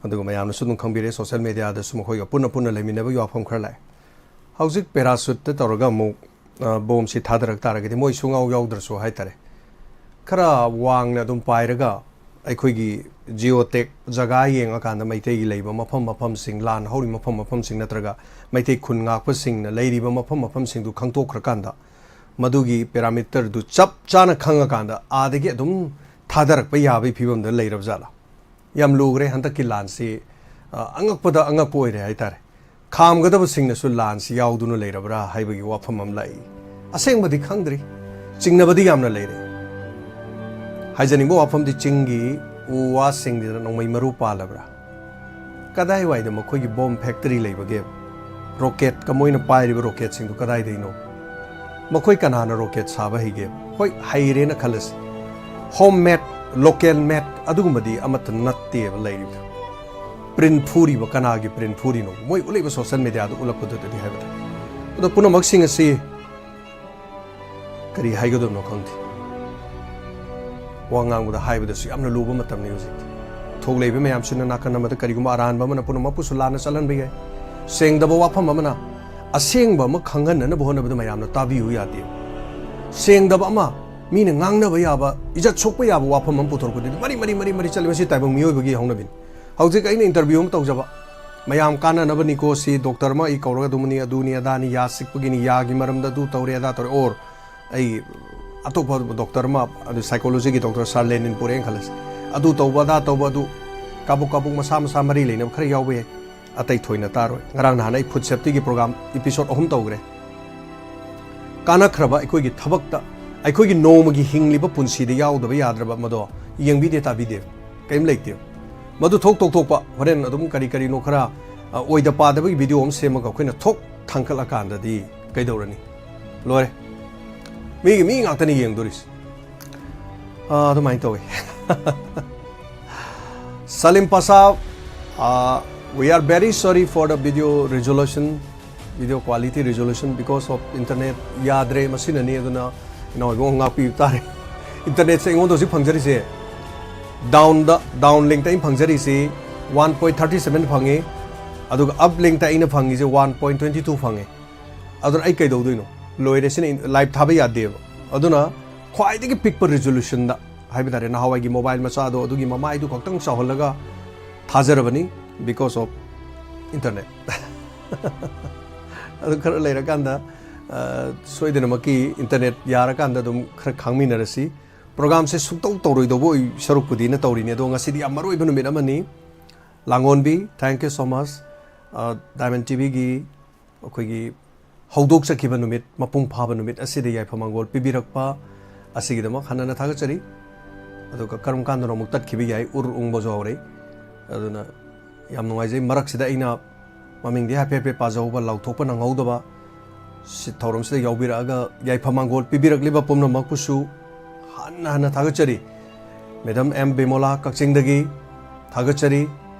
ꯑꯗꯨꯒ ꯃꯌꯥꯝꯅꯁꯨ ꯑꯗꯨꯝ ꯈꯪꯕꯤꯔꯦ, social mediaꯗꯁꯨ ꯃꯈꯣꯏꯒ ꯄꯨꯟꯅ ꯄꯨꯟꯅ ꯂꯩꯃꯤꯟꯅꯕꯒꯤ ꯋꯥꯐꯝ ꯈꯔ ꯂꯥꯛꯑꯦ꯫ ꯍꯧꯖꯤꯛ parachuteꯇ ꯇꯧꯔꯒ ꯑꯃꯨꯛ, ꯑ, bombꯁꯤ ꯊꯥꯗꯔꯛ ꯇꯥꯔꯒꯗꯤ ꯃꯣꯏ ꯁꯨꯡꯌꯥꯎ ꯌꯥꯎꯗ꯭ꯔꯁꯨ ꯍꯥꯏꯇꯥꯔꯦ, ꯈꯔ ꯋꯥꯡꯅ ꯑꯗꯨꯝ ꯄꯥꯏꯔꯒ ꯑꯩꯈꯣꯏꯒꯤ geotag ꯖꯒꯥ ꯌꯦꯡꯉꯀꯥꯟꯗ ꯃꯩꯇꯩꯒꯤ ꯂꯩꯕ ꯃꯐꯝ ꯃꯐꯝꯁꯤꯡ, ꯂꯥꯟ ꯍꯧꯔꯤ ꯃꯐꯝ ꯃꯐꯝꯁꯤꯡ ꯅꯠꯇ꯭ꯔꯒ ꯃꯩꯇꯩ ꯈꯨꯟ ꯉꯥꯛꯄꯁꯤꯡꯅ ꯂꯩꯔꯤꯕ ꯃꯐꯝ ꯃꯐꯝꯁꯤꯡꯗꯨ ꯈꯪꯗꯣꯛꯈ꯭ꯔꯀꯥꯟꯗ ꯃꯗꯨꯒꯤ parameterꯗꯨ ꯆꯞ ꯆꯥꯅ ꯈꯪꯉꯀꯥꯟꯗ ꯑꯥꯗꯒꯤ ꯑꯗꯨꯝ ꯊꯥꯗꯔꯛꯄ ꯌꯥꯕꯒꯤ ꯐꯤꯕꯝꯗ ꯂꯩꯔꯕ ꯖꯥꯠꯂꯥ? ꯌꯥꯝ ꯂꯨꯈ꯭ꯔꯦ ꯍꯟꯗꯛꯀꯤ ꯂꯥꯟꯁꯤ, ꯑ, ꯑꯉꯛꯄꯗ ꯑꯉꯛꯄ ꯑꯣꯏꯔꯦ ꯍꯥꯏꯇꯥꯔꯦ꯫ ꯈꯥꯝꯒꯗꯕꯁꯤꯡꯅꯁꯨ ꯂꯥꯟꯁꯤ ꯌꯥꯎꯗꯨꯅ ꯂꯩꯔꯕ꯭ꯔꯥ ꯍꯥꯏꯕꯒꯤ ꯋꯥꯐꯝ ꯑꯃ ꯂꯥꯛꯏ꯫ ꯑꯁꯦꯡꯕꯗꯤ ꯈꯪꯗ꯭ꯔꯤ, ꯆꯤꯡꯅꯕꯗꯤ ꯌꯥꯝꯅ ꯂꯩꯔꯦ꯫ ꯍꯥꯏꯖꯅꯤꯡꯕ ꯋꯥꯐꯝꯗꯤ ꯆꯤꯡꯒꯤ ꯎ ꯋꯥꯁꯤꯡꯁꯤꯗ ꯅꯣꯡꯃꯩ ꯃꯔꯨ ꯄꯥꯜꯂꯕ꯭ꯔꯥ? ꯀꯗꯥꯏꯋꯥꯏꯗ ꯃꯈꯣꯏꯒꯤ bomb factory ꯂꯩꯕꯒꯦ? Rocketꯀ ꯃꯣꯏꯅ ꯄꯥꯏꯔꯤꯕ rocketꯁꯤꯡꯗꯨ ꯀꯗꯥꯏꯗꯩꯅꯣ? ꯃꯈꯣꯏ ꯀꯅꯥꯅ rocket ꯁꯥꯕ ꯍꯩꯒꯦ? ꯍꯣꯏ, ꯍꯩꯔꯦꯅ ꯈꯜꯂꯁꯤ꯫ Home made, local made ꯑꯗꯨꯒꯨꯝꯕꯗꯤ ꯑꯃꯠꯇ ꯅꯠꯇꯦꯕ ꯂꯩꯔꯤꯕꯗꯣ꯫ Print ꯐꯨꯔꯤꯕ ꯀꯅꯥꯒꯤ print ꯐꯨꯔꯤꯅꯣ? ꯃꯣꯏ ꯎꯠꯂꯛꯏꯕ social mediaꯗ ꯎꯠꯂꯛꯄꯗꯨꯗꯗꯤ ꯍꯥꯏꯕꯗ꯫ ꯑꯗꯣ ꯄꯨꯝꯅꯃꯛꯁꯤꯡ ꯑꯁꯤ ꯀꯔꯤ ꯍꯥꯏꯒꯗꯕꯅꯣ ꯈꯪꯗꯦ꯫ ꯋꯥ ꯉꯥꯡꯕꯗ ꯍꯥꯏꯕꯗꯁꯨ ꯌꯥꯝꯅ ꯂꯨꯕ ꯃꯇꯝꯅꯤ ꯍꯧꯖꯤꯛꯇꯤ꯫ ꯊꯣꯛꯂꯛꯏꯕ ꯃꯌꯥꯝꯁꯤꯅ ꯅꯥꯀꯟ ꯑꯃꯗ ꯀꯔꯤꯒꯨꯝꯕ ꯑꯔꯥꯟꯕ ꯑꯃꯅ ꯄꯨꯝꯅꯃꯛꯄꯨꯁꯨ ꯂꯥꯟꯅ ꯆꯠꯍꯟꯕ ꯌꯥꯏ꯫ ꯁꯦꯡꯗꯕ ꯋꯥꯐꯝ ꯑꯃꯅ ꯑꯁꯦꯡꯕ ꯑꯃ ꯈꯪꯍꯟꯅꯅꯕ ꯍꯣꯠꯅꯕꯗ ꯃꯌꯥꯝꯅ ꯇꯥꯕꯤꯌꯨ ꯌꯥꯗꯦ꯫ ꯁꯦꯡꯗꯕ ꯑꯃ, ꯃꯤꯅ ꯉꯥꯡꯅꯕ ꯌꯥꯕ, ꯏꯖꯠ ꯁꯣꯛꯄ ꯌꯥꯕ ꯋꯥꯐꯝ ꯑꯃ ꯄꯨꯊꯣꯔꯛꯄꯗꯨꯗꯤ ꯃꯔꯤ, ꯃꯔꯤ, ꯃꯔꯤ, ꯃꯔꯤ ꯆꯠꯂꯤ꯫ ꯃꯁꯤ ꯇꯥꯏꯕꯪ ꯃꯤꯑꯣꯏꯕꯒꯤ ꯍꯧꯅꯕꯤꯅꯤ꯫ ꯍꯧꯖꯤꯛ ꯑꯩꯅ interview ꯑꯃ ꯇꯧꯖꯕ, ꯃꯌꯥꯝ ꯀꯥꯟꯅꯅꯕꯅꯤꯀꯣ ꯁꯤ, doctor ꯑꯃ ꯑꯩ ꯀꯧꯔꯒ ꯑꯗꯨꯃꯅꯤ, ꯑꯗꯨꯅꯤ, ꯑꯗꯥꯅꯤ, ꯌꯥ ꯁꯤꯛꯄꯒꯤꯅꯤ, ꯌꯥꯒꯤ ꯃꯔꯝꯗ ꯑꯗꯨ ꯇꯧꯔꯦ, ꯑꯗꯥ ꯇꯧꯔꯦ, or ꯑꯩ ꯑꯇꯣꯞꯄ doctor ꯑꯃ, ꯑꯗꯨ psychologyꯒꯤ doctor Sir Lenin ꯄꯨꯔꯦꯅ ꯈꯜꯂꯁꯤ, ꯑꯗꯨ ꯇꯧꯕ, ꯑꯗꯥ ꯇꯧꯕ, ꯑꯗꯨ ꯀꯥꯕꯨꯛ ꯀꯥꯕꯨꯛ ꯃꯁꯥ ꯃꯁꯥ ꯃꯔꯤ ꯂꯩꯅꯕ ꯈꯔ ꯌꯥꯎꯕ ꯌꯥꯏ, ꯑꯇꯩ ꯊꯣꯏꯅ ꯇꯥꯔꯣꯏ꯫ ꯉꯔꯥꯡ ꯅꯍꯥꯟ ꯑꯩ food safetyꯒꯤ program episode ꯑꯍꯨꯝ ꯇꯧꯈ꯭ꯔꯦ꯫ ꯀꯥꯟꯅꯈ꯭ꯔꯕ ꯑꯩꯈꯣꯏꯒꯤ ꯊꯕꯛꯇ, ꯑꯩꯈꯣꯏꯒꯤ ꯅꯣꯡꯃꯒꯤ ꯍꯤꯡꯂꯤꯕ ꯄꯨꯟꯁꯤꯗ ꯌꯥꯎꯗꯕ ꯌꯥꯗ꯭ꯔꯕ ꯃꯗꯣ ꯌꯦꯡꯕꯤꯗꯦ, ꯇꯥꯕꯤꯗꯦ, ꯀꯔꯤꯝ ꯂꯩꯇꯦ꯫ ꯃꯗꯨ ꯊꯣꯛ ꯇꯣꯛꯊꯣꯛꯄ, ꯍꯣꯔꯦꯟ ꯑꯗꯨꯝ ꯀꯔꯤ ꯀꯔꯤꯅꯣ ꯈꯔ, ꯑ, ꯑꯣꯏꯗ ꯄꯥꯗꯕꯒꯤ video ꯑꯃ ꯁꯦꯝꯃꯒ ꯑꯩꯈꯣꯏꯅ ꯊꯣꯛ ꯊꯥꯡꯒꯠꯂꯀꯥꯟꯗꯗꯤ ꯀꯩꯗꯧꯔꯅꯤ? ꯂꯣꯏꯔꯦ꯫ ꯃꯤꯒꯤ ꯃꯤ ꯉꯥꯛꯇꯅꯤ ꯌꯦꯡꯗꯣꯔꯤꯁꯦ꯫ ꯑ, ꯑꯗꯨꯃꯥꯏꯅ ꯇꯧꯋꯤ꯫ Salim Pasha, uh, we are very sorry for the video resolution, video quality resolution because of internet ꯌꯥꯗ꯭ꯔꯦ, ꯃꯁꯤꯅꯅꯤ꯫ ꯑꯗꯨꯅ ꯏꯅꯥꯎ ꯏꯕꯨꯡꯉꯣ ꯉꯥꯛꯄꯤꯕ ꯇꯥꯔꯦ꯫ ꯏꯟꯇꯔꯅꯦꯠꯁꯦ ꯑꯩꯉꯣꯟꯗ ꯍꯧꯖꯤꯛ ꯐꯪꯖꯔꯤꯁꯦ, ꯗꯥꯎꯟꯗ, ꯗꯥꯎꯟ ꯂꯤꯡꯇ ꯑꯩꯅ ꯐꯪꯖꯔꯤꯁꯤ ꯋꯥꯟ ꯄꯣꯏꯟ ꯊꯥꯔꯇꯤ ꯁꯕꯦꯟ ꯐꯪꯉꯤ, ꯑꯗꯨꯒ ꯑꯞ ꯂꯤꯡꯇ ꯑꯩꯅ ꯐꯪꯉꯤꯁꯦ ꯋꯥꯟ ꯄꯣꯏꯟ ꯇ꯭ꯋꯦꯟꯇꯤ ꯇꯨ ꯐꯪꯉꯤ꯫ ꯑꯗꯨꯅ ꯑꯩ ꯀꯩꯗꯧꯗꯣꯏꯅꯣ? ꯂꯣꯏꯔꯦ, ꯁꯤꯅ ꯂꯥꯏꯚ ꯊꯥꯕ ꯌꯥꯗꯦꯕ꯫ ꯑꯗꯨꯅ ꯈ꯭ꯋꯥꯏꯗꯒꯤ ꯄꯤꯛꯄ ꯔꯤꯖꯣꯂꯨꯁꯟꯗ ꯍꯥꯏꯕ ꯇꯥꯔꯦ, ꯅꯍꯥꯟꯋꯥꯏꯒꯤ ꯃꯣꯕꯥꯏꯜ ꯃꯆꯥꯗꯣ ꯑꯗꯨꯒꯤ ꯃꯃꯥꯏꯗꯨ ꯈꯛꯇꯪ ꯆꯥꯎꯍꯜꯂꯒ ꯊꯥꯖꯔꯕꯅꯤ, because of internet꯫ ꯑꯗꯨ ꯈꯔ ꯂꯩꯔꯀꯥꯟꯗ, ꯑ, ꯁꯣꯏꯗꯅꯃꯛꯀꯤ ꯏꯟꯇꯔꯅꯦꯠ ꯌꯥꯔꯀꯥꯟꯗ ꯑꯗꯨꯝ ꯈꯔ ꯈꯥꯡꯃꯤꯟꯅꯔꯁꯤ꯫ ꯄ꯭ꯔꯣꯒꯥꯝꯁꯦ ꯁꯨꯡꯇꯧ ꯇꯧꯔꯣꯏꯗꯧꯕ ꯑꯣꯏ ꯁꯔꯨꯛꯄꯨꯗꯤꯅ ꯇꯧꯔꯤꯅꯤ, ꯑꯗꯣ ꯉꯁꯤꯗꯤ ꯌꯥꯝ ꯃꯔꯨ ꯑꯣꯏꯕ ꯅꯨꯃꯤꯠ ꯑꯃꯅꯤ꯫ ꯂꯥꯡꯒꯣꯟꯕꯤ, thank you so much꯫ ꯑ, ꯗꯥꯏꯃꯟ ꯇꯤꯚꯤꯒꯤ ꯑꯩꯈꯣꯏꯒꯤ ꯍꯧꯗꯣꯛꯆꯈꯤꯕ ꯅꯨꯃꯤꯠ, ꯃꯄꯨꯡ ꯐꯥꯕ ꯅꯨꯃꯤꯠ ꯑꯁꯤꯗ ꯌꯥꯏꯐ ꯃꯥꯡꯒꯣꯜ ꯄꯤꯕꯤꯔꯛꯄ ꯑꯁꯤꯒꯤꯗꯃꯛ ꯍꯟꯅ ꯍꯟꯅ ꯊꯥꯒꯠꯆꯔꯤ꯫ ꯑꯗꯨꯒ ꯀꯔꯝ ꯀꯥꯟꯗꯅꯣ ꯑꯃꯨꯛ ꯇꯠꯈꯤꯕ ꯌꯥꯏ, ꯎꯔ ꯎꯪꯕꯁꯨ ꯍꯧꯔꯛꯏ꯫ ꯑꯗꯨꯅ ꯌꯥꯝ ꯅꯨꯡꯉꯥꯏꯖꯩ꯫ ꯃꯔꯛꯁꯤꯗ ꯑꯩꯅ ꯃꯃꯤꯡꯗꯤ ꯍꯥꯏꯐꯦꯠ ꯍꯥꯏꯐꯦꯠ ꯄꯥꯖꯍꯧꯕ, ꯂꯥꯎꯊꯣꯛꯄ ꯅꯪꯍꯧꯗꯕ, ꯁꯤ ꯊꯧꯔꯝꯁꯤꯗ ꯌꯥꯎꯕꯤꯔꯛꯑꯒ ꯌꯥꯏꯐ ꯃꯥꯡꯒꯣꯜ ꯄꯤꯕꯤꯔꯛꯂꯤꯕ ꯄꯨꯝꯅꯃꯛꯄꯨꯁꯨ ꯍꯟꯅ ꯍꯟꯅ ꯊꯥꯒꯠꯆꯔꯤ꯫ ꯃꯦꯗꯥꯝ ꯑꯦꯝ ꯕꯤꯃꯣꯂꯥ, ꯀꯛꯆꯤꯡꯗꯒꯤ ꯊꯥꯒꯠꯆꯔꯤ꯫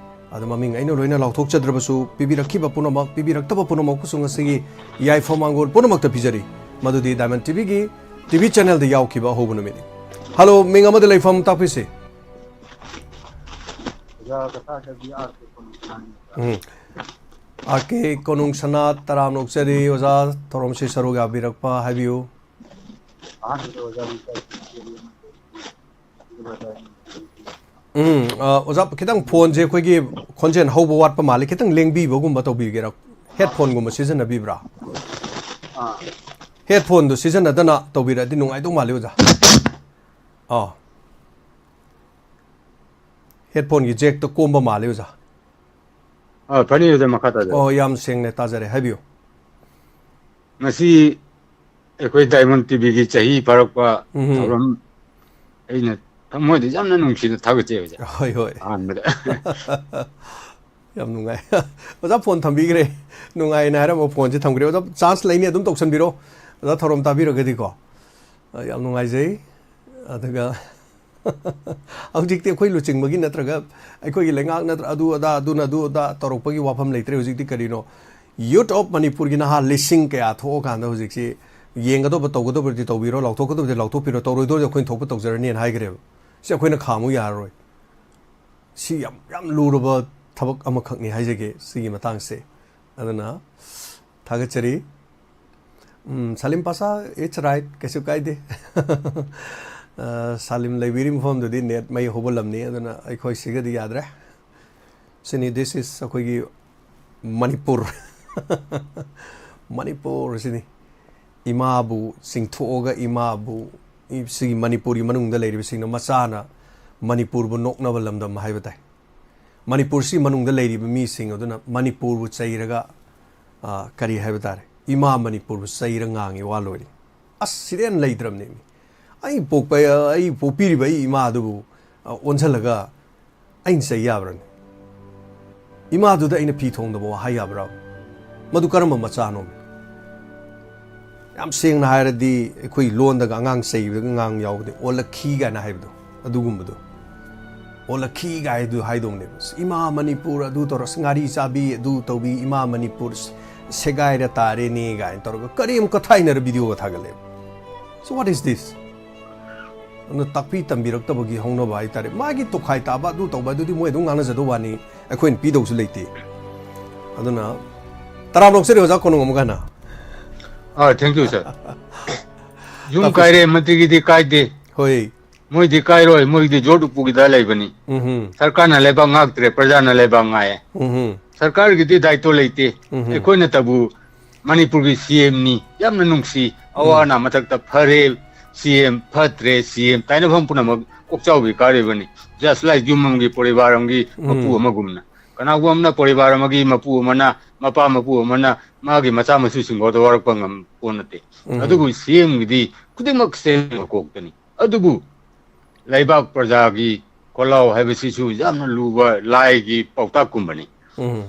ꯑꯗꯣ ꯃꯃꯤꯡ ꯑꯩꯅ ꯂꯣꯏꯅ ꯂꯥꯎꯊꯣꯛꯆꯗ꯭ꯔꯕꯁꯨ, ꯄꯤꯕꯤꯔꯛꯈꯤꯕ ꯄꯨꯝꯅꯃꯛ, ꯄꯤꯕꯤꯔꯛꯇꯕ ꯄꯨꯝꯅꯃꯛꯄꯨꯁꯨ ꯉꯁꯤꯒꯤ ꯌꯥꯏꯐ ꯃꯥꯡꯒꯣꯜ ꯄꯨꯝꯅꯃꯛꯇ ꯄꯤꯖꯔꯤ꯫ ꯃꯗꯨꯗꯤ ꯗꯥꯏꯃꯟ ꯇꯤꯚꯤꯒꯤ ꯇꯤꯚꯤ ꯆꯦꯅꯦꯜꯗ ꯌꯥꯎꯈꯤꯕ ꯑꯍꯧꯕ ꯅꯨꯃꯤꯠꯅꯤ꯫ ꯍꯜꯂꯣ, ꯃꯤꯡ ꯑꯃꯗ ꯂꯩꯐꯝ ꯇꯥꯛꯄꯤꯁꯤ꯫ ꯑꯣꯖꯥ ꯀꯊꯥ ꯁꯕꯤ ꯑꯥꯔ ꯀꯦ ꯀꯣꯅꯨꯡ ꯁꯅꯥꯅꯤ꯫ ꯎꯝ꯫ ꯑꯥꯔ ꯀꯦ ꯀꯣꯅꯨꯡ ꯁꯅꯥ, ꯇꯔꯥꯝꯅ ꯑꯣꯛꯆꯔꯤ ꯑꯣꯖꯥ, ꯊꯧꯔꯝꯁꯤ ꯁꯔꯨꯛ ꯌꯥꯕꯤꯔꯛꯄ, ꯍꯥꯏꯕꯤꯌꯨ꯫ ꯑꯍꯥꯟꯕꯗ ꯑꯣꯖꯥ ꯂꯩꯀꯥꯏ ꯁꯤꯟꯕꯤꯔꯤ ꯑꯃ ꯂꯩꯔꯤ꯫ ꯑꯗꯨꯒ ꯎꯝ, ꯑ, ꯑꯣꯖꯥ, ꯈꯤꯇꯪ ꯐꯣꯟꯁꯦ ꯑꯩꯈꯣꯏꯒꯤ ꯈꯣꯟꯖꯦꯜ ꯍꯧꯕ ꯋꯥꯠꯄ ꯃꯥꯜꯂꯤ, ꯈꯤꯇꯪ ꯂꯦꯡꯕꯤꯕꯒꯨꯝꯕ ꯇꯧꯕꯤꯒꯦꯔꯥ? ꯍꯦꯠꯐꯣꯟꯒꯨꯝꯕ ꯁꯤꯖꯤꯟꯅꯕꯤꯕ꯭ꯔꯥ? ꯑꯥ꯫ ꯍꯦꯠꯐꯣꯟꯗꯨ ꯁꯤꯖꯤꯟꯅꯗꯅ ꯇꯧꯕꯤꯔꯛꯑꯗꯤ ꯅꯨꯡꯉꯥꯏꯗꯧ ꯃꯥꯜꯂꯤ ꯑꯣꯖꯥ꯫ ꯑꯥ꯫ ꯍꯦꯠꯐꯣꯟꯒꯤ ꯖꯦꯛꯇ ꯀꯣꯝꯕ ꯃꯥꯜꯂꯤ ꯑꯣꯖꯥ꯫ ꯑꯥ, ꯐꯅꯤ ꯑꯣꯖꯥ, ꯃꯈꯥ ꯇꯥꯖꯔꯛꯑꯣ꯫ ꯑꯣ, ꯌꯥꯝ ꯁꯦꯡꯅ ꯇꯥꯖꯔꯦ, ꯍꯥꯏꯕꯤꯌꯨ꯫ ꯉꯁꯤ ꯑꯩꯈꯣꯏ ꯗꯥꯏꯃꯟ ꯇꯤꯚꯤꯒꯤ ꯆꯍꯤ ꯐꯥꯔꯛꯄ ꯎꯝ꯫ ꯊꯧꯔꯝ ꯑꯩꯅ ꯊꯃꯣꯏꯗ ꯌꯥꯝꯅ ꯅꯨꯡꯁꯤꯅ ꯊꯥꯒꯠꯆꯩ ꯑꯣꯖꯥ꯫ ꯍꯣꯏ, ꯍꯣꯏ꯫ ꯑꯍꯥꯟꯕꯗ꯫ ꯌꯥꯝ ꯅꯨꯡꯉꯥꯏ꯫ ꯑꯣꯖꯥ ꯐꯣꯟ ꯊꯝꯕꯤꯈ꯭ꯔꯦ꯫ ꯅꯨꯡꯉꯥꯏꯅ ꯍꯥꯏꯔꯝꯕ ꯐꯣꯟꯁꯦ ꯊꯝꯈ꯭ꯔꯦ꯫ ꯑꯣꯖꯥ, ꯆꯥꯟꯁ ꯂꯩꯅꯤ, ꯑꯗꯨꯝ ꯇꯧꯁꯟꯕꯤꯔꯣ꯫ ꯑꯣꯖꯥ ꯊꯧꯔꯝ ꯇꯥꯕꯤꯔꯒꯗꯤꯀꯣ꯫ ꯑ, ꯌꯥꯝ ꯅꯨꯡꯉꯥꯏꯖꯩ꯫ ꯑꯗꯨꯒ ꯍꯧꯖꯤꯛꯇꯤ ꯑꯩꯈꯣꯏ ꯂꯨꯆꯤꯡꯕꯒꯤ ꯅꯠꯇ꯭ꯔꯒ ꯑꯩꯈꯣꯏꯒꯤ ꯂꯩꯉꯥꯛ ꯅꯠꯇ꯭ꯔ ꯑꯗꯨ ꯑꯗꯥ, ꯑꯗꯨꯅ ꯑꯗꯨ ꯑꯗꯥ ꯇꯧꯔꯛꯄꯒꯤ ꯋꯥꯐꯝ ꯂꯩꯇ꯭ꯔꯦ꯫ ꯍꯧꯖꯤꯛꯇꯤ ꯀꯔꯤꯅꯣ? Youth of ꯃꯅꯤꯄꯨꯔꯒꯤ ꯅꯍꯥ ꯂꯤꯁꯤꯡ ꯀꯌꯥ ꯊꯣꯛꯑꯀꯥꯟꯗ ꯍꯧꯖꯤꯛꯁꯤ ꯌꯦꯡꯒꯗꯧꯕ ꯇꯧꯒꯗꯧꯕꯗꯤ ꯇꯧꯕꯤꯔꯣ, ꯂꯥꯎꯊꯣꯛꯀꯗꯧꯕꯗꯤ ꯂꯥꯎꯊꯣꯛꯄꯤꯔꯣ, ꯇꯧꯔꯣꯏꯗꯧꯗꯤ ꯑꯩꯈꯣꯏꯅ ꯊꯣꯛꯄ ꯇꯧꯖꯔꯅꯤꯅ ꯍꯥꯏꯈ꯭ꯔꯦꯕ꯫ ꯁꯤ ꯑꯩꯈꯣꯏꯅ ꯈꯥꯝꯃꯨ ꯌꯥꯔꯔꯣꯏ꯫ ꯁꯤ ꯌꯥꯝ, ꯌꯥꯝ ꯂꯨꯔꯕ ꯊꯕꯛ ꯑꯃꯈꯛꯅꯤ ꯍꯥꯏꯖꯒꯦ ꯁꯤꯒꯤ ꯃꯇꯥꯡꯁꯦ꯫ ꯑꯗꯨꯅ ꯊꯥꯒꯠꯆꯔꯤ꯫ ꯎꯝ, ꯁꯥꯂꯤꯝ ꯄꯥꯁꯥ, it's right, ꯀꯩꯁꯨ ꯀꯥꯏꯗꯦ꯫ ꯑ, ꯁꯥꯂꯤꯝ ꯂꯩꯕꯤꯔꯤ ꯃꯐꯝꯗꯨꯗꯤ net ꯃꯩ ꯍꯧꯕ ꯂꯝꯅꯤ, ꯑꯗꯨꯅ ꯑꯩꯈꯣꯏ ꯁꯤꯒꯗꯤ ꯌꯥꯗ꯭ꯔꯦ꯫ ꯁꯤꯅꯤ, this is ꯑꯩꯈꯣꯏꯒꯤ ꯃꯅꯤꯄꯨꯔ꯫ ꯃꯅꯤꯄꯨꯔ ꯁꯤꯅꯤ꯫ ꯏꯃꯥꯕꯨ ꯆꯤꯡꯊꯣꯛꯑꯒ ꯏꯃꯥꯕꯨ, ꯁꯤꯒꯤ ꯃꯅꯤꯄꯨꯔꯒꯤ ꯃꯅꯨꯡꯗ ꯂꯩꯔꯤꯕꯁꯤꯡꯅ ꯃꯆꯥꯅ ꯃꯅꯤꯄꯨꯔꯕꯨ ꯅꯣꯛꯅꯕ ꯂꯝꯗꯝ ꯍꯥꯏꯕ ꯇꯥꯏ꯫ ꯃꯅꯤꯄꯨꯔꯁꯤ ꯃꯅꯨꯡꯗ ꯂꯩꯔꯤꯕ ꯃꯤꯁꯤꯡ ꯑꯗꯨꯅ ꯃꯅꯤꯄꯨꯔꯕꯨ ꯆꯩꯔꯒ, ꯑ, ꯀꯔꯤ ꯍꯥꯏꯕ ꯇꯥꯔꯦ, ꯏꯃꯥ ꯃꯅꯤꯄꯨꯔꯕꯨ ꯆꯩꯔ ꯉꯥꯡꯉꯤ ꯋꯥ ꯂꯣꯏꯔꯦ꯫ ꯑꯁ, ꯁꯤꯗꯩ ꯍꯦꯟꯅ ꯂꯩꯇ꯭ꯔꯕꯅꯦ꯫ ꯑꯩ ꯄꯣꯛꯄ, ꯑꯩ ꯄꯣꯛꯄꯤꯔꯤꯕ ꯑꯩ ꯏꯃꯥꯗꯨꯕꯨ, ꯑ, ꯑꯣꯟꯁꯤꯜꯂꯒ ꯑꯩꯅ ꯆꯩ ꯌꯥꯕ꯭ꯔꯅꯦ? ꯏꯃꯥꯗꯨꯗ ꯑꯩꯅ ꯐꯤ ꯊꯣꯡꯗꯕ ꯋꯥ ꯍꯥꯏ ꯌꯥꯕ꯭ꯔꯥ? ꯃꯗꯨ ꯀꯔꯝꯕ ꯃꯆꯥꯅꯣ? ꯌꯥꯝ ꯁꯦꯡꯅ ꯍꯥꯏꯔꯗꯤ, ꯑꯩꯈꯣꯏ ꯂꯣꯟꯗꯒ ꯑꯉꯥꯡ ꯆꯩꯕꯗꯒ ꯑꯉꯥꯡ ꯌꯥꯎꯕꯗꯤ "ꯑꯣꯜꯂꯛꯈꯤ" ꯀꯥꯏꯅ ꯍꯥꯏꯕꯗꯣ, ꯑꯗꯨꯒꯨꯝꯕꯗꯣ꯫ "ꯑꯣꯜꯂꯛꯈꯤ" ꯀꯥꯏꯗꯨ ꯍꯥꯏꯗꯧꯅꯦꯕ꯫ "ꯏꯃꯥ ꯃꯅꯤꯄꯨꯔ ꯑꯗꯨ ꯇꯧꯔ, ꯑꯁ, ꯉꯥꯔꯤ ꯆꯥꯕꯤ ꯑꯗꯨ ꯇꯧꯕꯤ, ꯏꯃꯥ ꯃꯅꯤꯄꯨꯔ ꯁꯦꯒꯥꯏꯔ ꯇꯥꯔꯦꯅꯦ" ꯀꯥꯏꯅ ꯇꯧꯔꯒ ꯀꯔꯤ ꯑꯃꯨꯛꯀ ꯊꯥꯏꯅꯔ video ꯒ ꯊꯥꯒꯠꯂꯦꯕ꯫ So what is this? ꯑꯗꯨꯅ ꯇꯥꯛꯄꯤ ꯇꯝꯕꯤꯔꯛꯇꯕꯒꯤ ꯍꯧꯅꯕ ꯍꯥꯏꯇꯥꯔꯦ꯫ ꯃꯥꯒꯤ ꯇꯣꯈꯥꯏ ꯇꯥꯕ ꯑꯗꯨ ꯇꯧꯕ ꯑꯗꯨꯗꯤ ꯃꯣꯏ ꯑꯗꯨꯝ ꯉꯥꯡꯅꯖꯗꯧ ꯋꯥꯅꯤ, ꯑꯩꯈꯣꯏꯅ ꯄꯤꯗꯧꯁꯨ ꯂꯩꯇꯦ꯫ ꯑꯗꯨꯅ ꯇꯔꯥꯝꯅ ꯑꯣꯛꯆꯔꯤ ꯑꯣꯖꯥ ꯀꯣꯅꯨꯡ ꯑꯃꯨꯛ ꯍꯟꯅ꯫ ꯑꯥ, thank you, sir. ꯌꯨꯝ ꯇꯥꯛꯄꯤ- ꯀꯥꯏꯔꯦ, ꯃꯟꯇ꯭ꯔꯤꯒꯤꯗꯤ ꯀꯥꯏꯗꯦ꯫ ꯍꯣꯏ꯫ ꯃꯣꯏꯗꯤ ꯀꯥꯏꯔꯣꯏ, ꯃꯣꯏꯗꯤ ꯖꯣꯠ ꯎꯄꯨꯒꯤꯗ ꯂꯩꯕꯅꯤ꯫ ꯎꯝꯍꯨꯝ꯫ ꯁꯔꯀꯥꯔꯅ ꯂꯩꯕꯥꯛ ꯉꯥꯛꯇ꯭ꯔꯦ, ꯄ꯭ꯔꯖꯥꯅ ꯂꯩꯕꯥꯛ ꯉꯥꯛꯑꯦ꯫ ꯎꯝꯍꯨꯝ꯫ ꯁꯔꯀꯥꯔꯒꯤꯗꯤ ꯗꯥꯏꯇꯣ ꯂꯩꯇꯦ꯫ ꯎꯝꯍꯨꯝ꯫ ꯑꯩꯈꯣꯏꯅꯇꯕꯨ ꯃꯅꯤꯄꯨꯔꯒꯤ CM ꯅꯤ, ꯌꯥꯝꯅ ꯅꯨꯡꯁꯤ꯫ ꯎꯝ꯫ ꯑꯋꯥ ꯑꯅꯥ ꯃꯊꯛꯇ ꯐꯔꯦ CM, ꯐꯠꯇ꯭ꯔꯦ CM, ꯇꯥꯏꯅꯐꯝ ꯄꯨꯝꯅꯃꯛ ꯀꯣꯛꯆꯥꯎꯕꯤ ꯀꯥꯔꯤꯕꯅꯤ꯫ Just like ꯌꯨꯝ ꯑꯃꯒꯤ ꯄꯣꯔꯤꯕꯥꯔ ꯑꯃꯒꯤ ꯎꯝ꯫ ꯃꯄꯨ ꯑꯃꯒꯨꯝꯅ꯫ ꯀꯅꯥꯒꯨꯝꯕ ꯑꯃꯅ ꯄꯣꯔꯤꯕꯥꯔ ꯑꯃꯒꯤ ꯃꯄꯨ ꯑꯃꯅ, ꯃꯄꯥ ꯃꯄꯨ ꯑꯃꯅ ꯃꯥꯒꯤ ꯃꯆꯥ ꯃꯁꯨꯁꯤꯡ ꯐꯥꯎꯗ ꯋꯥꯔꯛꯄ ꯉꯝ ꯄꯣꯠ ꯅꯠꯇꯦ꯫ ꯎꯝ꯫ ꯑꯗꯨꯕꯨ CM ꯒꯤꯗꯤ ꯈꯨꯗꯤꯡꯃꯛ CM ꯃꯀꯣꯛꯇꯅꯤ꯫ ꯑꯗꯨꯕꯨ ꯂꯩꯕꯥꯛ ꯄ꯭ꯔꯖꯥꯒꯤ ꯈꯣꯜꯂꯥꯎ ꯍꯥꯏꯕꯁꯤꯁꯨ ꯌꯥꯝꯅ ꯂꯨꯕ ꯂꯥꯏꯒꯤ ꯄꯥꯎꯇꯥꯛꯀꯨꯝꯕꯅꯤ꯫ ꯎꯝ꯫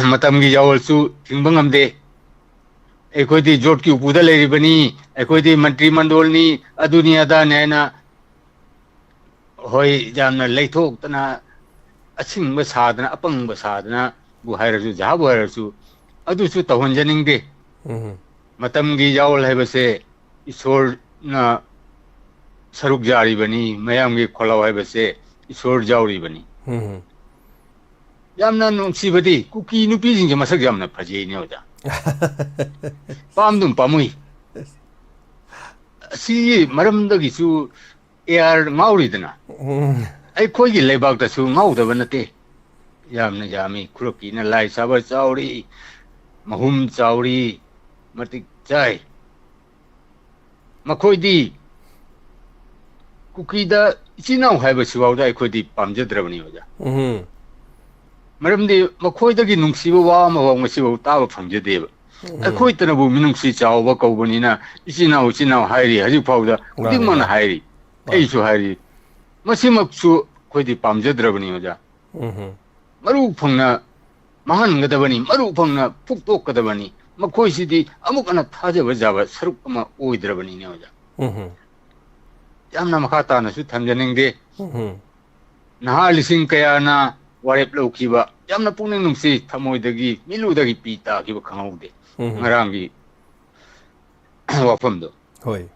ꯃꯇꯝꯒꯤ ꯌꯥꯑꯣꯜꯁꯨ ꯊꯤꯡꯕ ꯉꯝꯗꯦ꯫ ꯑꯩꯈꯣꯏꯗꯤ ꯖꯣꯠꯀꯤ ꯎꯄꯨꯗ ꯂꯩꯔꯤꯕꯅꯤ, ꯑꯩꯈꯣꯏꯗꯤ ꯃꯟꯇ꯭ꯔꯤ ꯃꯟꯗꯣꯜꯅꯤ, ꯑꯗꯨꯅꯤ ꯑꯗꯥꯅꯤ ꯍꯥꯏꯅ, ꯍꯣꯏ, ꯌꯥꯝꯅ ꯂꯩꯊꯣꯛꯇꯅ, ꯑꯁꯤꯡꯕ ꯁꯥꯗꯅ, ꯑꯄꯪꯕ ꯁꯥꯗꯅꯕꯨ ꯍꯥꯏꯔꯁꯨ, ꯖꯍꯥꯕꯨ ꯍꯥꯏꯔꯁꯨ, ꯑꯗꯨꯁꯨ ꯇꯧꯍꯟꯖꯅꯤꯡꯗꯦ꯫ ꯎꯝ꯫ ꯃꯇꯝꯒꯤ ꯌꯥꯑꯣꯜ ꯍꯥꯏꯕꯁꯦ ꯏꯁꯣꯔꯅ ꯁꯔꯨꯛ ꯌꯥꯔꯤꯕꯅꯤ, ꯃꯌꯥꯝꯒꯤ ꯈꯣꯜꯂꯥꯎ ꯍꯥꯏꯕꯁꯦ ꯏꯁꯣꯔ ꯌꯥꯎꯔꯤꯕꯅꯤ꯫ ꯎꯝ꯫ ꯌꯥꯝꯅ ꯅꯨꯡꯁꯤꯕꯗꯤ ꯀꯨꯀꯤ ꯅꯨꯄꯤꯁꯤꯡꯁꯦ ꯃꯁꯛ ꯌꯥꯝꯅ ꯐꯖꯩꯅꯦ ꯑꯣꯖꯥ꯫ ꯄꯥꯝꯗꯨꯝ ꯄꯥꯝꯃꯨꯏ꯫ ꯑꯁꯤꯒꯤ ꯃꯔꯝꯗꯒꯤꯁꯨ ꯑꯦ ꯑꯥꯔ ꯉꯥꯎꯔꯤꯗꯅ꯫ ꯎꯝ꯫ ꯑꯩꯈꯣꯏꯒꯤ ꯂꯩꯕꯥꯛꯇꯁꯨ ꯉꯥꯎꯗꯕ ꯅꯠꯇꯦ꯫ ꯌꯥꯝꯅ ꯌꯥꯝꯃꯤ꯫ ꯈꯨꯔꯞꯀꯤꯅ ꯂꯥꯏ ꯁꯥꯕ ꯆꯥꯎꯔꯤ, ꯃꯍꯨꯝ ꯆꯥꯎꯔꯤ, ꯃꯇꯤꯛ ꯆꯥꯏ꯫ ꯃꯈꯣꯏꯗꯤ ꯀꯨꯀꯤꯗ ꯏꯆꯤꯟ ꯏꯅꯥꯎ ꯍꯥꯏꯕꯁꯤꯐꯥꯎꯗ ꯑꯩꯈꯣꯏꯗꯤ ꯄꯥꯝꯖꯗ꯭ꯔꯕꯅꯤ ꯑꯣꯖꯥ꯫ ꯎꯝ꯫ ꯃꯔꯝꯗꯤ ꯃꯈꯣꯏꯗꯒꯤ ꯅꯨꯡꯁꯤꯕ ꯋꯥ ꯑꯃꯐꯥꯎ ꯉꯁꯤꯐꯥꯎ ꯇꯥꯕ ꯐꯪꯖꯗꯦꯕ꯫ ꯎꯝ꯫ ꯑꯩꯈꯣꯏꯇꯅꯕꯨ ꯃꯤꯅꯨꯡꯁꯤ ꯆꯥꯎꯕ ꯀꯧꯕꯅꯤꯅ ꯏꯆꯤꯟ ꯏꯅꯥꯎ, ꯏꯆꯤꯟ ꯏꯅꯥꯎ ꯍꯥꯏꯔꯤ꯫ ꯍꯧꯖꯤꯛ ꯐꯥꯎꯗ ꯈꯨꯗꯤꯡꯃꯛꯅ ꯃꯥꯅꯤ꯫ ꯍꯥꯏꯔꯤ꯫ ꯃꯥꯅꯤ꯫ ꯑꯩꯁꯨ ꯍꯥꯏꯔꯤ꯫ ꯃꯁꯤꯃꯛꯁꯨ ꯑꯩꯈꯣꯏꯗꯤ ꯄꯥꯝꯖꯗ꯭ꯔꯕꯅꯤ ꯑꯣꯖꯥ꯫ ꯎꯝ꯫ ꯃꯔꯨ ꯐꯪꯅ ꯃꯥꯡꯍꯟꯒꯗꯕꯅꯤ, ꯃꯔꯨ ꯐꯪꯅ ꯐꯨꯛꯇꯣꯛꯀꯗꯕꯅꯤ꯫ ꯃꯈꯣꯏꯁꯤꯗꯤ ꯑꯃꯨꯛ ꯍꯟꯅ ꯊꯥꯖꯕ ꯌꯥꯕ ꯁꯔꯨꯛ ꯑꯃ ꯑꯣꯏꯗ꯭ꯔꯕꯅꯤꯅꯦ ꯑꯣꯖꯥ꯫ ꯎꯝ꯫ ꯌꯥꯝꯅ ꯃꯈꯥ ꯇꯥꯅꯁꯨ ꯊꯝꯖꯅꯤꯡꯗꯦ꯫ ꯎꯝ꯫ ꯅꯍꯥ ꯂꯤꯁꯤꯡ ꯀꯌꯥꯅ ꯋꯥꯔꯦꯞ ꯂꯧꯈꯤꯕ, ꯌꯥꯝꯅ ꯄꯨꯛꯅꯤꯡ ꯅꯨꯡꯁꯤ, ꯊꯃꯣꯏꯗꯒꯤ, ꯃꯤꯠꯂꯨꯗꯒꯤ ꯄꯤ ꯇꯥꯈꯤꯕ ꯈꯪꯍꯧꯗꯦ꯫ ꯎꯝ꯫ ꯉꯔꯥꯡꯒꯤ ꯋꯥꯐꯝꯗꯣ꯫ ꯍꯣꯏ꯫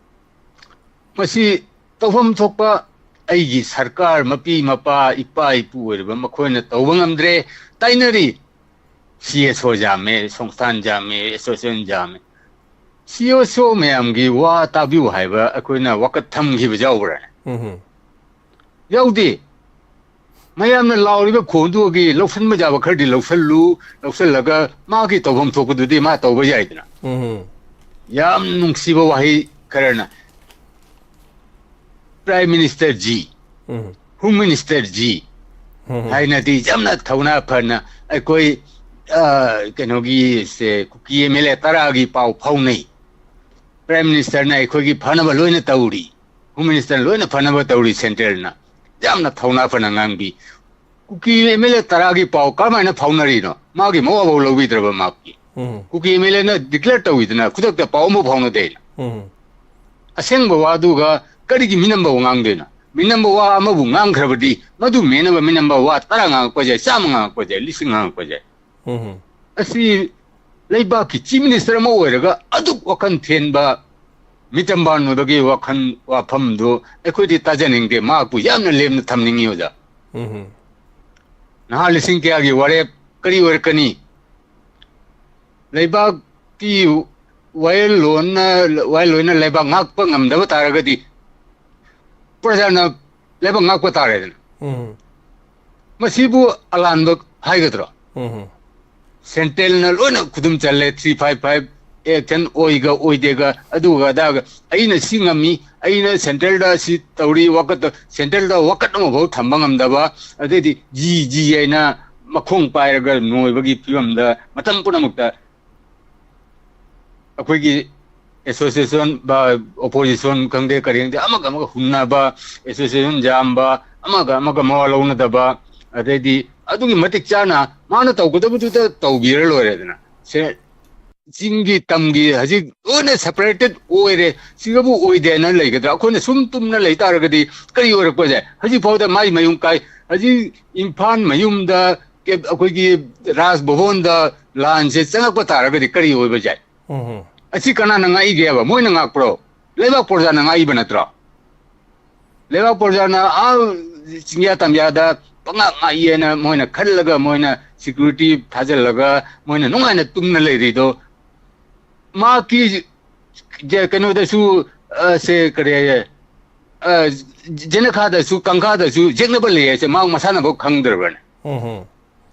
ꯃꯁꯤ ꯇꯧꯐꯝ ꯊꯣꯛꯄ ꯑꯩꯒꯤ ꯁꯔꯀꯥꯔ, ꯃꯄꯤ ꯃꯄꯥ, ꯏꯄꯥ ꯏꯄꯨ ꯑꯣꯏꯔꯤꯕ ꯃꯈꯣꯏꯅ ꯇꯧꯕ ꯉꯝꯗ꯭ꯔꯦ꯫ ꯇꯥꯏꯅꯔꯤ꯫ ꯁꯤ ꯑꯦꯁ ꯑꯣ ꯌꯥꯝꯃꯦ, ꯁꯪꯁꯊꯥꯟ ꯌꯥꯝꯃꯦ, ꯑꯦꯁꯣꯁꯤꯌꯦꯁꯟ ꯌꯥꯝꯃꯦ꯫ ꯁꯤ ꯑꯦꯁ ꯑꯣ ꯃꯌꯥꯝꯒꯤ ꯋꯥ ꯇꯥꯕꯤꯌꯨ ꯍꯥꯏꯕ ꯑꯩꯈꯣꯏꯅ ꯋꯥꯀꯠ ꯊꯝꯈꯤꯕ ꯌꯥꯎꯕ꯭ꯔꯥꯅꯦ? ꯎꯝ꯫ ꯌꯥꯎꯗꯦ꯫ ꯃꯌꯥꯝꯅ ꯂꯥꯎꯔꯤꯕ ꯈꯣꯟꯗꯨꯒꯤ ꯂꯧꯁꯤꯟꯕ ꯌꯥꯕ ꯈꯔꯗꯤ ꯂꯧꯁꯤꯜꯂꯨ, ꯂꯧꯁꯤꯜꯂꯒ ꯃꯥꯒꯤ ꯇꯧꯐꯝ ꯊꯣꯛꯄꯗꯨꯗꯤ ꯃꯥ ꯇꯧꯕ ꯌꯥꯏꯗꯅ꯫ ꯎꯝ꯫ ꯌꯥꯝ ꯅꯨꯡꯁꯤꯕ ꯋꯥꯍꯩ ꯈꯔꯅ, "Prime Minister ji, ꯎꯝ꯫ Home Minister ji" ꯎꯝ꯫ ꯍꯥꯏꯅꯗꯤ ꯌꯥꯝꯅ ꯊꯧꯅꯥ ꯐꯅ ꯑꯩꯈꯣꯏ, ꯑ, ꯀꯩꯅꯣꯒꯤ ꯁꯦ, ꯀꯨꯀꯤ ꯑꯦꯝ ꯑꯦꯜ ꯑꯦ ꯇꯔꯥꯒꯤ ꯄꯥꯎ ꯐꯥꯎꯅꯩ꯫ ꯄ꯭ꯔꯥꯏꯝ ꯃꯤꯅꯤꯁꯇꯔꯅ ꯑꯩꯈꯣꯏꯒꯤ ꯐꯅꯕ ꯂꯣꯏꯅ ꯇꯧꯔꯤ, ꯍꯣꯝ ꯃꯤꯅꯤꯁꯇꯔꯅ ꯂꯣꯏꯅ ꯐꯅꯕ ꯇꯧꯔꯤ, ꯁꯦꯟꯇ꯭ꯔꯦꯜꯅ ꯌꯥꯝꯅ ꯊꯧꯅꯥ ꯐꯅ ꯉꯥꯡꯕꯤ꯫ ꯀꯨꯀꯤ ꯑꯦꯝ ꯑꯦꯜ ꯑꯦ ꯇꯔꯥꯒꯤ ꯄꯥꯎ ꯀꯔꯝꯍꯥꯏꯅ ꯐꯥꯎꯅꯔꯤꯅꯣ? ꯃꯥꯒꯤ ꯃꯋꯥꯐꯥꯎ ꯂꯧꯕꯤꯗ꯭ꯔꯕ ꯃꯥꯒꯤ꯫ ꯎꯝ꯫ ꯀꯨꯀꯤ ꯑꯦꯝ ꯑꯦꯜ ꯑꯦꯅ ꯗꯤꯀ꯭ꯂꯦꯌꯔ ꯇꯧꯋꯤꯗꯅ, ꯈꯨꯗꯛꯇ ꯄꯥꯎ ꯑꯃ ꯐꯥꯎꯅꯗꯦꯅ꯫ ꯎꯝ꯫ ꯑꯁꯦꯡꯕ ꯋꯥꯗꯨꯒ ꯀꯔꯤꯒꯤ ꯃꯤꯅꯝꯕ ꯋꯥ ꯉꯥꯡꯗꯣꯏꯅꯣ? ꯃꯤꯅꯝꯕ ꯋꯥ ꯑꯃꯕꯨ ꯉꯥꯡꯈ꯭ꯔꯕꯗꯤ ꯃꯗꯨ ꯃꯦꯟꯅꯕ ꯃꯤꯅꯝꯕ ꯋꯥ ꯇꯔꯥ ꯉꯥꯡꯉꯛꯄꯁꯦ, ꯆꯥꯝꯃ ꯉꯥꯡꯉꯛꯄꯁꯦ, ꯂꯤꯁꯤꯡ ꯉꯥꯡꯉꯛꯄꯁꯦ꯫ ꯎꯝ꯫ ꯑꯁꯤ ꯂꯩꯕꯥꯛꯀꯤ ꯆꯤꯐ ꯃꯤꯅꯤꯁꯇꯔ ꯑꯃ ꯑꯣꯏꯔꯒ ꯑꯗꯨꯛ ꯋꯥꯈꯜ ꯊꯦꯟꯕ ꯃꯤꯇꯝꯕꯥꯟ ꯑꯣꯏꯕꯒꯤ ꯋꯥꯈꯜ ꯋꯥꯐꯝꯗꯨ ꯑꯩꯈꯣꯏꯗꯤ ꯇꯥꯖꯅꯤꯡꯗꯦ꯫ ꯃꯍꯥꯛꯄꯨ ꯌꯥꯝꯅ ꯂꯦꯝꯅ ꯊꯝꯅꯤꯡꯉꯤ, ꯑꯣꯖꯥ꯫ ꯎꯝ꯫ ꯅꯍꯥ ꯂꯤꯁꯤꯡ ꯀꯌꯥꯒꯤ ꯋꯥꯔꯦꯞ ꯀꯔꯤ ꯑꯣꯏꯔꯛꯀꯅꯤ? ꯂꯩꯕꯥꯛꯀꯤ ꯋꯥꯌꯦꯜꯂꯣꯟꯅ, ꯋꯥꯌꯦꯜꯂꯣꯏꯅ ꯂꯩꯕꯥꯛ ꯉꯥꯛꯄ ꯉꯝꯗꯕ ꯇꯥꯔꯒꯗꯤ ꯄ꯭ꯔꯖꯥꯅ ꯂꯩꯕꯥꯛ ꯉꯥꯛꯄ ꯇꯥꯔꯦꯗꯅ꯫ ꯎꯝ꯫ ꯃꯁꯤꯕꯨ ꯑꯂꯥꯟꯕ ꯍꯥꯏꯒꯗ꯭ꯔꯣ? ꯎꯝ꯫ ꯁꯦꯟꯇ꯭ꯔꯦꯜꯅ ꯂꯣꯏꯅ ꯈꯨꯗꯨꯝ ꯆꯜꯂꯦ, three five five action ꯑꯣꯏꯒ ꯑꯣꯏꯗꯦꯒ, ꯑꯗꯨꯒ ꯑꯗꯥꯒ, ꯑꯩꯅ ꯁꯤ ꯉꯝꯃꯤ, ꯑꯩꯅ ꯁꯦꯟꯇ꯭ꯔꯦꯜꯗ ꯁꯤ ꯇꯧꯔꯤ, ꯋꯥꯀꯠꯇ-, ꯁꯦꯟꯇ꯭ꯔꯦꯜꯗ ꯋꯥꯀꯠ ꯑꯃꯐꯥꯎ ꯊꯝꯕ ꯉꯝꯗꯕ, ꯑꯗꯩꯗꯤ ꯖꯤ ꯖꯤ ꯍꯥꯏꯅ ꯃꯈꯣꯡ ꯄꯥꯏꯔꯒ ꯅꯣꯏꯕꯒꯤ ꯐꯤꯕꯝꯗ ꯃꯇꯝ ꯄꯨꯝꯅꯃꯛꯇ ꯑꯩꯈꯣꯏꯒꯤ ꯑꯦꯁꯣꯁꯤꯌꯦꯁꯟ, ꯑꯣꯄꯣꯖꯤꯁꯟ ꯈꯪꯗꯦ, ꯀꯔꯤ ꯈꯪꯗꯦ, ꯑꯃꯒ ꯑꯃꯒ ꯍꯨꯟꯅꯕ, ꯑꯦꯁꯣꯁꯤꯌꯦꯁꯟ ꯌꯥꯝꯕ, ꯑꯃꯒ ꯑꯃꯒ ꯃꯋꯥ ꯂꯧꯅꯗꯕ, ꯑꯗꯩꯗꯤ ꯑꯗꯨꯒꯤ ꯃꯇꯤꯛ ꯆꯥꯅ ꯃꯥꯅ ꯇꯧꯒꯗꯕꯗꯨꯗ ꯇꯧꯕꯤꯔ ꯂꯣꯏꯔꯦꯗꯅ꯫ ꯁꯦ, ꯆꯤꯡꯒꯤ ꯇꯝꯒꯤ ꯍꯧꯖꯤꯛ ꯂꯣꯏꯅ ꯁꯦꯄꯔꯦꯇꯦꯠ ꯑꯣꯏꯔꯦ, ꯁꯤꯒꯕꯨ ꯑꯣꯏꯗꯦꯅ ꯂꯩꯒꯗ꯭ꯔꯥ? ꯑꯩꯈꯣꯏꯅ ꯁꯨꯝ ꯇꯨꯝꯅ ꯂꯩ ꯇꯥꯔꯒꯗꯤ ꯀꯔꯤ ꯑꯣꯏꯔꯛꯄꯁꯦ? ꯍꯧꯖꯤꯛ ꯐꯥꯎꯗ ꯃꯥꯏ ꯃꯌꯨꯝ ꯀꯥꯏ, ꯍꯧꯖꯤꯛ ꯏꯝꯐꯥꯜ ꯃꯌꯨꯝꯗ ꯀꯦ-, ꯑꯩꯈꯣꯏꯒꯤ ꯔꯥꯖ ꯚꯕꯟꯗ ꯂꯥꯟꯁꯦ ꯆꯪꯉꯛꯄ ꯇꯥꯔꯒꯗꯤ ꯀꯔꯤ ꯑꯣꯏꯕ ꯌꯥꯏ? ꯎꯝ꯫ ꯑꯁꯤ ꯀꯅꯥꯅ ꯉꯥꯛꯏꯒꯦꯕ? ꯃꯣꯏꯅ ꯉꯥꯛꯄ꯭ꯔꯣ? ꯂꯩꯕꯥꯛ ꯄ꯭ꯔꯖꯥꯅ ꯉꯥꯛꯏꯕ ꯅꯠꯇ꯭ꯔꯣ? ꯂꯩꯕꯥꯛ ꯄ꯭ꯔꯖꯥꯅ ꯑꯥ ꯆꯤꯡꯌꯥ ꯇꯝꯌꯥꯗ ꯄꯉꯥꯛ ꯉꯥꯛꯏꯑꯅ ꯃꯣꯏꯅ ꯈꯜꯂꯒ, ꯃꯣꯏꯅ ꯁꯦꯀ꯭ꯌꯨꯔꯤꯇꯤ ꯊꯥꯖꯤꯜꯂꯒ, ꯃꯣꯏꯅ ꯅꯨꯡꯉꯥꯏꯅ ꯇꯨꯝꯅ ꯂꯩꯔꯤꯗꯣ, ꯃꯍꯥꯛꯀꯤ ꯖꯦ-, ꯀꯩꯅꯣꯗꯁꯨ, ꯑ, ꯁꯦ, ꯀꯔꯤ ꯍꯥꯏꯌꯦ, ꯑ, ꯖꯦꯅꯈꯥꯗꯁꯨ, ꯀꯪꯈꯥꯗꯁꯨ ꯌꯦꯛꯅꯕ ꯂꯩ ꯍꯥꯏꯁꯦ ꯃꯍꯥꯛ ꯃꯁꯥꯅꯐꯥꯎ ꯈꯪꯗ꯭ꯔꯕꯅꯦ꯫ ꯎꯝ꯫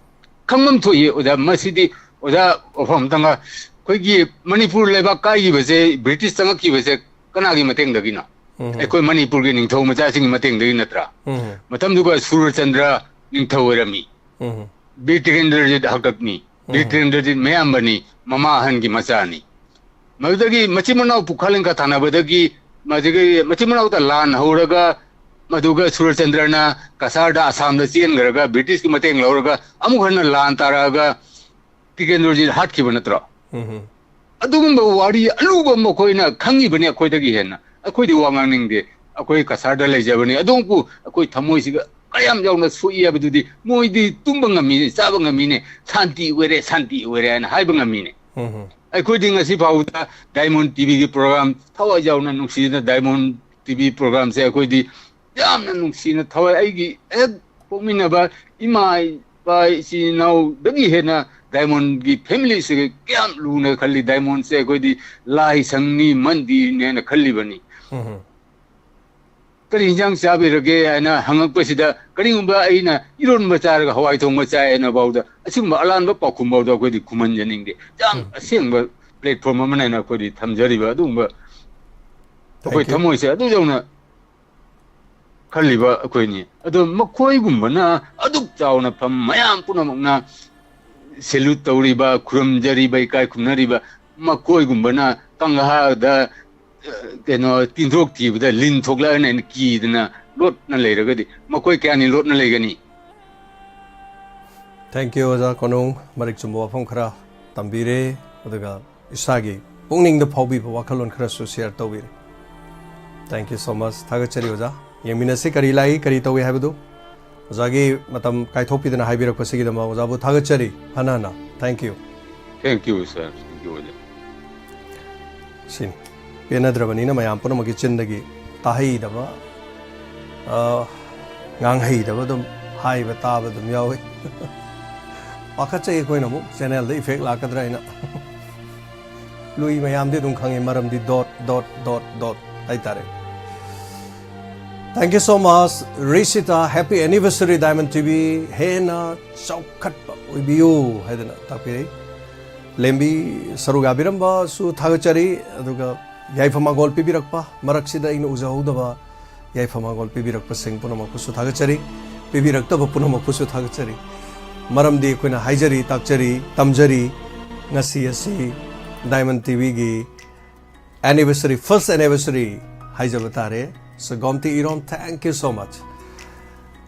ꯈꯪꯐꯝ ꯊꯣꯛꯏ, ꯑꯣꯖꯥ꯫ ꯃꯁꯤꯗꯤ, ꯑꯣꯖꯥ, ꯋꯥꯐꯝ ꯑꯝꯇꯪꯒ, ꯑꯩꯈꯣꯏꯒꯤ ꯃꯅꯤꯄꯨꯔ ꯂꯩꯕꯥꯛ ꯀꯥꯏꯈꯤꯕꯁꯦ, ꯕ꯭ꯔꯤꯇꯤꯁ ꯆꯪꯉꯛꯈꯤꯕꯁꯦ ꯀꯅꯥꯒꯤ ꯃꯇꯦꯡꯗꯒꯤꯅꯣ? ꯎꯝ꯫ ꯑꯩꯈꯣꯏ ꯃꯅꯤꯄꯨꯔꯒꯤ ꯅꯤꯡꯊꯧ ꯃꯆꯥꯁꯤꯡꯒꯤ ꯃꯇꯦꯡꯗꯒꯤ ꯅꯠꯇ꯭ꯔꯥ? ꯎꯝ꯫ ꯃꯇꯝꯗꯨꯒ ꯁꯨꯔꯆꯟꯗ꯭ꯔ ꯅꯤꯡꯊꯧ ꯑꯣꯏꯔꯝꯃꯤ꯫ ꯎꯝ꯫ ꯕꯤꯔ ꯇꯤꯀꯦꯟꯗ꯭ꯔꯖꯤꯠ ꯍꯥꯛꯇꯛꯅꯤ꯫ ꯕꯤꯔ ꯎꯝ꯫ ꯇꯤꯀꯦꯟꯗ꯭ꯔꯖꯤꯠ ꯃꯌꯥꯝꯕꯅꯤ, ꯃꯃꯥ ꯑꯍꯟꯒꯤ ꯃꯆꯥꯅꯤ꯫ ꯃꯗꯨꯗꯒꯤ ꯃꯆꯤꯟ ꯃꯅꯥꯎ ꯄꯨꯈ꯭ꯔ ꯂꯤꯡꯈ ꯊꯥꯅꯕꯗꯒꯤ, ꯃꯗꯨꯗꯒꯤ ꯃꯆꯤꯟ ꯃꯅꯥꯎꯗ ꯂꯥꯟ ꯍꯧꯔꯒ, ꯃꯗꯨꯒ ꯁꯨꯔꯆꯟꯗ꯭ꯔꯅ ꯀꯁꯥꯔꯗ, ꯑꯁꯥꯝꯗ ꯆꯦꯟꯈ꯭ꯔꯒ, ꯕ꯭ꯔꯤꯇꯤꯁꯀꯤ ꯃꯇꯦꯡ ꯂꯧꯔꯒ, ꯑꯃꯨꯛ ꯍꯟꯅ ꯂꯥꯟ ꯇꯥꯔꯛꯑꯒ ꯇꯤꯀꯦꯟꯗ꯭ꯔꯖꯤꯠ ꯍꯥꯠꯈꯤꯕ ꯅꯠꯇ꯭ꯔꯣ? ꯎꯝ꯫ ꯑꯗꯨꯒꯨꯝꯕ ꯋꯥꯔꯤ ꯑꯂꯨꯕ ꯑꯃ ꯑꯩꯈꯣꯏꯅ ꯈꯪꯉꯤꯕꯅꯤ, ꯑꯩꯈꯣꯏꯗꯒꯤ ꯍꯦꯟꯅ꯫ ꯑꯩꯈꯣꯏꯗꯤ ꯋꯥ ꯉꯥꯡꯅꯤꯡꯗꯦ, ꯑꯩꯈꯣꯏ ꯀꯁꯥꯔꯗ ꯂꯩꯖꯕꯅꯤ꯫ ꯑꯗꯨꯕꯨ ꯑꯩꯈꯣꯏ ꯊꯃꯣꯏꯁꯤꯒ ꯀꯌꯥꯝ ꯌꯥꯎꯅ ꯁꯣꯛꯏ ꯍꯥꯏꯕꯗꯨꯗꯤ ꯃꯣꯏꯗꯤ ꯇꯨꯝꯕ ꯉꯝꯃꯤ, ꯆꯥꯕ ꯉꯝꯃꯤꯅꯦ, "ꯁꯥꯟꯇꯤ ꯑꯣꯏꯔꯦ, ꯁꯥꯟꯇꯤ ꯑꯣꯏꯔꯦ" ꯍꯥꯏꯅ ꯍꯥꯏꯕ ꯉꯝꯃꯤꯅꯦ꯫ ꯑꯩꯈꯣꯏꯗꯤ ꯉꯁꯤ ꯐꯥꯎꯕꯗ ꯗꯥꯏꯃꯣꯟ ꯇꯤꯚꯤꯒꯤ ꯄ꯭ꯔꯣꯒ꯭ꯔꯥꯝ ꯊꯋꯥꯏ ꯌꯥꯎꯅ ꯅꯨꯡꯁꯤꯅ ꯗꯥꯏꯃꯣꯟ ꯇꯤꯚꯤ ꯄ꯭ꯔꯣꯒ꯭ꯔꯥꯝꯁꯦ ꯑꯩꯈꯣꯏꯗꯤ ꯌꯥꯝꯅ ꯅꯨꯡꯁꯤꯅ ꯊꯋꯥꯏ ꯑꯩꯒꯤ ꯍꯦꯛ ꯄꯣꯛꯃꯤꯟꯅꯕ ꯏꯃꯥ ꯏꯄꯥ ꯏꯆꯤꯟ ꯏꯅꯥꯎꯗꯒꯤ ꯍꯦꯟꯅ ꯗꯥꯏꯃꯣꯟꯒꯤ ꯐꯦꯃꯤꯂꯤꯁꯦ ꯀꯌꯥꯝ ꯂꯨꯅ ꯈꯜꯂꯤ꯫ ꯗꯥꯏꯃꯣꯟꯁꯦ ꯑꯩꯈꯣꯏꯗꯤ ꯂꯥꯏꯁꯪꯅꯤ ꯃꯟꯗꯤꯔꯅꯦꯅ ꯈꯜꯂꯤꯕꯅꯤ꯫ ꯀꯔꯤ ꯏꯟꯖꯥꯡ ꯆꯥꯕꯤꯔꯒꯦ ꯍꯥꯏꯅ ꯍꯪꯉꯛꯄꯁꯤꯗ ꯀꯔꯤꯒꯨꯝꯕ ꯑꯩꯅ ꯏꯔꯣꯟꯕ ꯆꯥꯔꯒ ꯍꯋꯥꯏ ꯊꯣꯡꯕ ꯆꯥꯏ ꯍꯥꯏꯅ ꯐꯥꯎꯗ ꯑꯁꯤꯒꯨꯝꯕ ꯑꯔꯥꯟꯕ ꯄꯥꯎꯈꯨꯝ ꯐꯥꯎꯗ ꯑꯩꯈꯣꯏꯗꯤ ꯈꯨꯝꯍꯟꯖꯅꯤꯡꯗꯦ꯫ ꯌꯥꯝ ꯑꯁꯦꯡꯕ ꯄ꯭ꯂꯦꯠꯐꯣꯝ ꯑꯃꯅ ꯍꯥꯏꯅ ꯑꯩꯈꯣꯏꯗꯤ ꯊꯝꯖꯔꯤꯕ ꯑꯗꯨꯒꯨꯝꯕ ꯑꯩꯈꯣꯏ ꯊꯃꯣꯏꯁꯦ ꯑꯗꯨ ꯌꯧꯅ ꯈꯜꯂꯤꯕ ꯑꯩꯈꯣꯏꯅꯤ꯫ ꯑꯗꯣ ꯃꯈꯣꯏꯒꯨꯝꯕꯅ ꯑꯗꯨꯛ ꯆꯥꯎꯅ ꯐꯝ ꯃꯌꯥꯝ ꯄꯨꯝꯅꯃꯛꯅ ꯁꯦꯂꯨꯠ ꯇꯧꯔꯤꯕ, ꯈꯨꯔꯨꯝꯖꯔꯤꯕ, ꯏꯀꯥꯏ ꯈꯨꯝꯅꯔꯤꯕ ꯃꯈꯣꯏꯒꯨꯝꯕꯅ ꯀꯪꯂꯥꯗ ꯀꯩꯅꯣ ꯇꯤꯟꯊ꯭ꯔꯣꯛ ꯊꯤꯕꯗ ꯂꯤꯟ ꯊꯣꯛꯂꯛꯑꯅ ꯍꯥꯏꯅ ꯀꯤꯗꯅ ꯂꯣꯠꯅ ꯂꯩꯔꯒꯗꯤ ꯃꯈꯣꯏ ꯀꯌꯥꯅꯤ ꯂꯣꯠꯅ ꯂꯩꯒꯅꯤ? Thank you ꯑꯣꯖꯥ ꯀꯣꯅꯨꯡ, ꯃꯔꯤꯛ ꯆꯨꯝꯕ ꯋꯥꯐꯝ ꯈꯔ ꯇꯝꯕꯤꯔꯦ, ꯑꯗꯨꯒ ꯏꯁꯥꯒꯤ ꯄꯨꯛꯅꯤꯡꯗ ꯐꯥꯎꯕꯤꯕ ꯋꯥꯈꯜꯂꯣꯟ ꯈꯔꯁꯨ ꯁꯤꯌꯔ ꯇꯧꯕꯤꯔꯦ꯫ Thank you so much꯫ ꯊꯥꯒꯠꯆꯔꯤ ꯑꯣꯖꯥ꯫ ꯌꯦꯡꯃꯤꯟꯅꯁꯤ ꯀꯔꯤ ꯂꯥꯛꯏ, ꯀꯔꯤ ꯇꯧꯏ ꯍꯥꯏꯕꯗꯨ꯫ ꯑꯣꯖꯥꯒꯤ ꯃꯇꯝ ꯀꯥꯏꯊꯣꯛꯄꯤꯗꯅ ꯍꯥꯏꯕꯤꯔꯛꯄꯁꯤꯒꯤꯗꯃꯛ ꯑꯣꯖꯥꯕꯨ ꯊꯥꯒꯠꯆꯔꯤ ꯍꯟꯅ ꯍꯟꯅ꯫ Thank you꯫ Thank you, sir. Thank you, ꯑꯣꯖꯥ꯫ ꯁꯤꯅꯤ꯫ ꯄꯦꯟꯅꯗ꯭ꯔꯕꯅꯤꯅ ꯃꯌꯥꯝ ꯄꯨꯝꯅꯃꯛꯀꯤ ꯆꯤꯟꯗꯒꯤ ꯇꯥꯍꯩꯗꯕ, ꯑ, ꯉꯥꯡꯍꯩꯗꯕ ꯑꯗꯨꯝ ꯍꯥꯏꯕ ꯇꯥꯕ ꯑꯗꯨꯝ ꯌꯥꯎꯏ꯫ ꯄꯥꯈꯠꯆꯩ ꯑꯩꯈꯣꯏꯅ ꯑꯃꯨꯛ ꯆꯦꯅꯦꯜꯗ ꯏꯐꯦꯛ ꯂꯥꯛꯀꯗ꯭ꯔꯥ ꯍꯥꯏꯅ꯫ ꯂꯨꯏ ꯃꯌꯥꯝꯗꯤ ꯑꯗꯨꯝ ꯈꯪꯉꯤ, ꯃꯔꯝꯗꯤ dot dot dot dot ꯍꯥꯏꯇꯥꯔꯦ꯫ Thank you so much, ꯔꯤꯁꯤꯇꯥ꯫ Happy anniversary, diamond TV. ꯍꯦꯟꯅ ꯆꯥꯎꯈꯠꯄ ꯑꯣꯏꯕꯤꯌꯨ ꯍꯥꯏꯗꯅ ꯇꯥꯛꯄꯤꯔꯛꯏ꯫ ꯂꯦꯝꯕꯤ ꯁꯔꯨꯛ ꯌꯥꯕꯤꯔꯝꯕꯁꯨ ꯊꯥꯒꯠꯆꯔꯤ꯫ ꯑꯗꯨꯒ ꯌꯥꯏꯐ ꯃꯥꯡꯒꯣꯜ ꯄꯤꯕꯤꯔꯛꯄ, ꯃꯔꯛꯁꯤꯗ ꯑꯩꯅ ꯎꯖꯍꯧꯗꯕ ꯌꯥꯏꯐ ꯃꯥꯡꯒꯣꯜ ꯄꯤꯕꯤꯔꯛꯄꯁꯤꯡ ꯄꯨꯝꯅꯃꯛꯄꯨꯁꯨ ꯊꯥꯒꯠꯆꯔꯤ꯫ ꯄꯤꯕꯤꯔꯛꯇꯕ ꯄꯨꯝꯅꯃꯛꯄꯨꯁꯨ ꯊꯥꯒꯠꯆꯔꯤ꯫ ꯃꯔꯝꯗꯤ ꯑꯩꯈꯣꯏꯅ ꯍꯥꯏꯖꯔꯤ, ꯇꯥꯛꯆꯔꯤ, ꯇꯝꯖꯔꯤ, ꯉꯁꯤ ꯑꯁꯤ ꯗꯥꯏꯃꯟ ꯇꯤꯚꯤꯒꯤ anniversary, first anniversary ꯍꯥꯏꯖꯕ ꯇꯥꯔꯦ꯫ So, Gomti Irom, thank you so much꯫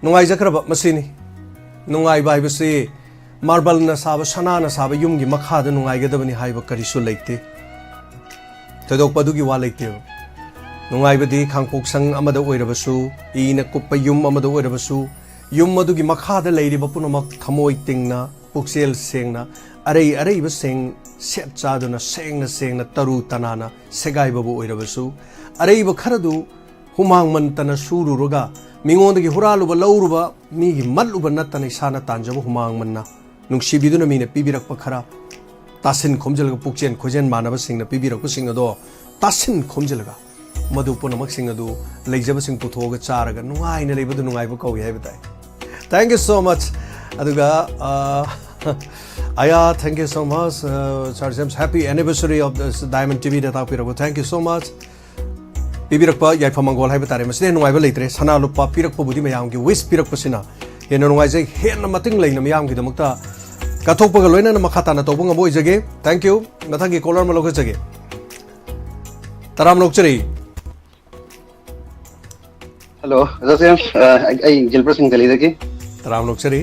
ꯅꯨꯡꯉꯥꯏꯖꯈ꯭ꯔꯕ ꯃꯁꯤꯅꯤ꯫ ꯅꯨꯡꯉꯥꯏꯕ ꯍꯥꯏꯕꯁꯤ ꯃꯥꯔꯕꯜꯅ ꯁꯥꯕ, ꯁꯅꯥꯅ ꯁꯥꯕ ꯌꯨꯝꯒꯤ ꯃꯈꯥꯗ ꯅꯨꯡꯉꯥꯏꯒꯗꯕꯅꯤ ꯍꯥꯏꯕ ꯀꯔꯤꯁꯨ ꯂꯩꯇꯦ꯫ ꯊꯣꯏꯗꯣꯛꯄ ꯑꯗꯨꯒꯤ ꯋꯥ ꯂꯩꯇꯦꯕ꯫ ꯅꯨꯡꯉꯥꯏꯕꯗꯤ ꯈꯥꯡꯄꯣꯛꯁꯪ ꯑꯃꯗ ꯑꯣꯏꯔꯕꯁꯨ, ꯏꯅ ꯀꯨꯞꯄ ꯌꯨꯝ ꯑꯃꯗ ꯑꯣꯏꯔꯕꯁꯨ, ꯌꯨꯝ ꯑꯗꯨꯒꯤ ꯃꯈꯥꯗ ꯂꯩꯔꯤꯕ ꯄꯨꯝꯅꯃꯛ ꯊꯃꯣꯏ ꯇꯤꯡꯅ, ꯄꯨꯛꯆꯦꯜ ꯁꯦꯡꯅ, ꯑꯔꯩ ꯑꯔꯩꯕ ꯁꯦꯡ-, ꯁꯦꯠ ꯆꯥꯗꯨꯅ ꯁꯦꯡꯅ ꯁꯦꯡꯅ ꯇꯔꯨ ꯇꯅꯥꯟꯅ ꯁꯦꯒꯥꯏꯕꯕꯨ ꯑꯣꯏꯔꯕꯁꯨ, ꯑꯔꯩꯕ ꯈꯔꯗꯨ ꯍꯨꯃꯥꯡ ꯃꯟꯇꯅ ꯁꯨꯔꯨꯔꯒ, ꯃꯤꯉꯣꯟꯗꯒꯤ ꯍꯨꯔꯥꯜꯂꯨꯕ ꯂꯧꯔꯨꯕ, ꯃꯤꯒꯤ ꯃꯠꯂꯨꯕ ꯅꯠꯇꯅ ꯏꯁꯥꯅ ꯇꯥꯟꯖꯕ ꯍꯨꯃꯥꯡ ꯃꯟꯅ ꯅꯨꯡꯁꯤꯕꯤꯗꯨꯅ ꯃꯤꯅ ꯄꯤꯕꯤꯔꯛꯄ ꯈꯔ ꯇꯥꯁꯤꯟ ꯈꯣꯝꯖꯤꯜꯂꯒ, ꯄꯨꯛꯆꯦꯟ ꯈꯣꯏꯖꯦꯟ ꯃꯥꯟꯅꯕꯁꯤꯡꯅ ꯄꯤꯕꯤꯔꯛꯄꯁꯤꯡ ꯑꯗꯣ ꯇꯥꯁꯤꯟ ꯈꯣꯝꯖꯤꯜꯂꯒ, ꯃꯗꯨ ꯄꯨꯝꯅꯃꯛꯁꯤꯡ ꯑꯗꯨ ꯂꯩꯖꯕꯁꯤꯡ ꯄꯨꯊꯣꯛꯑꯒ ꯆꯥꯔꯒ ꯅꯨꯡꯉꯥꯏꯅ ꯂꯩꯕꯗꯨ ꯅꯨꯡꯉꯥꯏꯕ ꯀꯧꯏ ꯍꯥꯏꯕ ꯇꯥꯏ꯫ Thank you so much. ꯑꯗꯨꯒ, ꯑ, ꯑꯌꯥ, thank you so much, uh, Sir James. Happy anniversary of this Diamond T V ꯗ ꯇꯥꯛꯄꯤꯔꯛꯄ꯫ Thank you so much. ꯄꯤꯕꯤꯔꯛꯄ ꯌꯥꯏꯐ ꯃꯪꯒꯣꯜ ꯍꯥꯏꯕ ꯇꯥꯔꯦ꯫ ꯃꯁꯤꯗ ꯍꯦꯟꯅ ꯅꯨꯡꯉꯥꯏꯕ ꯂꯩꯇ꯭ꯔꯦ꯫ ꯁꯅꯥ ꯂꯨꯄꯥ ꯄꯤꯔꯛꯄꯕꯨꯗꯤ ꯃꯌꯥꯝꯒꯤ wish ꯄꯤꯔꯛꯄꯁꯤꯅ ꯍꯦꯟꯅ ꯅꯨꯡꯉꯥꯏꯖꯩ꯫ ꯍꯦꯟꯅ ꯃꯇꯤꯡ ꯂꯩꯅ ꯃꯤꯌꯥꯝꯒꯤꯗꯃꯛꯇ ꯀꯠꯊꯣꯛꯄꯒ ꯂꯣꯏꯅꯅ ꯃꯈꯥ ꯇꯥꯅ ꯇꯧꯕ ꯉꯝꯕ ꯑꯣꯏꯖꯒꯦ꯫ Thank you. ꯃꯊꯪꯒꯤ caller ꯑꯃ ꯂꯧꯈꯠꯆꯒꯦ꯫ ꯇꯔꯥꯝꯅ ꯑꯣꯛꯆꯔꯤ꯫ ꯍꯜꯂꯣ, ꯑꯣꯖꯥ ꯖꯦꯝꯁ꯫ ꯑ, ꯑꯩ, ꯑꯩ ꯒꯤꯜꯕꯔꯠ ꯁꯤꯡ ꯗꯦꯜꯂꯤꯗꯒꯤ꯫ ꯇꯔꯥꯝꯅ ꯑꯣꯛꯆꯔꯤ꯫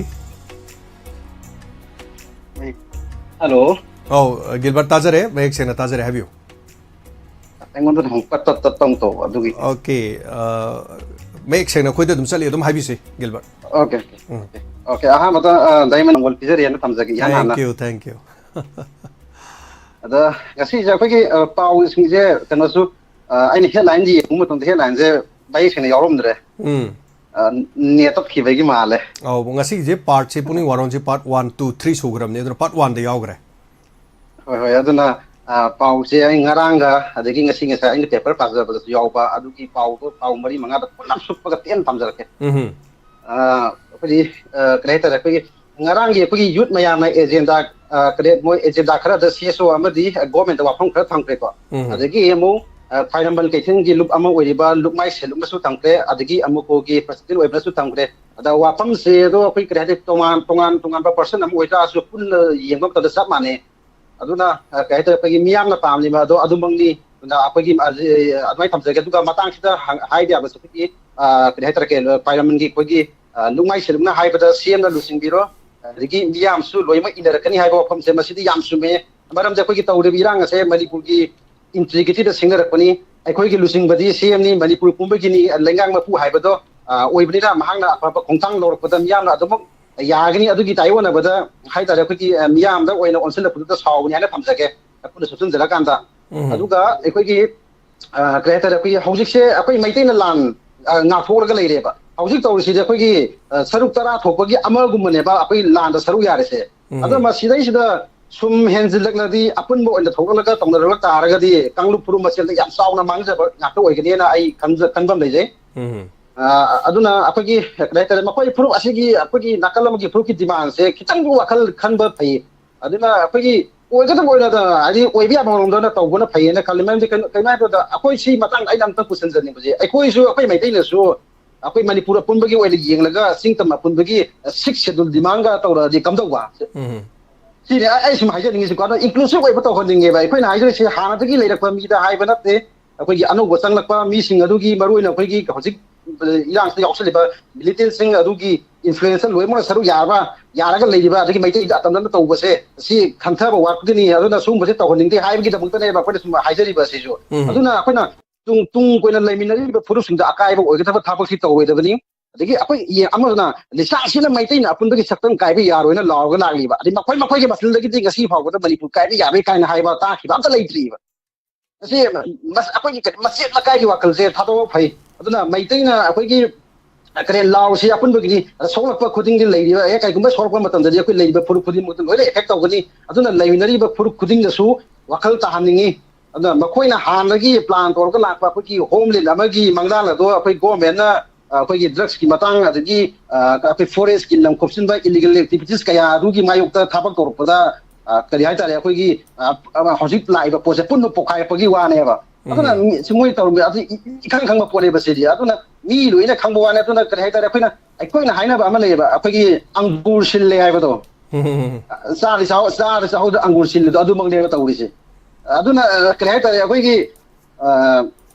ꯍꯜꯂꯣ꯫ ꯑꯧ, ꯒꯤꯜꯕꯔꯠ ꯇꯥꯖꯔꯦ, ꯃꯌꯦꯛ ꯁꯦꯡꯅ ꯇꯥꯖꯔꯦ, ꯍꯥꯏꯕꯤꯌꯨ꯫ ꯑꯩꯉꯣꯟꯗ ꯑꯃꯨꯛ ꯄꯠ ꯄꯠ ꯄꯠ ꯇꯧ ꯇꯧꯕ ꯑꯗꯨꯒꯤ꯫ ꯑꯣꯀꯦ, ꯑ, ꯃꯌꯦꯛ ꯁꯦꯡꯅ ꯑꯩꯈꯣꯏꯗ ꯑꯗꯨꯝ ꯆꯠꯂꯤ, ꯑꯗꯨꯝ ꯍꯥꯏꯕꯤꯁꯤ, ꯒꯤꯜꯕꯔꯠ꯫ ꯑꯣꯀꯦ, ꯑꯣꯀꯦ, ꯎꯝ꯫ ꯑꯣꯀꯦ꯫ ꯑꯣꯀꯦ, ꯑꯍꯥꯟꯕꯗ, ꯑ, ꯗꯥꯏꯃꯟ ꯃꯪꯒꯣꯜ ꯄꯤꯖꯔꯤꯅ ꯊꯝꯖꯒꯦ ꯏꯍꯥꯟ ꯍꯥꯟꯅ꯫ Thank you, thank you. ꯑꯗ ꯉꯁꯤꯁꯦ ꯑꯩꯈꯣꯏꯒꯤ, ꯑ, ꯄꯥꯎꯁꯤꯡꯁꯦ ꯀꯩꯅꯣꯁꯨ, ꯑ, ꯑꯩꯅ headline ꯁꯦ ꯌꯦꯡꯕ ꯃꯇꯝꯗ headline ꯁꯦ ꯃꯌꯦꯛ ꯁꯦꯡꯅ ꯌꯥꯎꯔꯝꯗ꯭ꯔꯦ꯫ ꯎꯝ꯫ ꯑ, net ꯇꯠꯈꯤꯕꯒꯤ ꯃꯥꯜꯂꯦ꯫ ꯑꯧ, ꯉꯁꯤꯒꯤꯁꯦ part ꯁꯦ, ꯄꯨꯛꯅꯤꯡ ꯋꯥꯔꯣꯟꯁꯦ part one, two, three ꯁꯨꯈ꯭ꯔꯕꯅꯦ, ꯑꯗꯨꯅ part one ꯗ ꯌꯥꯎꯈ꯭ꯔꯦ꯫ ꯍꯣꯏ, ꯍꯣꯏ, ꯑꯗꯨꯅ, ꯑ, ꯄꯥꯎꯁꯦ ꯑꯩ ꯉꯔꯥꯡꯒ ꯑꯗꯒꯤ ꯉꯁꯤ ꯉꯁꯥꯏ ꯑꯩꯅ paper ꯄꯥꯖꯕꯗꯁꯨ ꯌꯥꯎꯕ ꯑꯗꯨꯒꯤ ꯄꯥꯎꯗꯣ, ꯄꯥꯎ ꯃꯔꯤ ꯃꯉꯥꯗ ꯄꯨꯂꯞ ꯁꯨꯞꯄꯒ ꯇꯦꯟꯅ ꯊꯝꯖꯔꯛꯀꯦ꯫ ꯎꯝ꯫ ꯑ, ꯑꯩꯈꯣꯏꯒꯤ, ꯑ, ꯀꯔꯤ ꯍꯥꯏꯇꯥꯔꯦ, ꯑꯩꯈꯣꯏꯒꯤ ꯉꯔꯥꯡꯒꯤ ꯑꯩꯈꯣꯏꯒꯤ youth ꯃꯌꯥꯝꯅ agenda, ꯑ, ꯀꯔꯤ, ꯃꯣꯏ agenda ꯈꯔꯗ C S O ꯑꯃꯗꯤ government ꯇ ꯋꯥꯐꯝ ꯈꯔ ꯊꯝꯈ꯭ꯔꯦꯀꯣ꯫ ꯎꯝ꯫ ꯑꯗꯒꯤ ꯑꯃꯨꯛ, ꯑ, ꯈ꯭ꯋꯥꯏꯔꯝꯕꯟ ꯀꯩꯊꯦꯜꯒꯤ ꯂꯨꯞ ꯑꯃ ꯑꯣꯏꯔꯤꯕ ꯂꯨꯞꯃꯥꯏ ꯁꯦꯂꯨꯡꯅꯁꯨ ꯊꯝꯈ꯭ꯔꯦ, ꯑꯗꯒꯤ ꯑꯃꯨꯀꯣꯒꯤ president ꯑꯣꯏꯕꯅꯁꯨ ꯊꯝꯈ꯭ꯔꯦ꯫ ꯑꯗ ꯋꯥꯐꯝꯁꯦ ꯑꯗꯣ ꯑꯩꯈꯣꯏ ꯀꯔꯤ ꯍꯥꯏꯇꯥꯔꯦ, ꯇꯣꯉꯥꯟ ꯇꯣꯉꯥꯟ ꯇꯣꯉꯥꯟꯕ person ꯑꯃ ꯑꯣꯏꯇꯥꯔꯁꯨ ꯄꯨꯟꯅ ꯌꯦꯡꯕ ꯃꯇꯝꯗ ꯆꯞ ꯃꯥꯟꯅꯩ꯫ ꯑꯗꯨꯅ, ꯑ, ꯀꯩ ꯍꯥꯏꯇꯥꯔꯦ, ꯑꯩꯈꯣꯏꯒꯤ ꯃꯤꯌꯥꯝꯅ ꯄꯥꯝꯂꯤꯕ ꯑꯗꯣ ꯑꯗꯨꯃꯛꯅꯤ꯫ ꯑꯗꯨꯅ ꯑꯩꯈꯣꯏꯒꯤ, ꯑ, ꯑꯗꯨꯃꯥꯏꯅ ꯊꯝꯖꯒꯦ꯫ ꯑꯗꯨꯒ ꯃꯇꯥꯡꯁꯤꯗ ꯍꯪ-, ꯍꯥꯏꯕ ꯌꯥꯕꯁꯦ ꯑꯩꯈꯣꯏꯒꯤ, ꯑ, ꯀꯔꯤ ꯍꯥꯏꯇꯥꯔꯦ, ꯈ꯭ꯋꯥꯏꯔꯝꯕꯟꯒꯤ ꯑꯩꯈꯣꯏꯒꯤ, ꯑ, ꯂꯨꯞꯃꯥꯏ ꯁꯦꯂꯨꯡꯅ ꯍꯥꯏꯕꯗ C M ꯅ ꯂꯨꯆꯤꯡꯕꯤꯔꯣ, ꯑꯗꯒꯤ ꯃꯤꯌꯥꯝꯁꯨ ꯂꯣꯏꯅꯃꯛ ꯏꯟꯅꯔꯛꯀꯅꯤ ꯍꯥꯏꯕ ꯋꯥꯐꯝꯁꯦ ꯃꯁꯤꯗꯤ ꯌꯥꯝ ꯆꯨꯝꯃꯦ꯫ ꯃꯔꯝꯗꯤ ꯑꯩꯈꯣꯏꯒꯤ ꯇꯧꯔꯤꯕ ꯏꯔꯥꯡ ꯑꯁꯦ ꯃꯅꯤꯄꯨꯔꯒꯤ integrityꯗ ꯁꯤꯡꯅꯔꯛꯄꯅꯤ꯫ ꯑꯩꯈꯣꯏꯒꯤ ꯂꯨꯆꯤꯡꯕꯗꯤ C M ꯅꯤ, ꯃꯅꯤꯄꯨꯔ ꯄꯨꯝꯕꯒꯤꯅꯤ, ꯂꯩꯉꯥꯛ ꯃꯄꯨ ꯍꯥꯏꯕꯗꯣ, ꯑ, ꯑꯣꯏꯕꯅꯤꯅ ꯃꯍꯥꯛꯅ ꯑꯐꯕ ꯈꯣꯡꯊꯥꯡ ꯂꯧꯔꯛꯄꯗ ꯃꯤꯌꯥꯝꯅ ꯑꯗꯨꯃꯛ ꯌꯥꯒꯅꯤ꯫ ꯑꯗꯨꯒꯤ ꯇꯥꯏꯑꯣꯟꯅꯕꯗ ꯍꯥꯏꯇꯥꯔꯦ, ꯑꯩꯈꯣꯏꯒꯤ, ꯑ, ꯃꯤꯌꯥꯝꯗ ꯑꯣꯏꯅ ꯑꯣꯟꯁꯤꯜꯂꯛꯄꯗꯨꯗ ꯁꯥꯎꯕꯅꯤ ꯍꯥꯏꯅ ꯊꯝꯖꯒꯦ꯫ ꯑꯩꯈꯣꯏꯅ ꯁꯨꯞꯆꯤꯟꯖꯔꯀꯥꯟꯗ꯫ ꯎꯝ꯫ ꯑꯗꯨꯒ ꯑꯩꯈꯣꯏꯒꯤ, ꯑ, ꯀꯔꯤ ꯍꯥꯏꯇꯥꯔꯦ, ꯑꯩꯈꯣꯏꯒꯤ ꯍꯧꯖꯤꯛꯁꯦ ꯑꯩꯈꯣꯏ ꯃꯩꯇꯩꯅ ꯂꯥꯟ, ꯑ, ꯉꯥꯛꯊꯣꯛꯂꯒ ꯂꯩꯔꯦꯕ꯫ ꯍꯧꯖꯤꯛ ꯇꯧꯔꯤꯁꯤꯗꯤ ꯑꯩꯈꯣꯏꯒꯤ, ꯑ, ꯁꯔꯨꯛ ꯇꯔꯥ ꯊꯣꯛꯄꯒꯤ ꯑꯃꯒꯨꯝꯕꯅꯦꯕ ꯑꯩꯈꯣꯏ ꯂꯥꯟꯗ ꯁꯔꯨꯛ ꯌꯥꯔꯤꯁꯦ꯫ ꯎꯝ꯫ ꯑꯗꯣ ꯃꯁꯤꯗꯩꯁꯤꯗ ꯁꯨꯝ ꯍꯦꯟꯖꯤꯜꯂꯛꯂꯗꯤ ꯑꯄꯨꯟꯕ ꯑꯣꯏꯅ ꯊꯣꯛꯂꯛꯂꯒ ꯇꯧꯅꯔꯛꯂ ꯇꯥꯔꯒꯗꯤ ꯀꯥꯡꯂꯨꯞ ꯐꯨꯔꯨꯞ ꯃꯁꯦꯜꯗ ꯌꯥꯝ ꯆꯥꯎꯅ ꯃꯥꯡꯖꯕ ꯉꯥꯛꯇ ꯑꯣꯏꯒꯅꯤꯅ ꯑꯩ ꯈꯟꯖ-, ꯈꯟꯕ ꯑꯃ ꯂꯩꯖꯩ꯫ ꯎꯝ꯫ ꯑ, ꯑꯗꯨꯅ ꯑꯩꯈꯣꯏꯒꯤ, ꯀꯔꯤ ꯍꯥꯏꯇꯥꯔꯦ, ꯃꯈꯣꯏ ꯐꯨꯔꯨꯞ ꯑꯁꯤꯒꯤ ꯑꯩꯈꯣꯏꯒꯤ ꯅꯥꯀꯜ ꯑꯃꯒꯤ ꯐꯨꯔꯨꯞꯀꯤ ꯗꯤꯃꯥꯟꯁꯦ ꯈꯤꯇꯪꯗꯤ ꯋꯥꯈꯜ ꯈꯟꯕ ꯐꯩ꯫ ꯑꯗꯨꯅ ꯑꯩꯈꯣꯏꯒꯤ ꯑꯣꯏꯒꯗꯕ ꯑꯣꯏꯅ, ꯍꯥꯏꯗꯤ, ꯑꯣꯏꯕ ꯌꯥꯕ ꯃꯑꯣꯡꯗ ꯇꯧꯕꯅ ꯐꯩꯌꯦꯅ ꯈꯜꯂꯤ꯫ ꯃꯔꯝꯗꯤ ꯀꯩꯅꯣ, ꯀꯩꯅꯣ ꯍꯥꯏꯕꯗ, ꯑꯩꯈꯣꯏ ꯁꯤ ꯃꯇꯥꯡꯗ ꯑꯩꯅ ꯑꯝꯇ ꯄꯨꯁꯤꯟꯖꯅꯤꯡꯕꯁꯦ, ꯑꯩꯈꯣꯏꯁꯨ, ꯑꯩꯈꯣꯏ ꯃꯩꯇꯩꯅꯁꯨ ꯑꯩꯈꯣꯏ ꯃꯅꯤꯄꯨꯔ ꯑꯄꯨꯟꯕꯒꯤ ꯑꯣꯏꯅ ꯌꯦꯡꯂꯒ ꯆꯤꯡ ꯇꯝ ꯑꯄꯨꯟꯕꯒꯤ ꯁꯤꯛꯁ ꯁꯦꯗꯨꯜ ꯗꯤꯃꯥꯟꯒ ꯇꯧꯔꯛꯑꯗꯤ ꯀꯝꯗꯧꯕ? ꯎꯝ꯫ ꯁꯤꯅꯤ ꯑꯩ, ꯑꯩ ꯁꯨꯝ ꯍꯥꯏꯖꯅꯤꯡꯉꯤꯁꯤꯀꯣ꯫ ꯑꯗꯣ ꯏꯟꯀ꯭ꯂꯨꯁꯤꯚ ꯑꯣꯏꯕ ꯇꯧꯍꯟꯅꯤꯡꯉꯦꯕ꯫ ꯑꯩꯈꯣꯏꯅ ꯍꯥꯏꯗꯣꯏꯁꯦ ꯍꯥꯟꯅꯗꯒꯤ ꯂꯩꯔꯛꯄ ꯃꯤꯗ ꯍꯥꯏꯕ ꯅꯠꯇꯦ꯫ ꯑꯩꯈꯣꯏꯒꯤ ꯑꯅꯧꯕ ꯆꯪꯂꯛꯄ ꯃꯤꯁꯤꯡ ꯑꯗꯨꯒꯤ, ꯃꯔꯨꯑꯣꯏꯅ ꯑꯩꯈꯣꯏꯒꯤ ꯍꯧꯖꯤꯛ, ꯑ, ꯏꯔꯥꯡꯁꯤꯗ ꯌꯥꯎꯁꯜꯂꯤꯕ ꯃꯤꯂꯤꯇꯦꯟꯁꯤꯡ ꯑꯗꯨꯒꯤ ꯏꯟꯐ꯭ꯂꯨꯌꯦꯟꯁꯇ ꯂꯣꯏꯅꯃꯛ ꯁꯔꯨꯛ ꯌꯥꯔꯕ, ꯌꯥꯔꯒ ꯂꯩꯔꯤꯕ, ꯑꯗꯒꯤ ꯃꯩꯇꯩꯗ ꯑꯇꯝꯅꯅ ꯇꯧꯕꯁꯦ, ꯁꯤ ꯈꯟꯊꯕ ꯋꯥꯠꯄꯒꯤꯅꯤ꯫ ꯑꯗꯨꯅ ꯁꯤꯒꯨꯝꯕꯁꯦ ꯇꯧꯍꯟꯅꯤꯡꯗꯦ ꯍꯥꯏꯕꯒꯤꯗꯃꯛꯇꯅꯦꯕ ꯑꯩꯈꯣꯏꯅ ꯁꯨꯝ ꯍꯥꯏꯖꯔꯤꯕ ꯑꯁꯤꯁꯨ꯫ ꯎꯝ꯫ ꯑꯗꯨꯅ ꯑꯩꯈꯣꯏꯅ ꯇꯨꯡ, ꯇꯨꯡ ꯀꯣꯏꯅ ꯂꯩꯃꯤꯟꯅꯔꯤꯕ ꯐꯨꯔꯨꯞꯁꯤꯡꯗ ꯑꯀꯥꯏꯕ ꯑꯣꯏꯒꯗꯕ ꯊꯕꯛꯁꯤ ꯇꯧꯔꯣꯏꯗꯕꯅꯤ꯫ ꯑꯗꯒꯤ ꯑꯩꯈꯣꯏ ꯌꯦ-, ꯑꯃꯗꯨꯅ ꯂꯤꯆꯥꯟꯁꯤꯅ ꯃꯩꯇꯩꯅ ꯑꯄꯨꯟꯕꯒꯤ ꯁꯛꯇꯝ ꯀꯥꯏꯕ ꯌꯥꯔꯣꯏꯅ ꯂꯥꯎꯔꯒ ꯂꯥꯛꯂꯤꯕ, ꯑꯗꯩ ꯃꯈꯣꯏ ꯃꯈꯣꯏꯒꯤ ꯃꯁꯦꯜꯗꯒꯤꯗꯤ ꯉꯁꯤ ꯐꯥꯎꯕꯗ ꯃꯅꯤꯄꯨꯔ ꯀꯥꯏꯕ ꯌꯥꯔꯣꯏ ꯀꯥꯏꯅ ꯍꯥꯏꯕ ꯇꯥꯈꯤꯕ ꯑꯝꯇ ꯂꯩꯇ꯭ꯔꯤꯕ꯫ ꯑꯁꯤ ꯃꯁ-, ꯑꯩꯈꯣꯏꯒꯤ ꯀꯔꯤ ꯃꯆꯦꯠ ꯃꯀꯥꯏꯒꯤ ꯋꯥꯈꯜꯁꯦ ꯊꯥꯗꯣꯛꯄ ꯐꯩ꯫ ꯑꯗꯨꯅ ꯃꯩꯇꯩꯅ ꯑꯩꯈꯣꯏꯒꯤ ꯀꯔꯤ ꯂꯥꯎꯁꯤ ꯑꯄꯨꯟꯕꯒꯤꯅꯤ꯫ ꯑꯗ ꯁꯣꯛꯂꯛꯄ ꯈꯨꯗꯤꯡꯒꯤ ꯂꯩꯔꯤꯕ, ꯑꯦ, ꯀꯩꯒꯨꯝꯕ ꯁꯣꯛꯂꯛꯄ ꯃꯇꯝꯗꯗꯤ ꯑꯩꯈꯣꯏ ꯂꯩꯔꯤꯕ ꯐꯨꯔꯨꯞ ꯈꯨꯗꯤꯡꯃꯛꯇ ꯂꯣꯏꯅ ꯑꯦꯐꯦꯛ ꯇꯧꯒꯅꯤ꯫ ꯑꯗꯨꯅ ꯂꯩꯃꯤꯟꯅꯔꯤꯕ ꯐꯨꯔꯨꯞ ꯈꯨꯗꯤꯡꯗꯁꯨ ꯋꯥꯈꯜ ꯇꯥꯍꯟꯅꯤꯡꯉꯤ꯫ ꯑꯗꯨꯅ ꯃꯈꯣꯏꯅ ꯍꯥꯟꯅꯗꯒꯤ ꯄ꯭ꯂꯥꯟ ꯇꯧꯔꯒ ꯂꯥꯛꯄ ꯑꯩꯈꯣꯏꯒꯤ ꯍꯣꯝꯂꯦꯟ ꯑꯃꯒꯤ ꯃꯪꯂꯥꯟ ꯑꯗꯣ ꯑꯩꯈꯣꯏ ꯒꯣꯔꯃꯦꯟꯅ, ꯑ, ꯑꯩꯈꯣꯏꯒꯤ ꯗ꯭ꯔꯛꯁꯀꯤ ꯃꯇꯥꯡ, ꯑꯗꯒꯤ, ꯑ, ꯑꯩꯈꯣꯏ ꯐꯣꯔꯦꯁꯀꯤ ꯂꯝ ꯈꯣꯞꯆꯤꯟꯕ ꯏꯂꯤꯒꯦꯜ ꯑꯦꯛꯇꯤꯚꯤꯇꯤꯁ ꯀꯌꯥ ꯑꯗꯨꯒꯤ ꯃꯥꯌꯣꯛꯇ ꯊꯕꯛ ꯇꯧꯔꯛꯄꯗ, ꯑ, ꯀꯔꯤ ꯍꯥꯏꯇꯥꯔꯦ, ꯑꯩꯈꯣꯏꯒꯤ, ꯑ, ꯑ, ꯍꯧꯖꯤꯛ ꯂꯥꯛꯏꯕ ꯄꯣꯠꯁꯦ ꯄꯨꯟꯅ ꯄꯣꯛꯈꯥꯏꯔꯛꯄꯒꯤ ꯋꯥꯅꯦꯕ꯫ ꯑꯗꯨꯅ ꯎꯝ꯫ ꯃꯤ-, ꯁꯤ ꯃꯣꯏ ꯇꯧꯔꯝꯃꯤ ꯑꯗꯨ ꯏ-, ꯏ-, ꯏꯈꯪ ꯈꯪꯕ ꯄꯣꯠꯅꯦꯕ ꯁꯤꯗꯤ꯫ ꯑꯗꯨꯅ ꯃꯤ ꯂꯣꯏꯅ ꯈꯪꯕ ꯋꯥꯅꯦ꯫ ꯑꯗꯨꯅ ꯀꯔꯤ ꯍꯥꯏꯇꯥꯔꯦ, ꯑꯩꯈꯣꯏꯅ, ꯑꯩꯈꯣꯏꯅ ꯍꯥꯏꯅꯕ ꯑꯃ ꯂꯩꯌꯦꯕ, ꯑꯩꯈꯣꯏꯒꯤ ꯑꯪꯒꯨꯔ ꯁꯤꯜꯂꯦ ꯍꯥꯏꯕꯗꯣ꯫ ꯆꯥꯔꯤ ꯆꯥꯎ-, ꯆꯥꯔꯤ ꯆꯥꯍꯧꯗ ꯑꯪꯒꯨꯔ ꯁꯤꯜꯂꯤꯗꯣ ꯑꯗꯨꯃꯛꯅꯦꯕ ꯇꯧꯔꯤꯁꯦ꯫ ꯑꯗꯨꯅ, ꯑ, ꯀꯔꯤ ꯍꯥꯏꯇꯥꯔꯦ, ꯑꯩꯈꯣꯏꯒꯤ, ꯑ,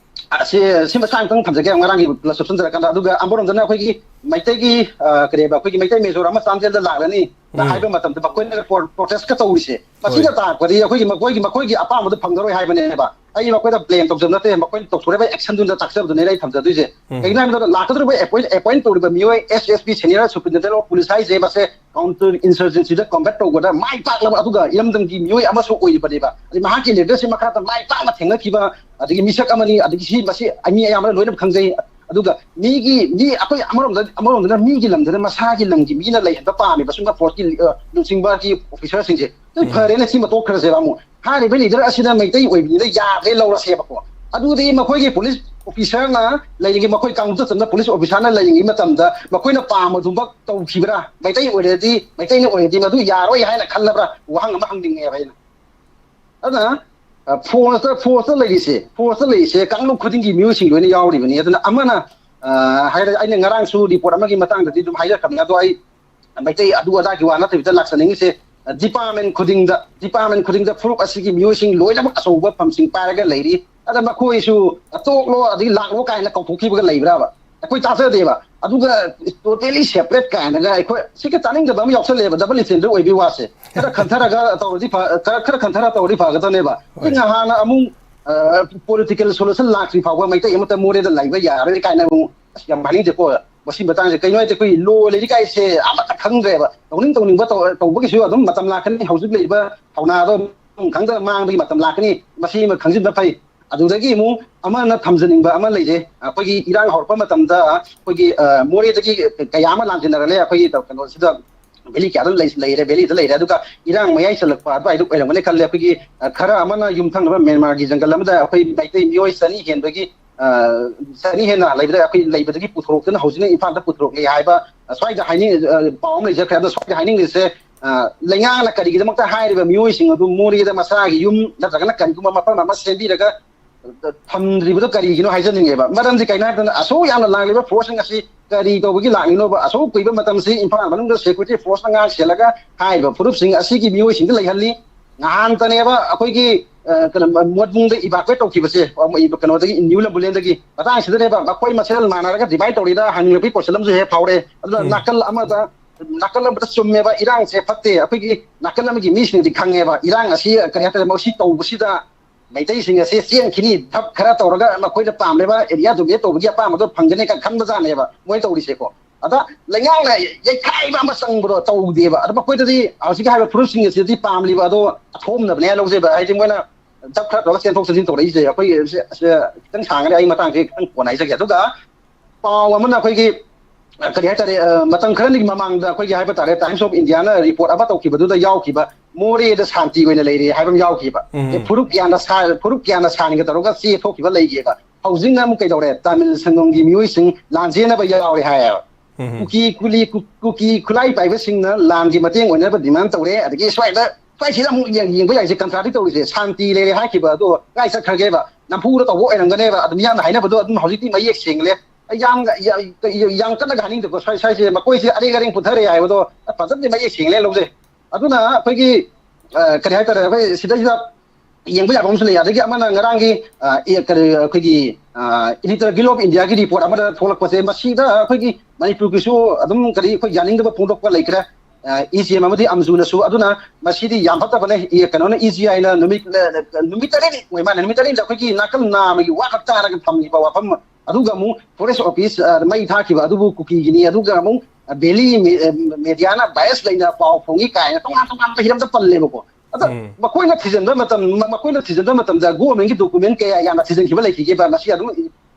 ꯑ, ꯁꯤ, ꯁꯤ ꯃꯆꯥ ꯑꯃꯇꯪ ꯊꯝꯖꯒꯦ, ꯉꯔꯥꯡꯒꯤ ꯄ꯭ꯂꯁ ꯍꯥꯞꯆꯤꯟꯖꯔꯀꯥꯟꯗ꯫ ꯑꯗꯨꯒ ꯑꯃꯔꯣꯝꯗꯅ ꯑꯩꯈꯣꯏꯒꯤ ꯃꯩꯇꯩꯒꯤ, ꯑ, ꯀꯔꯤꯕ, ꯑꯩꯈꯣꯏꯒꯤ ꯃꯩꯇꯩ ꯃꯦꯖꯣꯔ ꯑꯃ ꯆꯥꯟꯗꯦꯜꯗ ꯂꯥꯛꯂꯅꯤ꯫ ꯎꯝ꯫ ꯍꯥꯏꯕ ꯃꯇꯝꯗ ꯃꯈꯣꯏꯅ ꯄ꯭ꯔꯣ-, protest ꯀ ꯇꯧꯔꯤꯁꯦ, ꯃꯁꯤꯅ ꯍꯣꯏ꯫ ꯇꯥꯛꯄꯗꯤ ꯑꯩꯈꯣꯏꯒꯤ, ꯃꯈꯣꯏꯒꯤ, ꯃꯈꯣꯏꯒꯤ ꯑꯄꯥꯝꯕꯗꯨ ꯐꯪꯉꯔꯣꯏ ꯍꯥꯏꯕꯅꯦꯕ꯫ ꯑꯩ ꯃꯈꯣꯏꯗ blame ꯇꯧꯖꯕ ꯅꯠꯇꯦ, ꯃꯈꯣꯏꯅ ꯇꯧꯊꯣꯔꯛꯏꯕ action ꯗꯨꯅ ꯇꯥꯛꯆꯕꯗꯨꯅꯦ ꯑꯩ ꯊꯝꯖꯗꯣꯏꯁꯦ꯫ ꯎꯝ꯫ ꯀꯩꯒꯤꯅꯣ ꯍꯥꯏꯕꯗ ꯂꯥꯛꯀꯗꯧꯔꯤꯕ appoint, appoint ꯇꯧꯔꯤꯕ ꯃꯤꯑꯣꯏ S S P, Senior Superintendent of Police ꯍꯥꯏꯁꯦ, ꯃꯁꯦ counter insurgency ꯗ combat ꯇꯧꯕꯗ ꯃꯥꯏ ꯄꯥꯛꯂꯕ, ꯑꯗꯨꯒ ꯏꯔꯝꯗꯝꯒꯤ ꯃꯤꯑꯣꯏ ꯑꯃꯁꯨ ꯑꯣꯏꯔꯤꯕꯅꯦꯕ꯫ ꯑꯗꯩ ꯃꯍꯥꯛꯀꯤ leadership ꯃꯈꯥꯗ ꯃꯥꯏ ꯄꯥꯛꯅ ꯊꯦꯡꯅꯈꯤꯕ, ꯑꯗꯒꯤ ꯃꯤꯁꯛ ꯑꯃꯅꯤ, ꯑꯗꯒꯤ ꯁꯤ, ꯃꯁꯤ ꯃꯤ ꯑꯌꯥꯝꯕꯅ ꯂꯣꯏꯅ ꯈꯪꯖꯩ꯫ ꯑꯗꯨꯒ ꯃꯤꯒꯤ, ꯃꯤ ꯑꯩꯈꯣꯏ ꯑꯃꯔꯣꯝꯗ, ꯑꯃꯔꯣꯝꯗꯅ ꯃꯤꯒꯤ ꯂꯝꯗꯅ ꯃꯁꯥꯒꯤ ꯂꯝꯒꯤ ꯃꯤꯅ ꯂꯩꯍꯟꯕ ꯄꯥꯝꯃꯤꯕ ꯁꯨꯝꯕ force ꯀꯤ, ꯑ, ꯂꯨꯆꯤꯡꯕꯒꯤ officer ꯁꯤꯡꯁꯦ꯫ ꯑꯗꯨ ꯎꯝ꯫ ꯐꯔꯦꯅꯦ, ꯁꯤꯃ ꯇꯣꯛꯈ꯭ꯔꯁꯦꯕ꯫ ꯑꯃꯨꯛ ꯍꯥꯏꯔꯤꯕ leader ꯑꯁꯤꯅ ꯃꯩꯇꯩ ꯑꯣꯏꯕꯅꯤꯅ ꯌꯥꯗ꯭ꯔꯦ, ꯂꯧꯔꯁꯦꯕꯀꯣ꯫ ꯑꯗꯨꯗꯤ ꯃꯈꯣꯏꯒꯤ police officer ꯅ ꯂꯩꯔꯤꯉꯩ, ꯃꯈꯣꯏ ꯀꯥꯡꯂꯨꯞꯇ ꯆꯟꯕ police officer ꯅ ꯂꯩꯔꯤꯉꯩ ꯃꯇꯝꯗ ꯃꯈꯣꯏꯅ ꯄꯥꯝꯕꯗꯨꯃꯛ ꯇꯧꯈꯤꯕ꯭ꯔꯥ? ꯃꯩꯇꯩ ꯑꯣꯏꯔꯗꯤ, ꯃꯩꯇꯩꯅ ꯑꯣꯏꯔꯗꯤ ꯃꯗꯨ ꯌꯥꯔꯣꯏ ꯍꯥꯏꯅ ꯈꯜꯂꯕ꯭ꯔꯥ? ꯋꯥꯍꯪ ꯑꯃ ꯍꯪꯅꯤꯡꯉꯦꯕ ꯑꯩꯅ꯫ ꯑꯗꯨꯅ, ꯑ, force ꯇ, force ꯇ ꯂꯩꯔꯤꯁꯦ, force ꯇ ꯂꯩꯔꯤꯁꯦ ꯀꯥꯡꯂꯨꯞ ꯈꯨꯗꯤꯡꯒꯤ ꯃꯤꯑꯣꯏꯁꯤꯡ ꯂꯣꯏꯅ ꯌꯥꯎꯔꯤꯕꯅꯤ꯫ ꯑꯗꯨꯅ ꯑꯃꯅ, ꯑ, ꯍꯥꯏꯔ-, ꯑꯩꯅ ꯉꯔꯥꯡꯁꯨ report ꯑꯃꯒꯤ ꯃꯇꯥꯡꯗꯗꯤ ꯑꯗꯨꯝ ꯍꯥꯏꯖꯔꯛꯈ꯭ꯔꯕꯅꯤ꯫ ꯑꯗꯣ ꯑꯩ ꯃꯩꯇꯩ ꯑꯗꯨ ꯑꯗꯥꯒꯤ ꯋꯥ ꯅꯠꯇꯕꯤꯗ ꯂꯥꯛꯆꯅꯤꯡꯉꯤꯁꯦ, ꯑ, department ꯈꯨꯗꯤꯡꯗ, department ꯈꯨꯗꯤꯡꯗ ꯐꯨꯔꯨꯞ ꯑꯁꯤꯒꯤ ꯃꯤꯑꯣꯏꯁꯤꯡ ꯂꯣꯏꯅꯃꯛ ꯑꯆꯧꯕ ꯐꯝꯁꯤꯡ ꯄꯥꯏꯔꯒ ꯂꯩꯔꯤ꯫ ꯑꯗ ꯃꯈꯣꯏꯁꯨ ꯇꯣꯛꯂꯣ, ꯑꯗꯒꯤ ꯂꯥꯛꯂꯣ ꯀꯥꯏꯅ ꯀꯧꯊꯣꯛꯈꯤꯕꯒ ꯂꯩꯕ꯭ꯔꯥꯕ? ꯑꯩꯈꯣꯏ ꯇꯥꯖꯗꯦꯕ꯫ ꯑꯗꯨꯒ totally separate ꯀꯥꯏꯅꯒ ꯑꯩꯈꯣꯏ ꯁꯤꯒ ꯇꯥꯅꯤꯡꯗꯕ ꯑꯃ ꯌꯥꯎꯁꯜꯂꯛꯑꯦꯕ, double standard ꯑꯣꯏꯕꯒꯤ ꯋꯥꯁꯦ꯫ ꯈꯔ ꯈꯟꯊꯔꯒ ꯇꯧꯔꯗꯤ ꯐ-, ꯈꯔ, ꯈꯔ ꯈꯟꯊꯔ ꯇꯧꯔꯗꯤ ꯐꯒꯗꯕꯅꯦꯕ꯫ ꯍꯣꯏ꯫ ꯍꯧꯖꯤꯛ ꯅꯍꯥꯟ ꯑꯃꯨꯛ, ꯑ, political solution ꯂꯥꯛꯇ꯭ꯔꯤ ꯐꯥꯎꯕ ꯃꯩꯇꯩ ꯑꯃꯠꯇ ꯃꯣꯔꯦꯗ ꯂꯩꯕ ꯌꯥꯔꯣꯏ ꯀꯥꯏꯅ ꯑꯃꯨꯛ, ꯑꯁ, ꯌꯥꯝ ꯍꯥꯏꯅꯤꯡꯗꯦꯀꯣ ꯃꯁꯤ ꯃꯇꯥꯡꯁꯦ꯫ ꯀꯩꯅꯣ ꯍꯥꯏꯗꯤ ꯑꯩꯈꯣꯏ law ꯂꯩꯔꯤ ꯀꯥꯏꯁꯦ ꯑꯃꯠꯇ ꯈꯪꯗ꯭ꯔꯦꯕ꯫ ꯇꯧꯅꯤꯡ ꯇꯧꯅꯤꯡꯕ ꯇꯧ-, ꯇꯧꯕꯒꯤꯁꯨ ꯑꯗꯨꯝ ꯃꯇꯝ ꯂꯥꯛꯀꯅꯤ꯫ ꯍꯧꯖꯤꯛ ꯂꯩꯔꯤꯕ ꯊꯧꯅꯥꯗꯣ ꯑꯗꯨꯝ ꯈꯪꯗ ꯃꯥꯡꯕꯒꯤ ꯃꯇꯝ ꯂꯥꯛꯀꯅꯤ꯫ ꯃꯁꯤ ꯑꯃ ꯈꯪꯖꯤꯟꯕ ꯐꯩ꯫ ꯑꯗꯨꯗꯒꯤ ꯑꯃꯨꯛ ꯑꯃꯅ ꯊꯝꯖꯅꯤꯡꯕ ꯑꯃ ꯂꯩꯔꯦ꯫ ꯑꯩꯈꯣꯏꯒꯤ ꯏꯔꯥꯡ ꯍꯧꯔꯛꯄ ꯃꯇꯝꯗ ꯑꯩꯈꯣꯏꯒꯤ, ꯑ, ꯃꯣꯔꯦꯗꯒꯤ ꯀꯌꯥ ꯑꯃ ꯂꯥꯟꯖꯦꯟꯅꯔꯛꯂꯦ ꯑꯩꯈꯣꯏꯒꯤ ꯀꯩꯅꯣꯁꯤꯗ, valley ꯀꯌꯥꯗ ꯂꯩ-, ꯂꯩꯔꯦ, valley ꯗ ꯂꯩꯔꯦ꯫ ꯑꯗꯨꯒ ꯏꯔꯥꯡ ꯃꯌꯥꯏ ꯆꯜꯂꯛꯄ ꯑꯗꯨꯋꯥꯏꯗ ꯑꯣꯏꯔꯝꯒꯅꯤ ꯈꯜꯂꯦ꯫ ꯑꯩꯈꯣꯏꯒꯤ, ꯑ, ꯈꯔ ꯑꯃꯅ ꯌꯨꯝꯊꯪꯅꯕ ꯃ꯭ꯌꯥꯟꯃꯥꯔꯒꯤ ꯖꯪꯒꯜ ꯑꯃꯗ ꯑꯩꯈꯣꯏ ꯃꯩꯇꯩ ꯃꯤꯑꯣꯏ ꯆꯅꯤ ꯍꯦꯟꯕꯒꯤ, ꯑ, ꯆꯅꯤ ꯍꯦꯟꯅ ꯂꯩꯕꯗ, ꯑꯩꯈꯣꯏ ꯂꯩꯕꯗꯒꯤ ꯄꯨꯊꯣꯔꯛꯇꯨꯅ ꯍꯧꯖꯤꯛꯅ ꯏꯝꯐꯥꯜꯗ ꯄꯨꯊꯣꯔꯛꯂꯦ ꯍꯥꯏꯕ, ꯑ, ꯁ꯭ꯋꯥꯏꯗ ꯍꯥꯏꯅꯤꯡ-, ꯑ, ꯄꯥꯎ ꯑꯃ ꯂꯩꯖꯈ꯭ꯔꯦ꯫ ꯑꯗꯣ ꯁ꯭ꯋꯥꯏꯗ ꯍꯥꯏꯅꯤꯡꯂꯤꯁꯦ, ꯑ, ꯂꯩꯉꯥꯛꯅ ꯀꯔꯤꯒꯤꯗꯃꯛꯇ ꯍꯥꯏꯔꯤꯕ ꯃꯤꯑꯣꯏꯁꯤꯡ ꯑꯗꯨ ꯃꯣꯔꯦꯗ ꯃꯁꯥꯒꯤ ꯌꯨꯝ ꯅꯠꯇ꯭ꯔꯒꯅ ꯀꯔꯤꯒꯨꯝꯕ ꯃꯐꯝ ꯑꯃ ꯁꯦꯝꯕꯤꯔꯒ ꯊꯝꯗ꯭ꯔꯤꯕꯗꯣ ꯀꯔꯤꯒꯤꯅꯣ ꯍꯥꯏꯖꯅꯤꯡꯉꯦꯕ꯫ ꯃꯔꯝꯗꯤ ꯀꯩꯅꯣ ꯍꯥꯏꯕ ꯃꯇꯝꯗ, ꯑꯁꯨꯛ ꯌꯥꯝꯅ ꯂꯥꯛꯂꯤꯕ force ꯁꯤꯡ ꯑꯁꯤ ꯀꯔꯤ ꯇꯧꯕꯒꯤ ꯂꯥꯛꯂꯤꯅꯣꯕ? ꯑꯁꯨꯛ ꯀꯨꯏꯕ ꯃꯇꯝꯁꯤ ꯏꯝꯐꯥꯜ ꯃꯅꯨꯡꯗ security force ꯅ ꯉꯥꯛ ꯁꯦꯜꯂꯒ ꯍꯥꯏꯔꯤꯕ ꯐꯨꯔꯨꯞꯁꯤꯡ ꯑꯁꯤꯒꯤ ꯃꯤꯑꯣꯏꯁꯤꯡꯗ ꯂꯩꯍꯜꯂꯤ꯫ ꯅꯍꯥꯟꯇꯅꯦꯕ ꯑꯩꯈꯣꯏꯒꯤ, ꯑ, ꯀꯩꯅꯣ, ꯃꯣꯠꯕꯨꯡꯗ evacuate ꯇꯧꯈꯤꯕꯁꯦ, ꯑ, ꯀꯩꯅꯣꯗꯒꯤ, ꯅ꯭ꯌꯨ ꯂꯝꯕꯨꯂꯦꯟꯗꯒꯤ꯫ ꯃꯇꯥꯡꯁꯤꯗꯅꯦꯕ ꯃꯈꯣꯏ ꯃꯁꯦꯜ ꯃꯥꯟꯅꯔꯒ divide ꯇꯧꯔꯤꯗ ꯍꯪꯅꯕꯒꯤ question ꯑꯃꯁꯨ ꯍꯦꯛ ꯐꯥꯎꯔꯦ꯫ ꯑꯗꯨꯅ ꯎꯝ꯫ ꯅꯥꯀꯜ ꯑꯃꯗ ꯅꯥꯀꯜ ꯑꯃꯗ ꯆꯨꯝꯃꯦꯕ, ꯏꯔꯥꯡꯁꯦ ꯐꯠꯇꯦ, ꯑꯩꯈꯣꯏꯒꯤ ꯅꯥꯀꯜ ꯑꯃꯒꯤ ꯃꯤꯁꯤꯡꯅꯗꯤ ꯈꯪꯉꯦꯕ, ꯏꯔꯥꯡ ꯑꯁꯤ ꯀꯔꯤ ꯍꯥꯏꯇꯥꯔꯦ, ꯃꯁꯤ ꯇꯧꯕꯁꯤꯗ ꯃꯩꯇꯩꯁꯤꯡ ꯑꯁꯦ ꯆꯦꯟꯈꯤꯅꯤ, ꯙꯞ ꯈꯔ ꯇꯧꯔꯒ ꯃꯈꯣꯏꯅ ꯄꯥꯝꯂꯤꯕ ꯑꯦꯔꯤꯌꯥ ꯗꯣꯃꯤꯅꯦꯠ ꯇꯧꯕꯒꯤ ꯑꯄꯥꯝꯕꯗꯣ ꯐꯪꯒꯅꯤ ꯈꯟ-, ꯈꯟꯕꯖꯥꯠꯅꯦꯕ ꯃꯣꯏ ꯇꯧꯔꯤꯁꯦꯀꯣ꯫ ꯑꯗ ꯂꯩꯉꯥꯛꯅ ꯌꯩꯈꯥꯏꯕ ꯑꯃ ꯆꯪꯕꯗꯣ ꯇꯧꯗꯦꯕ꯫ ꯑꯗ ꯃꯈꯣꯏꯗꯗꯤ ꯍꯧꯖꯤꯛꯀꯤ ꯍꯥꯏꯔꯤꯕ ꯐꯨꯔꯨꯞꯁꯤꯡ ꯑꯁꯤꯗꯤ ꯄꯥꯝꯂꯤꯕ ꯑꯗꯣ ꯑꯊꯣꯝꯅꯕꯅꯦ ꯍꯥꯏꯅ ꯂꯧꯖꯩꯕ꯫ ꯍꯥꯏꯗꯤ ꯃꯣꯏꯅ ꯙꯞ ꯈꯔ ꯇꯧꯔꯒ ꯆꯦꯟꯊꯣꯛ ꯆꯦꯟꯁꯤꯟ ꯇꯧꯔꯛꯏꯁꯦ꯫ ꯑꯩꯈꯣꯏ ꯁꯦ, ꯁꯦ ꯈꯤꯇꯪ ꯁꯥꯡꯒꯅꯤ, ꯑꯩ ꯃꯇꯥꯡꯁꯦ ꯈꯤꯇꯪ ꯀꯣꯟꯅ ꯍꯥꯏꯖꯒꯦ꯫ ꯑꯗꯨꯒ ꯄꯥꯎ ꯑꯃꯅ ꯑꯩꯈꯣꯏꯒꯤ, ꯑ, ꯀꯔꯤ ꯍꯥꯏꯇꯥꯔꯦ, ꯑ, ꯃꯇꯝ ꯈꯔꯅꯤꯒꯤ ꯃꯃꯥꯡꯗ ꯑꯩꯈꯣꯏꯒꯤ ꯍꯥꯏꯕ ꯇꯥꯔꯦ, Times of Indiaꯅ report ꯑꯃ ꯇꯧꯈꯤꯕꯗꯨꯗ ꯌꯥꯎꯈꯤꯕ, ꯃꯣꯔꯦꯗ ꯁꯥꯟꯇꯤ ꯑꯣꯏꯅ ꯂꯩꯔꯦ ꯍꯥꯏꯕ ꯑꯃ ꯌꯥꯎꯈꯤꯕ꯫ ꯎꯝ꯫ ꯑꯦ, ꯐꯨꯔꯨꯞ ꯀꯌꯥꯅ ꯁꯥ-, ꯐꯨꯔꯨꯞ ꯀꯌꯥꯅ ꯁꯥꯟꯒ ꯇꯧꯔꯒ ꯆꯦ ꯊꯣꯛꯈꯤꯕ ꯂꯩꯒꯦꯕ꯫ ꯍꯧꯖꯤꯛꯅ ꯑꯃꯨꯛ ꯀꯩꯗꯧꯔꯦ? ꯇꯥꯃꯤꯜ ꯁꯪꯒꯝꯒꯤ ꯃꯤꯑꯣꯏꯁꯤꯡ ꯂꯥꯟꯖꯦꯟꯅꯕ ꯌꯥꯎꯔꯦ ꯍꯥꯏꯌꯦꯕ꯫ ꯎꯝ꯫ ꯀꯨꯀꯤ, ꯀꯨꯂꯤ, ꯀꯨ-, ꯀꯨꯀꯤ ꯈꯨꯠꯂꯥꯏ ꯄꯥꯏꯕꯁꯤꯡꯅ ꯂꯥꯟꯒꯤ ꯃꯇꯦꯡ ꯑꯣꯏꯅꯕ demand ꯇꯧꯔꯦ꯫ ꯑꯗꯒꯤ ꯁ꯭ꯋꯥꯏꯗ, ꯁ꯭ꯋꯥꯏꯁꯤꯗ ꯑꯃꯨꯛ ꯌꯦꯡ-, ꯌꯦꯡꯕ ꯌꯥꯏꯁꯦ, contradict ꯇꯧꯔꯤꯁꯦ꯫ ꯁꯥꯟꯇꯤ ꯂꯩꯔꯦ ꯍꯥꯏꯈꯤꯕ ꯑꯗꯣ ꯀꯥꯏ ꯆꯠꯈ꯭ꯔꯒꯦꯕ? ꯅꯝꯐꯨꯗ ꯇꯧꯕ ꯑꯣꯏꯔꯝꯒꯅꯦꯕ꯫ ꯑꯗꯨꯝ ꯃꯤꯌꯥꯝꯅ ꯍꯥꯏꯅꯕꯗꯣ ꯑꯗꯨꯝ ꯍꯧꯖꯤꯛꯇꯤ ꯃꯌꯦꯛ ꯁꯦꯡꯂꯦ꯫ ꯑꯩ ꯌꯥꯝ, ꯌꯥꯝ, ꯌꯥꯝ ꯀꯟꯅ ꯍꯥꯏꯅꯤꯡꯗꯕ, ꯁ꯭ꯋꯥꯏ-, ꯁ꯭ꯋꯥꯏꯁꯦ ꯃꯈꯣꯏꯁꯦ ꯑꯔꯦꯡ ꯑꯔꯦꯡ ꯄꯨꯊꯔꯛꯑꯦ ꯍꯥꯏꯕꯗꯣ ꯐꯖꯅꯗꯤ ꯃꯌꯦꯛ ꯁꯦꯡꯂꯦ ꯂꯧꯖꯩ꯫ ꯑꯗꯨꯅ ꯑꯩꯈꯣꯏꯒꯤ, ꯑ, ꯀꯔꯤ ꯍꯥꯏꯇꯥꯔꯦ, ꯑꯩꯈꯣꯏ ꯁꯤꯗꯩꯁꯤꯗ ꯌꯦꯡꯕ ꯌꯥꯕ ꯑꯃꯁꯨ ꯂꯩ꯫ ꯑꯗꯒꯤ ꯑꯃꯅ ꯉꯔꯥꯡꯒꯤ, ꯑ, ꯑꯦ, ꯀꯔꯤ, ꯑꯩꯈꯣꯏꯒꯤ, ꯑ, Editor Guild of Indiaꯒꯤ report ꯑꯃꯗ ꯊꯣꯛꯂꯛꯄꯁꯦ, ꯃꯁꯤꯗ ꯑꯩꯈꯣꯏꯒꯤ ꯃꯅꯤꯄꯨꯔꯒꯤꯁꯨ ꯑꯗꯨꯝ ꯀꯔꯤ, ꯑꯩꯈꯣꯏ ꯌꯥꯅꯤꯡꯗꯕ ꯐꯣꯡꯗꯣꯛꯄ ꯂꯩꯈ꯭ꯔꯦ꯫ ꯑ, EGM ꯑꯃꯗꯤ ꯑꯝꯖꯨꯅꯁꯨ꯫ ꯑꯗꯨꯅ ꯃꯁꯤꯗꯤ ꯌꯥꯝ ꯐꯠꯇꯕꯅꯦ꯫ ꯏ-, ꯀꯩꯅꯣꯅ, EGIꯅ ꯅꯨꯃꯤꯠ, ꯅꯨꯃꯤꯠ ꯇꯔꯦꯠꯅꯤ ꯑꯣꯏ ꯃꯥꯜꯂꯦ, ꯅꯨꯃꯤꯠ ꯇꯔꯦꯠꯅꯤꯗ ꯑꯩꯈꯣꯏꯒꯤ ꯅꯥꯀꯜ ꯅꯥꯝꯃꯒꯤ ꯋꯥ ꯈꯛ ꯇꯥꯔꯒ ꯊꯝꯈꯤꯕ ꯋꯥꯐꯝ, ꯑꯗꯨꯒ ꯑꯃꯨꯛ forest office, ꯑ, ꯃꯩ ꯊꯥꯈꯤꯕ ꯑꯗꯨꯕꯨ ꯀꯨꯀꯤꯒꯤꯅꯤ, ꯑꯗꯨꯒ ꯑꯃꯨꯛ Valley Me-, ꯑ, Mediaꯅ bias ꯂꯩꯅ ꯄꯥꯎ ꯐꯣꯡꯉꯤ ꯀꯥꯏꯅ ꯇꯣꯉꯥꯟ ꯇꯣꯉꯥꯟꯕ ꯍꯤꯔꯝꯗ ꯄꯜꯂꯦꯕꯀꯣ꯫ ꯑꯗ ꯎꯝ꯫ ꯃꯈꯣꯏꯅ ꯊꯤꯖꯤꯟꯕ ꯃꯇꯝ, ꯃ-, ꯃꯈꯣꯏꯅ ꯊꯤꯖꯤꯟꯕ ꯃꯇꯝꯗ governmentꯀꯤ document ꯀꯌꯥ ꯌꯥꯝꯅ ꯊꯤꯖꯤꯟꯈꯤꯕ ꯂꯩꯈꯤꯒꯦꯕ? ꯃꯁꯤ ꯑꯗꯨꯝ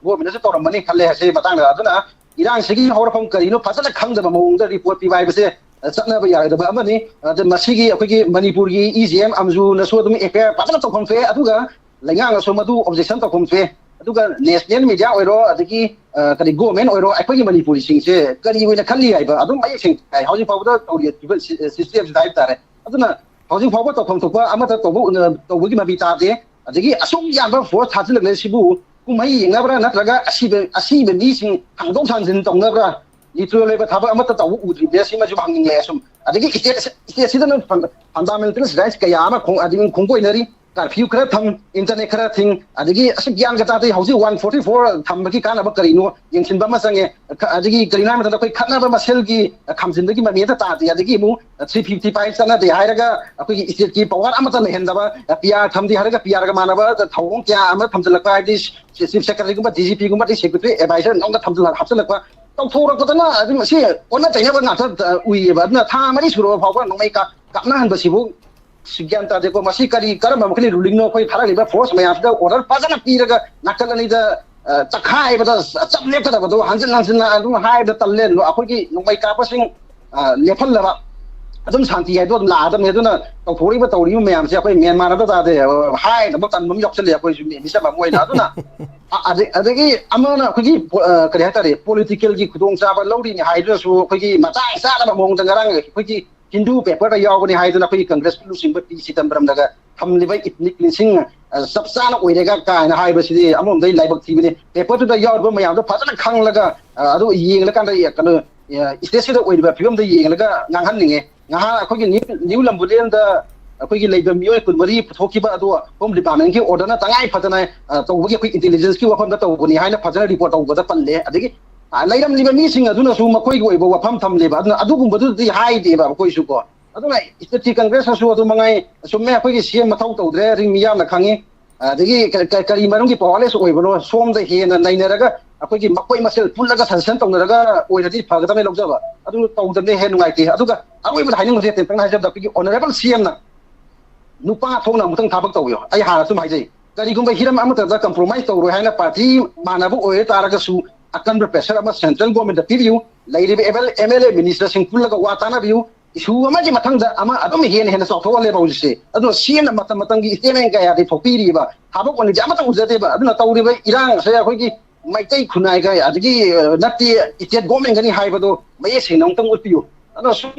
governmentꯅꯁꯨ ꯇꯧꯔꯝꯃꯅꯤ ꯈꯜꯂꯦ ꯁꯤꯒꯤ ꯃꯇꯥꯡꯗ꯫ ꯑꯗꯨꯅ ꯏꯔꯥꯡꯁꯤꯒꯤ ꯍꯧꯔꯛꯐꯝ ꯀꯔꯤꯅꯣ ꯐꯖꯅ ꯈꯪꯗꯕ ꯃꯑꯣꯡꯗ report ꯄꯤꯕ ꯍꯥꯏꯕꯁꯦ, ꯑ, ꯆꯠꯅꯕ ꯌꯥꯔꯣꯏꯗꯕ ꯑꯃꯅꯤ꯫ ꯑꯗ ꯃꯁꯤꯒꯤ ꯑꯩꯈꯣꯏꯒꯤ ꯃꯅꯤꯄꯨꯔꯒꯤ EGM ꯑꯝꯖꯨꯅꯁꯨ ꯑꯗꯨꯝ FIR ꯐꯖꯅ ꯇꯧꯐꯝ ꯊꯣꯛꯑꯦ꯫ ꯑꯗꯨꯒ ꯂꯩꯉꯥꯛꯅꯁꯨ ꯃꯗꯨ objection ꯇꯧꯐꯝ ꯊꯣꯛꯑꯦ꯫ ꯑꯗꯨꯒ national media ꯑꯣꯏꯔꯣ, ꯑꯗꯒꯤ, ꯑ, ꯀꯔꯤ government ꯑꯣꯏꯔꯣ, ꯑꯩꯈꯣꯏꯒꯤ ꯃꯅꯤꯄꯨꯔꯤꯁꯤꯡꯁꯦ ꯀꯔꯤ ꯑꯣꯏꯅ ꯈꯜꯂꯤ ꯍꯥꯏꯕ ꯑꯗꯨꯝ ꯃꯌꯦꯛ ꯁꯦꯡꯅ ꯇꯥꯏ꯫ ꯍꯧꯖꯤꯛ ꯐꯥꯎꯕꯗ ꯇꯧꯔꯤꯕ systemꯁꯤꯗ ꯍꯥꯏꯕ ꯇꯥꯔꯦ꯫ ꯑꯗꯨꯅ ꯍꯧꯖꯤꯛ ꯐꯥꯎꯕ ꯇꯧꯐꯝ ꯊꯣꯛꯄ ꯑꯃꯠꯇ ꯇꯧꯕ, ꯇꯧꯕꯒꯤ ꯃꯃꯤ ꯇꯥꯗꯦ꯫ ꯑꯗꯒꯤ ꯑꯁꯨꯛ ꯌꯥꯝꯕ force ꯊꯥꯖꯤꯜꯂꯛꯂꯦ ꯁꯤꯕꯨ ꯀꯨꯝꯍꯩ ꯌꯦꯡꯅꯕ꯭ꯔꯥ, ꯅꯠꯇ꯭ꯔꯒ ꯑꯁꯤꯕ, ꯑꯁꯤꯕ ꯃꯤꯁꯤꯡ ꯊꯥꯡꯗꯣꯛ ꯊꯥꯡꯖꯤꯟ ꯇꯧꯅꯕ꯭ꯔꯥ? Neutral ꯑꯣꯏꯕ ꯊꯕꯛ ꯑꯃꯠꯇ ꯇꯧꯕ ꯎꯗ꯭ꯔꯤꯕꯅꯦ꯫ ꯁꯤꯃꯁꯨ ꯍꯪꯅꯤꯡꯂꯦ꯫ ꯁꯨꯝ ꯑꯗꯒꯤ state, stateꯁꯤꯗꯅ fun-, fundamental rights ꯀꯌꯥ ꯑꯃ ꯈꯣꯡ-, ꯑꯗꯨꯝ ꯈꯣꯡꯒꯣꯏꯅꯔꯤ꯫ ꯀꯔꯐ꯭ꯌꯨ ꯈꯔ ꯊꯝ, ꯏꯟꯇꯔꯅꯦꯠ ꯈꯔ ꯊꯤꯡ, ꯑꯗꯒꯤ ꯑꯁꯨꯛ ꯒ꯭ꯌꯥꯟꯒ ꯇꯥꯗꯦ꯫ ꯍꯧꯖꯤꯛ ꯋꯥꯟ ꯐꯣꯔꯇꯤ ꯐꯣꯔ ꯊꯝꯕꯒꯤ ꯀꯥꯟꯅꯕ ꯀꯔꯤꯅꯣ ꯌꯦꯡꯁꯤꯟꯕ ꯑꯃ ꯆꯪꯉꯦ꯫ ꯈ-, ꯑꯗꯒꯤ ꯀꯔꯤꯅꯣ ꯍꯥꯏꯕ ꯃꯇꯝꯗ ꯑꯩꯈꯣꯏ ꯈꯠꯅꯕ ꯃꯁꯦꯜꯒꯤ ꯈꯥꯝꯖꯤꯟꯕꯒꯤ ꯃꯃꯤ ꯑꯃꯇ ꯇꯥꯗꯦ꯫ ꯑꯗꯒꯤ ꯑꯃꯨꯛ ꯊ꯭ꯔꯤ ꯐꯤꯐꯇꯤ ꯐꯥꯏꯚ ꯆꯠꯅꯗꯦ ꯍꯥꯏꯔꯒ ꯑꯩꯈꯣꯏꯒꯤ ꯏꯁꯇꯦꯠꯀꯤ ꯄꯋꯥꯔ ꯑꯃꯠꯇ ꯂꯩꯍꯟꯗꯕ, ꯄꯤ ꯑꯥꯔ ꯊꯝꯗꯦ ꯍꯥꯏꯔꯒ ꯄꯤ ꯑꯥꯔꯒ ꯃꯥꯟꯅꯕ ꯊꯧꯑꯣꯡ ꯀꯌꯥ ꯑꯃ ꯊꯝꯖꯤꯜꯂꯛꯄ, ꯍꯥꯏꯕꯗꯤ ꯆꯤꯐ ꯁꯦꯀ꯭ꯔꯦꯇꯔꯤꯒꯨꯝꯕ, ꯗꯤ ꯖꯤ ꯄꯤꯒꯨꯝꯕ, ꯑꯗꯩ ꯁꯦꯀ꯭ꯌꯨꯔꯤꯇꯤ ꯑꯦꯗꯚꯥꯏꯖꯔ ꯅꯣꯡꯗ ꯊꯝꯖꯤꯜꯂꯛ-, ꯍꯥꯞꯆꯤꯜꯂꯛꯄ, ꯇꯧꯊꯣꯔꯛꯄꯗꯅ ꯑꯗꯨꯝ ꯁꯤ ꯑꯣꯟꯅ ꯇꯩꯅꯕ ꯉꯥꯛꯇ, ꯑ, ꯎꯏꯌꯦꯕ꯫ ꯑꯗꯨꯅ ꯊꯥ ꯃꯔꯤ ꯁꯨꯔꯕ ꯐꯥꯎꯕ ꯅꯣꯡꯃꯩ ꯀꯥꯞ-, ꯀꯥꯞꯅꯍꯟꯕꯁꯤꯕꯨ ꯁꯤ ꯒ꯭ꯌꯥꯟ ꯇꯥꯗꯦꯀꯣ꯫ ꯃꯁꯤ ꯀꯔꯤ, ꯀꯔꯝꯕ ꯃꯈꯜꯒꯤ ꯔꯨꯂꯤꯡꯅꯣ? ꯑꯩꯈꯣꯏ ꯊꯥꯔꯛꯂꯤꯕ ꯐꯣꯔꯁ ꯃꯌꯥꯝꯁꯤꯗ ꯑꯣꯔꯗꯔ ꯐꯖꯅ ꯄꯤꯔꯒ ꯅꯥꯀꯜ ꯑꯅꯤꯗ, ꯑ, ꯆꯈꯥꯏꯕꯗ ꯆꯞ ꯂꯦꯞꯀꯗꯕꯗꯣ ꯍꯟꯖꯤꯟ ꯍꯟꯖꯤꯟꯅ ꯑꯗꯨꯝ ꯍꯥꯏꯕꯗ ꯇꯜꯂꯦ꯫ ꯑꯩꯈꯣꯏꯒꯤ ꯅꯣꯡꯃꯩ ꯀꯥꯞꯄꯁꯤꯡ, ꯑ, ꯂꯦꯞꯍꯜꯂꯕ ꯑꯗꯨꯝ ꯁꯥꯟꯇꯤ ꯍꯥꯏꯗꯣ ꯑꯗꯨꯝ ꯂꯥꯛꯑꯗꯕꯅꯤ꯫ ꯑꯗꯨꯅ ꯇꯧꯊꯣꯔꯛꯏꯕ ꯇꯧꯔꯤꯕ ꯃꯌꯥꯝꯁꯦ ꯑꯩꯈꯣꯏ ꯃꯦꯟꯃꯥꯔꯗ ꯇꯥꯗꯦ, ꯑ, ꯍꯥꯏꯅꯕ ꯇꯟꯕ ꯑꯃ ꯌꯥꯎꯁꯜꯂꯦ ꯑꯩꯈꯣꯏꯁꯨ ꯃꯤ-, ꯃꯤꯆꯝ ꯑꯃ ꯑꯣꯏꯅ꯫ ꯑꯗꯨꯅ ꯑ-, ꯑꯗꯩ-, ꯑꯗꯒꯤ ꯑꯃꯅ ꯑꯩꯈꯣꯏꯒꯤ ꯄꯣ-, ꯑ, ꯀꯔꯤ ꯍꯥꯏꯇꯥꯔꯦ, ꯄꯣꯂꯤꯇꯤꯀꯦꯜꯒꯤ ꯈꯨꯗꯣꯡꯆꯥꯕ ꯂꯧꯔꯤꯅꯤ ꯍꯥꯏꯗꯨꯅꯁꯨ ꯑꯩꯈꯣꯏꯒꯤ ꯃꯇꯥꯡ ꯆꯥꯗꯕ ꯃꯑꯣꯡꯗ ꯉꯔꯥꯡ ꯑꯩꯈꯣꯏꯒꯤ ꯍꯤꯟꯗꯨ ꯄꯦꯄꯔꯗ ꯌꯥꯎꯕꯅꯤ ꯍꯥꯏꯗꯨꯅ ꯑꯩꯈꯣꯏꯒꯤ ꯀꯪꯒ꯭ꯔꯦꯁꯀꯤ ꯂꯨꯆꯤꯡꯕ ꯄꯤ ꯆꯤꯗꯝꯕꯔꯝꯅꯒ ꯊꯝꯂꯤꯕ ꯏꯊꯅꯤꯛ ꯀ꯭ꯂꯤꯟꯁꯤꯡ, ꯑ, ꯆꯞ ꯆꯥꯅ ꯑꯣꯏꯔꯦꯒ ꯀꯥꯏꯅ ꯍꯥꯏꯕꯁꯤꯗꯤ ꯑꯃꯔꯣꯝꯗ ꯂꯥꯏꯕꯛ ꯊꯤꯕꯅꯤ꯫ ꯄꯦꯄꯔꯗꯨꯗ ꯌꯥꯎꯔꯤꯕ ꯃꯌꯥꯝꯗꯣ ꯐꯖꯅ ꯈꯪꯂꯒ, ꯑ, ꯑꯗꯨ ꯌꯦꯡꯂꯀꯥꯟꯗ, ꯑ, ꯀꯩꯅꯣ, ꯑ, ꯏꯁꯇꯦꯠꯁꯤꯗ ꯑꯣꯏꯔꯤꯕ ꯐꯤꯕꯝꯗ ꯌꯦꯡꯂꯒ ꯉꯥꯡꯍꯟꯅꯤꯡꯉꯦ꯫ ꯉꯍꯥꯟ ꯑꯩꯈꯣꯏꯒꯤ ꯅ꯭ꯌꯨ, ꯅ꯭ꯌꯨ ꯂꯝꯕꯨꯂꯦꯟꯗ ꯑꯩꯈꯣꯏꯒꯤ ꯂꯩꯕ ꯃꯤꯑꯣꯏ ꯀꯨꯟꯃꯔꯤ ꯄꯨꯊꯣꯛꯈꯤꯕ ꯑꯗꯣ ꯍꯣꯝ ꯗꯤꯄꯥꯔꯠꯃꯦꯟꯒꯤ ꯑꯣꯔꯗꯔꯅ ꯇꯉꯥꯏ ꯐꯗꯅ, ꯑ, ꯇꯧꯕꯒꯤ ꯑꯩꯈꯣꯏ ꯏꯟꯇꯦꯂꯤꯖꯦꯟꯁꯀꯤ ꯋꯥꯐꯝꯗ ꯇꯧꯕꯅꯤ ꯍꯥꯏꯅ ꯐꯖꯅ ꯔꯤꯄꯣꯔꯠ ꯇꯧꯕꯗ ꯄꯜꯂꯦ꯫ ꯑꯗꯒꯤ, ꯑ, ꯂꯩꯔꯝꯂꯤꯕ ꯃꯤꯁꯤꯡ ꯑꯗꯨꯅꯁꯨ ꯃꯈꯣꯏꯒꯤ ꯑꯣꯏꯕ ꯋꯥꯐꯝ ꯊꯝꯂꯦꯕ꯫ ꯑꯗꯨꯅ ꯑꯗꯨꯒꯨꯝꯕꯗꯨꯗꯤ ꯍꯥꯏꯗꯦꯕ ꯑꯩꯈꯣꯏꯁꯨ ꯀꯣ꯫ ꯑꯗꯨꯅ ꯏꯁꯇꯦꯠꯀꯤ ꯀꯪꯒ꯭ꯔꯦꯁꯅꯁꯨ ꯑꯗꯨ ꯃꯉꯥꯏ, ꯆꯨꯝꯃꯦ, ꯑꯩꯈꯣꯏꯒꯤ ꯁꯤ ꯑꯦꯝ ꯃꯊꯧ ꯇꯧꯗ꯭ꯔꯦ, ꯑꯗꯨ ꯃꯤꯌꯥꯝꯅ ꯈꯪꯉꯤ꯫ ꯑꯗꯒꯤ ꯀ-, ꯀ-, ꯀꯔꯤ ꯃꯔꯝꯒꯤ ꯄꯋꯥꯔꯂꯦꯁ ꯑꯣꯏꯕꯅꯣ? ꯁꯣꯝꯗ ꯍꯦꯟꯅ ꯅꯩꯅꯔꯒ ꯑꯩꯈꯣꯏꯒꯤ ꯃꯈꯣꯏ ꯃꯁꯦꯜ ꯄꯨꯜꯂꯒ ꯁꯖꯦꯁꯟ ꯇꯧꯅꯔꯒ ꯑꯣꯏꯔꯗꯤ ꯐꯒꯗꯕꯅꯤ ꯂꯧꯖꯕ꯫ ꯑꯗꯨ ꯇꯧꯗꯕꯅ ꯍꯦꯟꯅ ꯅꯨꯡꯉꯥꯏꯇꯦ꯫ ꯑꯗꯨꯒ ꯑꯔꯣꯏꯕꯗ ꯍꯥꯏꯅꯤꯡꯕꯁꯦ ꯇꯦꯟꯇꯛꯅ ꯍꯥꯏꯖꯕꯗ, ꯑꯩꯈꯣꯏꯒꯤ ꯑꯣꯅꯔꯦꯕꯜ ꯁꯤ ꯑꯦꯝꯅ ꯅꯨꯄꯥ ꯊꯣꯛꯅ ꯑꯃꯨꯛꯇꯪ ꯊꯕꯛ ꯇꯧꯕꯤꯌꯣ꯫ ꯑꯩ ꯍꯥꯟꯅ ꯁꯨꯝ ꯍꯥꯏꯖꯩ, ꯀꯔꯤꯒꯨꯝꯕ ꯍꯤꯔꯝ ꯑꯃꯠꯇꯗ ꯀꯝꯄ꯭ꯔꯣꯃꯥꯏꯁ ꯇꯧꯔꯣꯏ ꯍꯥꯏꯅ ꯄꯥꯔꯇꯤ ꯃꯥꯟꯅꯕ ꯑꯣꯏꯔ ꯇꯥꯔꯒꯁꯨ ꯑꯀꯟꯕ ꯄ꯭ꯔꯦꯁꯔ ꯑꯃ ꯁꯦꯟꯇ꯭ꯔꯦꯜ ꯒꯣꯔꯃꯦꯟꯗ ꯄꯤꯕꯤꯌꯨ꯫ ꯂꯩꯔꯤꯕ ꯑꯦꯝ ꯑꯦꯜ ꯑꯦ ꯃꯤꯅꯤꯁꯇꯔꯁꯤꯡ ꯄꯨꯜꯂꯒ ꯋꯥ ꯇꯥꯅꯕꯤꯌꯨ꯫ ꯏꯁꯨ ꯑꯃꯒꯤ ꯃꯊꯪꯗ ꯑꯃ ꯑꯗꯨꯝ ꯍꯦꯟꯅ ꯍꯦꯟꯅ ꯆꯥꯎꯊꯣꯛꯍꯜꯂꯦꯕ ꯍꯧꯖꯤꯛꯁꯦ꯫ ꯑꯗꯨꯅ ꯁꯤ ꯑꯦꯝꯅ ꯃꯇꯝ ꯃꯇꯝꯒꯤ ꯏꯁꯇꯦꯠꯃꯦꯟ ꯀꯌꯥꯗꯤ ꯊꯣꯛꯄꯤꯔꯤꯕ ꯊꯕꯛ ꯑꯣꯏꯅꯗꯤ ꯑꯃꯠꯇ ꯎꯖꯗꯦꯕ꯫ ꯑꯗꯨꯅ ꯇꯧꯔꯤꯕ ꯏꯔꯥꯡ ꯑꯁꯦ ꯑꯩꯈꯣꯏꯒꯤ ꯃꯩꯇꯩ ꯈꯨꯟꯅꯥꯏꯒ ꯑꯗꯒꯤ, ꯑ, ꯅꯠꯇꯦ, ꯏꯁꯇꯦꯠ ꯒꯣꯔꯃꯦꯟꯒꯅꯤ ꯍꯥꯏꯕꯗꯣ ꯃꯌꯦꯛ ꯁꯦꯡꯅ ꯑꯃꯨꯛꯇꯪ ꯎꯠꯄꯤꯌꯨ꯫ ꯑꯗꯣ ꯁꯨꯝ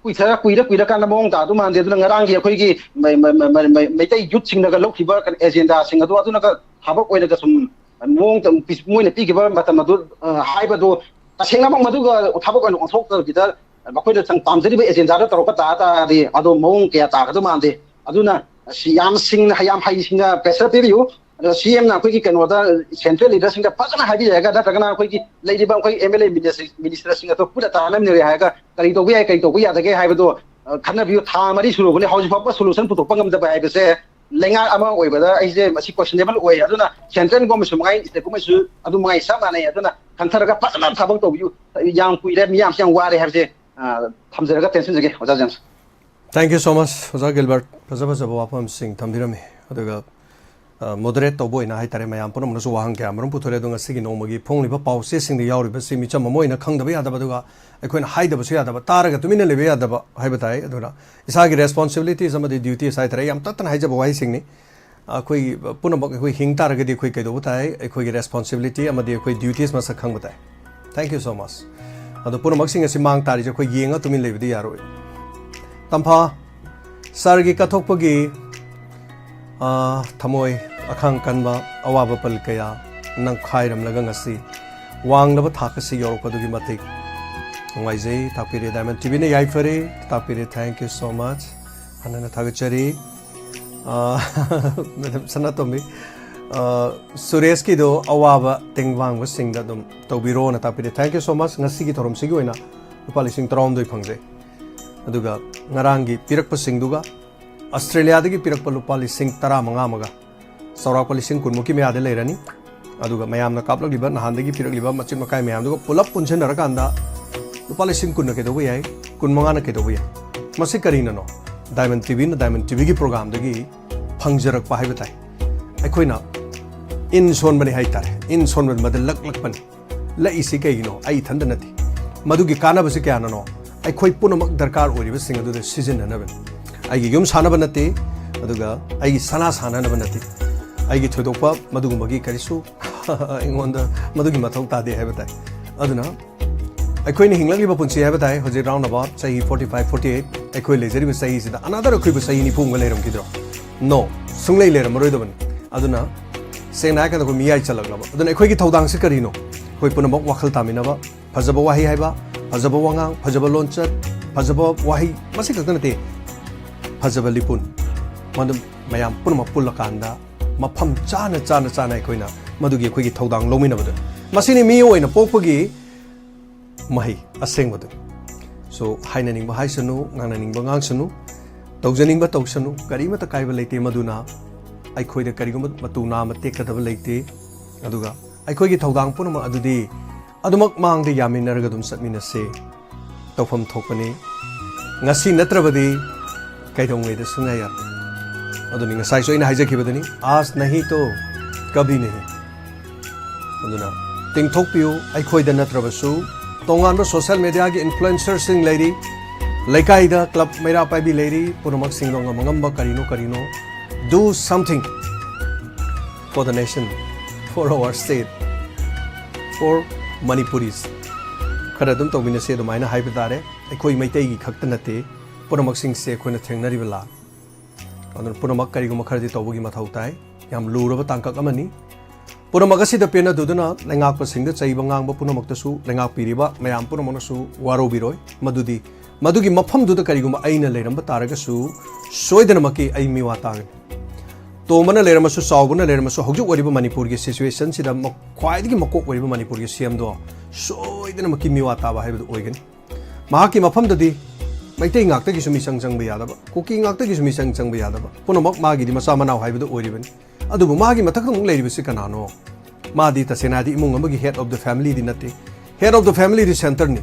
ꯀꯨꯏꯊꯔ-, ꯀꯨꯏꯔ ꯀꯨꯏꯔꯀꯥꯟꯗ ꯃꯑꯣꯡ ꯇꯥꯗꯧ ꯃꯥꯟꯗꯦ꯫ ꯑꯗꯨꯅ ꯉꯔꯥꯡꯒꯤ ꯑꯩꯈꯣꯏꯒꯤ ꯃꯩ-, ꯃꯩ-, ꯃꯩ-, ꯃꯩ-, ꯃꯩꯇꯩ ꯌꯨꯠꯁꯤꯡꯅꯒ ꯂꯧꯈꯤꯕ ꯑꯦꯖꯦꯟꯗꯥꯁꯤꯡ ꯑꯗꯣ ꯑꯗꯨꯅꯒ ꯊꯕꯛ ꯑꯣꯏꯅꯒ ꯁꯨꯝ ꯃꯑꯣꯡ ꯇ-, ꯃꯣꯏꯅ ꯄꯤꯈꯤꯕ ꯃꯇꯝ ꯑꯗꯨ, ꯑ, ꯍꯥꯏꯕꯗꯨ ꯇꯁꯦꯡꯅꯃꯛ ꯃꯗꯨꯒ ꯊꯕꯛ ꯑꯣꯏꯅ ꯑꯣꯟꯊꯣꯛꯇꯕꯤꯗ ꯃꯈꯣꯏꯅ ꯆꯪ-, ꯄꯥꯝꯖꯔꯤꯕ ꯑꯦꯖꯦꯟꯗꯥꯗ ꯇꯧꯔꯛꯄ ꯇꯥ ꯇꯥꯔꯗꯤ ꯑꯗꯣ ꯃꯑꯣꯡ ꯀꯌꯥ ꯇꯥꯒꯗꯧ ꯃꯥꯟꯗꯦ꯫ ꯑꯗꯨꯅ ꯁꯤ ꯌꯥꯝ ꯁꯤꯡꯅ, ꯌꯥꯝ ꯍꯩꯁꯤꯡꯅ pressure ꯄꯤꯕꯤꯌꯨ꯫ ꯑꯗꯣ ꯁꯤ ꯑꯦꯝꯅ ꯑꯩꯈꯣꯏꯒꯤ ꯀꯩꯅꯣꯗ central leaderꯁꯤꯡꯗ ꯐꯖꯅ ꯍꯥꯏꯕꯤꯔꯒ, ꯅꯠꯇ꯭ꯔꯒꯅ ꯑꯩꯈꯣꯏꯒꯤ ꯂꯩꯔꯤꯕ ꯑꯩꯈꯣꯏ M L A minister, ministerꯁꯤꯡ ꯑꯗꯣ ꯄꯨꯟꯅ ꯇꯥꯟꯅꯃꯤꯟꯅꯔꯦ ꯍꯥꯏꯔꯒ ꯀꯔꯤ ꯇꯧꯕ ꯌꯥꯏ, ꯀꯔꯤ ꯇꯧꯕ ꯌꯥꯗꯒꯦ ꯍꯥꯏꯕꯗꯣ ꯑ, ꯈꯟꯅꯕꯤꯌꯨ꯫ ꯊꯥ ꯃꯔꯤ ꯁꯨꯔꯨꯕꯅꯦ, ꯍꯧꯖꯤꯛ ꯐꯥꯎꯕ solution ꯄꯨꯊꯣꯛꯄ ꯉꯝꯗꯕ ꯍꯥꯏꯕꯁꯦ ꯂꯩꯉꯥꯛ ꯑꯃ ꯑꯣꯏꯕꯗ ꯑꯩꯁꯦ ꯃꯁꯤ questionable ꯑꯣꯏ꯫ ꯑꯗꯨꯅ central governmentꯁꯨ ꯃꯉꯥꯏ, state governmentꯁꯨ ꯑꯗꯨ ꯃꯉꯥꯏ ꯆꯞ ꯃꯥꯟꯅꯩ꯫ ꯑꯗꯨꯅ ꯈꯟꯊꯔꯒ ꯐꯖꯅ ꯊꯕꯛ ꯇꯧꯕꯤꯌꯨ꯫ ꯌꯥꯝ ꯀꯨꯏꯔꯦ, ꯃꯤꯌꯥꯝꯁꯦ ꯌꯥꯝ ꯋꯥꯔꯦ ꯍꯥꯏꯕꯁꯦ ꯑ, ꯊꯝꯖꯔꯒ ꯇꯦꯟꯁꯤꯟꯖꯒꯦ ꯑꯣꯖꯥ James. Thank you so much, ꯑꯣꯖꯥ ꯒꯤꯜꯕꯔꯠ꯫ ꯐꯖ ꯐꯖꯕ ꯋꯥꯐꯝꯁꯤꯡ ꯊꯝꯕꯤꯔꯝꯃꯤ꯫ ꯑꯗꯨꯒ ꯃꯣꯗꯔꯦꯠ ꯇꯧꯕ ꯑꯣꯏꯅ ꯍꯥꯏꯇꯥꯔꯦ, ꯃꯌꯥꯝ ꯄꯨꯝꯅꯃꯛꯅꯁꯨ ꯋꯥꯍꯪ ꯀꯌꯥ ꯃꯔꯨꯝ ꯄꯨꯊꯣꯔꯛꯑꯦ꯫ ꯑꯗꯣ ꯉꯁꯤꯒꯤ ꯅꯣꯡꯃꯒꯤ ꯐꯣꯡꯂꯤꯕ ꯄꯥꯎꯆꯦꯁꯤꯡꯗ ꯌꯥꯎꯔꯤꯕꯁꯤ ꯃꯤꯆꯝ ꯑꯃ ꯑꯣꯏꯅ ꯈꯪꯗꯕ ꯌꯥꯗꯕ, ꯑꯗꯨꯒ ꯑꯩꯈꯣꯏꯅ ꯍꯥꯏꯗꯕꯁꯨ ꯌꯥꯗꯕ, ꯇꯥꯔꯒ ꯇꯨꯃꯤꯟꯅ ꯂꯩꯕ ꯌꯥꯗꯕ ꯍꯥꯏꯕ ꯇꯥꯏ꯫ ꯑꯗꯨꯅ ꯏꯁꯥꯒꯤ responsibilities ꯑꯃꯗꯤ duties ꯍꯥꯏꯇꯥꯔꯦ, ꯌꯥꯝ ꯇꯠꯇꯅ ꯍꯥꯏꯖꯕ ꯋꯥꯍꯩꯁꯤꯡꯅꯤ꯫ ꯑꯩꯈꯣꯏ ꯄꯨꯝꯅꯃꯛ ꯑꯩꯈꯣꯏ ꯍꯤꯡ ꯇꯥꯔꯒꯗꯤ ꯑꯩꯈꯣꯏ ꯀꯩꯗꯧꯕ ꯇꯥꯏ? ꯑꯩꯈꯣꯏꯒꯤ responsibility ꯑꯃꯗꯤ ꯑꯩꯈꯣꯏ duties ꯃꯁꯛ ꯈꯪꯕ ꯇꯥꯏ꯫ Thank you so much꯫ ꯑꯗꯣ ꯄꯨꯝꯅꯃꯛꯁꯤꯡ ꯑꯁꯤ ꯃꯥꯡ ꯇꯥꯔꯤꯁꯦ ꯑꯩꯈꯣꯏ ꯌꯦꯡꯉ ꯇꯨꯃꯤꯟ ꯂꯩꯕꯗꯤ ꯌꯥꯔꯣꯏ꯫ ꯇꯝꯐꯥ, ꯁꯥꯔꯒꯤ ꯀꯠꯊꯣꯛꯄꯒꯤ, ꯑꯥ, ꯊꯃꯣꯏ ꯑꯈꯥꯡ ꯀꯟꯕ, ꯑꯋꯥꯕ ꯄꯜ ꯀꯌꯥ ꯅꯪꯈꯥꯏꯔꯝꯂꯒ ꯉꯁꯤ ꯋꯥꯡꯂꯕ ꯊꯥꯛ ꯑꯁꯤ ꯌꯧꯔꯛꯄꯗꯨꯒꯤ ꯃꯇꯤꯛ ꯅꯨꯡꯉꯥꯏꯖꯩ꯫ ꯇꯥꯛꯄꯤꯔꯦ Diamond TVꯅ ꯌꯥꯏꯐꯔꯦ꯫ ꯇꯥꯛꯄꯤꯔꯦ, thank you so much꯫ ꯍꯟꯅ ꯍꯟꯅ ꯊꯥꯒꯠꯆꯔꯤ꯫ ꯑꯥ, ꯃꯦꯗꯥꯝ ꯁꯅꯥꯇꯣꯝꯕꯤ, ꯑꯥ, ꯁꯨꯔꯦꯁꯀꯤꯗꯣ ꯑꯋꯥꯕ ꯇꯦꯡꯕꯥꯡꯕꯁꯤꯡꯗ ꯑꯗꯨꯝ ꯇꯧꯕꯤꯔꯣꯅ ꯇꯥꯛꯄꯤꯔꯦ꯫ Thank you so much꯫ ꯉꯁꯤꯒꯤ ꯊꯧꯔꯝꯁꯤꯒꯤ ꯑꯣꯏꯅ ꯂꯨꯄꯥ ꯂꯤꯁꯤꯡ ꯇꯔꯥꯍꯨꯝꯗꯣꯏ ꯐꯪꯖꯩ꯫ ꯑꯗꯨꯒ ꯉꯔꯥꯡꯒꯤ ꯄꯤꯔꯛꯄꯁꯤꯡꯗꯨꯒ ꯑꯁꯇ꯭ꯔꯦꯂꯤꯌꯥꯗꯒꯤ ꯄꯤꯔꯛꯄ ꯂꯨꯄꯥ ꯂꯤꯁꯤꯡ ꯇꯔꯥꯃꯉꯥ ꯑꯃꯒ ꯆꯥꯎꯔꯥꯛꯄ ꯂꯤꯁꯤꯡ ꯀꯨꯟꯃꯨꯛꯀꯤ ꯃꯌꯥꯗ ꯂꯩꯔꯅꯤ꯫ ꯑꯗꯨꯒ ꯃꯌꯥꯝꯅ ꯀꯥꯞꯂꯛꯂꯤꯕ ꯅꯍꯥꯟꯗꯒꯤ ꯄꯤꯔꯛꯂꯤꯕ ꯃꯆꯤꯠ ꯃꯀꯥꯏ ꯃꯌꯥꯝꯗꯨꯒ ꯄꯨꯂꯞ ꯄꯨꯟꯁꯤꯟꯅꯔꯀꯥꯟꯗ ꯂꯨꯄꯥ ꯂꯤꯁꯤꯡ ꯀꯨꯟꯅ ꯀꯩꯗꯧꯕ ꯌꯥꯏ? ꯀꯨꯟꯃꯉꯥꯅ ꯀꯩꯗꯧꯕ ꯌꯥꯏ? ꯃꯁꯤ ꯀꯔꯤꯅꯅꯣ? Diamond TVꯅ Diamond TVꯒꯤ programꯗꯒꯤ ꯐꯪꯖꯔꯛꯄ ꯍꯥꯏꯕ ꯇꯥꯏ꯫ ꯑꯩꯈꯣꯏꯅ ꯏꯟ ꯁꯣꯟꯕꯅꯤ ꯍꯥꯏ ꯇꯥꯔꯦ, ꯏꯟ ꯁꯣꯟꯕꯗ ꯃꯗ ꯂꯛꯂꯛꯄꯅꯤ꯫ ꯂꯛꯏꯁꯤ ꯀꯩꯒꯤꯅꯣ? ꯑꯩ ꯏꯊꯟꯇ ꯅꯠꯇꯦ꯫ ꯃꯗꯨꯒꯤ ꯀꯥꯟꯅꯕꯁꯤ ꯀꯌꯥꯅꯅꯣ? ꯑꯩꯈꯣꯏ ꯄꯨꯝꯅꯃꯛ ꯗꯔꯀꯥꯔ ꯑꯣꯏꯔꯤꯕꯁꯤꯡ ꯑꯗꯨꯗ ꯁꯤꯖꯤꯟꯅꯅꯕꯅꯤ꯫ ꯑꯩꯒꯤ ꯌꯨꯝ ꯁꯥꯅꯕ ꯅꯠꯇꯦ, ꯑꯗꯨꯒ ꯑꯩꯒꯤ ꯁꯅꯥ ꯁꯥꯅꯅꯕ ꯅꯠꯇꯦ꯫ ꯑꯩꯒꯤ ꯊꯣꯏꯗꯣꯛꯄ ꯃꯗꯨꯒꯨꯝꯕꯒꯤ ꯀꯔꯤꯁꯨ ꯑꯩꯉꯣꯟꯗ ꯃꯗꯨꯒꯤ ꯃꯊꯧ ꯇꯥꯗꯦ ꯍꯥꯏꯕ ꯇꯥꯏ꯫ ꯑꯗꯨꯅ ꯑꯩꯈꯣꯏꯅ ꯍꯤꯡꯂꯛꯂꯤꯕ ꯄꯨꯟꯁꯤ ꯍꯥꯏꯕ ꯇꯥꯏ, ꯍꯧꯖꯤꯛ round about ꯆꯍꯤ forty five, forty eight, ꯑꯩꯈꯣꯏ ꯂꯩꯖꯔꯤꯕ ꯆꯍꯤꯁꯤꯗ another ꯑꯩꯈꯣꯏꯕꯨ ꯆꯍꯤ ꯅꯤꯐꯨ ꯑꯃꯒ ꯂꯩꯔꯝꯈꯤꯗ꯭ꯔꯣ? No, ꯁꯨꯡꯂꯩ ꯂꯩꯔꯝꯃꯔꯣꯏꯗꯕꯅꯤ꯫ ꯑꯗꯨꯅ ꯁꯦꯡꯅ ꯍꯥꯏꯔꯀꯥꯟꯗ ꯑꯩꯈꯣꯏ ꯃꯤꯌꯥꯏ ꯆꯜꯂꯛꯂꯕ, ꯑꯗꯨꯅ ꯑꯩꯈꯣꯏꯒꯤ ꯊꯧꯗꯥꯡꯁꯤ ꯀꯔꯤꯅꯣ? ꯑꯩꯈꯣꯏ ꯄꯨꯝꯅꯃꯛ ꯋꯥꯈꯜ ꯇꯥꯃꯤꯟꯅꯕ, ꯐꯖꯕ ꯋꯥꯍꯩ ꯍꯥꯏꯕ, ꯐꯖꯕ ꯋꯥꯉꯥꯡ, ꯐꯖꯕ ꯂꯣꯟꯆꯠ, ꯐꯖꯕ ꯋꯥꯍꯩ, ꯃꯁꯤ ꯈꯛꯇ ꯅꯠꯇꯦ, ꯐꯖꯕ ꯂꯤꯄꯨꯟ, ꯃꯗꯨ ꯃꯌꯥꯝ ꯄꯨꯝꯅꯃꯛ ꯄꯨꯜꯂꯀꯥꯟꯗ ꯃꯐꯝ ꯆꯥꯅ ꯆꯥꯅ ꯆꯥꯅ ꯑꯩꯈꯣꯏꯅ ꯃꯗꯨꯒꯤ ꯑꯩꯈꯣꯏꯒꯤ ꯊꯧꯗꯥꯡ ꯂꯧꯃꯤꯟꯅꯕꯗꯨ, ꯃꯁꯤꯅꯤ ꯃꯤ ꯑꯣꯏꯅ ꯄꯣꯛꯄꯒꯤ ꯃꯍꯩ ꯑꯁꯦꯡꯕꯗꯨ꯫ So, ꯍꯥꯏꯅꯅꯤꯡꯕ ꯍꯥꯏꯁꯅꯨ, ꯉꯥꯡꯅꯅꯤꯡꯕ ꯉꯥꯡꯁꯅꯨ, ꯇꯧꯖꯅꯤꯡꯕ ꯇꯧꯁꯅꯨ, ꯀꯔꯤꯃꯠꯇ ꯀꯥꯏꯕ ꯂꯩꯇꯦ꯫ ꯃꯗꯨꯅ ꯑꯩꯈꯣꯏꯗ ꯀꯔꯤꯒꯨꯝꯕ ꯃꯇꯨ ꯅꯥꯝꯃ ꯇꯦꯛꯀꯗꯕ ꯂꯩꯇꯦ꯫ ꯑꯗꯨꯒ ꯑꯩꯈꯣꯏꯒꯤ ꯊꯧꯗꯥꯡ ꯄꯨꯝꯅꯃꯛ ꯑꯗꯨꯗꯤ ꯑꯗꯨꯃꯛ ꯃꯥꯡꯗ ꯌꯥꯃꯤꯟꯅꯔꯒ ꯑꯗꯨꯝ ꯆꯠꯃꯤꯟꯅꯁꯦ꯫ ꯇꯧꯐꯝ ꯊꯣꯛꯄꯅꯤ꯫ ꯉꯁꯤ ꯅꯠꯇ꯭ꯔꯕꯗꯤ ꯀꯩꯗꯧꯉꯩꯗ ꯁꯨꯡꯌꯥ ꯌꯥꯗꯦ꯫ ꯑꯗꯨꯅꯤ ꯉꯁꯥꯏꯁꯨ ꯑꯩꯅ ꯍꯥꯏꯖꯈꯤꯕꯗꯨꯅꯤ, "आज नहीं तो कभी नहीं"꯫ ꯑꯗꯨꯅ ꯇꯤꯡꯊꯣꯛꯄꯤꯌꯨ꯫ ꯑꯩꯈꯣꯏꯗ ꯅꯠꯇ꯭ꯔꯕꯁꯨ ꯇꯣꯉꯥꯟꯕ social media ꯒꯤ influencer ꯁꯤꯡ ꯂꯩꯔꯤ, ꯂꯩꯀꯥꯏꯗ club ꯃꯩꯔꯥ ꯄꯥꯏꯕꯤ ꯂꯩꯔꯤ, ꯄꯨꯝꯅꯃꯛꯁꯤꯡꯗꯣ ꯉꯝ ꯑꯉꯝꯕ ꯀꯔꯤꯅꯣ ꯀꯔꯤꯅꯣ, do something for the nation, for our state, for Manipuris꯫ ꯈꯔ ꯑꯗꯨꯝ ꯇꯧꯃꯤꯟꯅꯁꯦ ꯑꯗꯨꯃꯥꯏꯅ ꯍꯥꯏꯕ ꯇꯥꯔꯦ꯫ ꯑꯩꯈꯣꯏ ꯃꯩꯇꯩꯒꯤ ꯈꯛꯇ ꯅꯠꯇꯦ, ꯄꯨꯝꯅꯃꯛꯁꯤꯡꯁꯦ ꯑꯩꯈꯣꯏꯅ ꯊꯦꯡꯅꯔꯤꯕ ꯂꯥꯟ꯫ ꯑꯗꯨꯅ ꯄꯨꯝꯅꯃꯛ ꯀꯔꯤꯒꯨꯝꯕ ꯈꯔꯗꯤ ꯇꯧꯕꯒꯤ ꯃꯊꯧ ꯇꯥꯏ꯫ ꯌꯥꯝ ꯂꯨꯔꯕ ꯇꯥꯡꯀꯛ ꯑꯃꯅꯤ꯫ ꯄꯨꯝꯅꯃꯛ ꯑꯁꯤꯗ ꯄꯦꯟꯅꯗꯨꯗꯨꯅ ꯂꯩꯉꯥꯛꯄꯁꯤꯡꯗ ꯆꯩꯕ ꯉꯥꯡꯕ ꯄꯨꯝꯅꯃꯛꯇꯁꯨ ꯂꯩꯉꯥꯛꯄꯤꯔꯤꯕ ꯃꯌꯥꯝ ꯄꯨꯝꯅꯃꯛꯅꯁꯨ ꯋꯥꯔꯧꯕꯤꯔꯣꯏ꯫ ꯃꯗꯨꯗꯤ ꯃꯗꯨꯒꯤ ꯃꯐꯝꯗꯨꯗ ꯀꯔꯤꯒꯨꯝꯕ ꯑꯩꯅ ꯂꯩꯔꯝꯕ ꯇꯥꯔꯒꯁꯨ ꯁꯣꯏꯗꯅꯃꯛꯀꯤ ꯑꯩ ꯃꯤꯋꯥ ꯇꯥꯒꯅꯤ꯫ ꯇꯣꯝꯕꯅ ꯂꯩꯔꯝꯃꯁꯨ, ꯆꯥꯎꯕꯅ ꯂꯩꯔꯝꯃꯁꯨ, ꯍꯧꯖꯤꯛ ꯑꯣꯏꯔꯤꯕ ꯃꯅꯤꯄꯨꯔꯒꯤ situation ꯁꯤꯗ ꯃ-, ꯈ꯭ꯋꯥꯏꯗꯒꯤ ꯃꯀꯣꯛ ꯑꯣꯏꯔꯤꯕ ꯃꯅꯤꯄꯨꯔꯒꯤ C M ꯗꯣ ꯁꯣꯏꯗꯅꯃꯛꯀꯤ ꯃꯤꯋꯥ ꯇꯥꯕ ꯍꯥꯏꯕꯗꯨ ꯑꯣꯏꯒꯅꯤ꯫ ꯃꯍꯥꯛꯀꯤ ꯃꯐꯝꯗꯗꯤ ꯃꯩꯇꯩ ꯉꯥꯛꯇꯒꯤꯁꯨ ꯃꯤꯆꯪ ꯆꯪꯕ ꯌꯥꯗꯕ, ꯀꯨꯀꯤ ꯉꯥꯛꯇꯒꯤꯁꯨ ꯃꯤꯆꯪ ꯆꯪꯕ ꯌꯥꯗꯕ, ꯄꯨꯝꯅꯃꯛ ꯃꯥꯒꯤꯗꯤ ꯃꯆꯥ ꯃꯅꯥꯎ ꯍꯥꯏꯕꯗꯨ ꯑꯣꯏꯔꯤꯕꯅꯤ꯫ ꯑꯗꯨꯕꯨ ꯃꯥꯒꯤ ꯃꯊꯛꯇ ꯑꯃꯨꯛ ꯂꯩꯔꯤꯕꯁꯤ ꯀꯅꯥꯅꯣ? ꯃꯥꯗꯤ ꯇꯁꯦꯡꯅ ꯍꯥꯏꯗꯤ ꯏꯃꯨꯡ ꯑꯃꯒꯤ head of the family ꯗꯤ ꯅꯠꯇꯦ꯫ Head of the family D centre ꯅꯤ꯫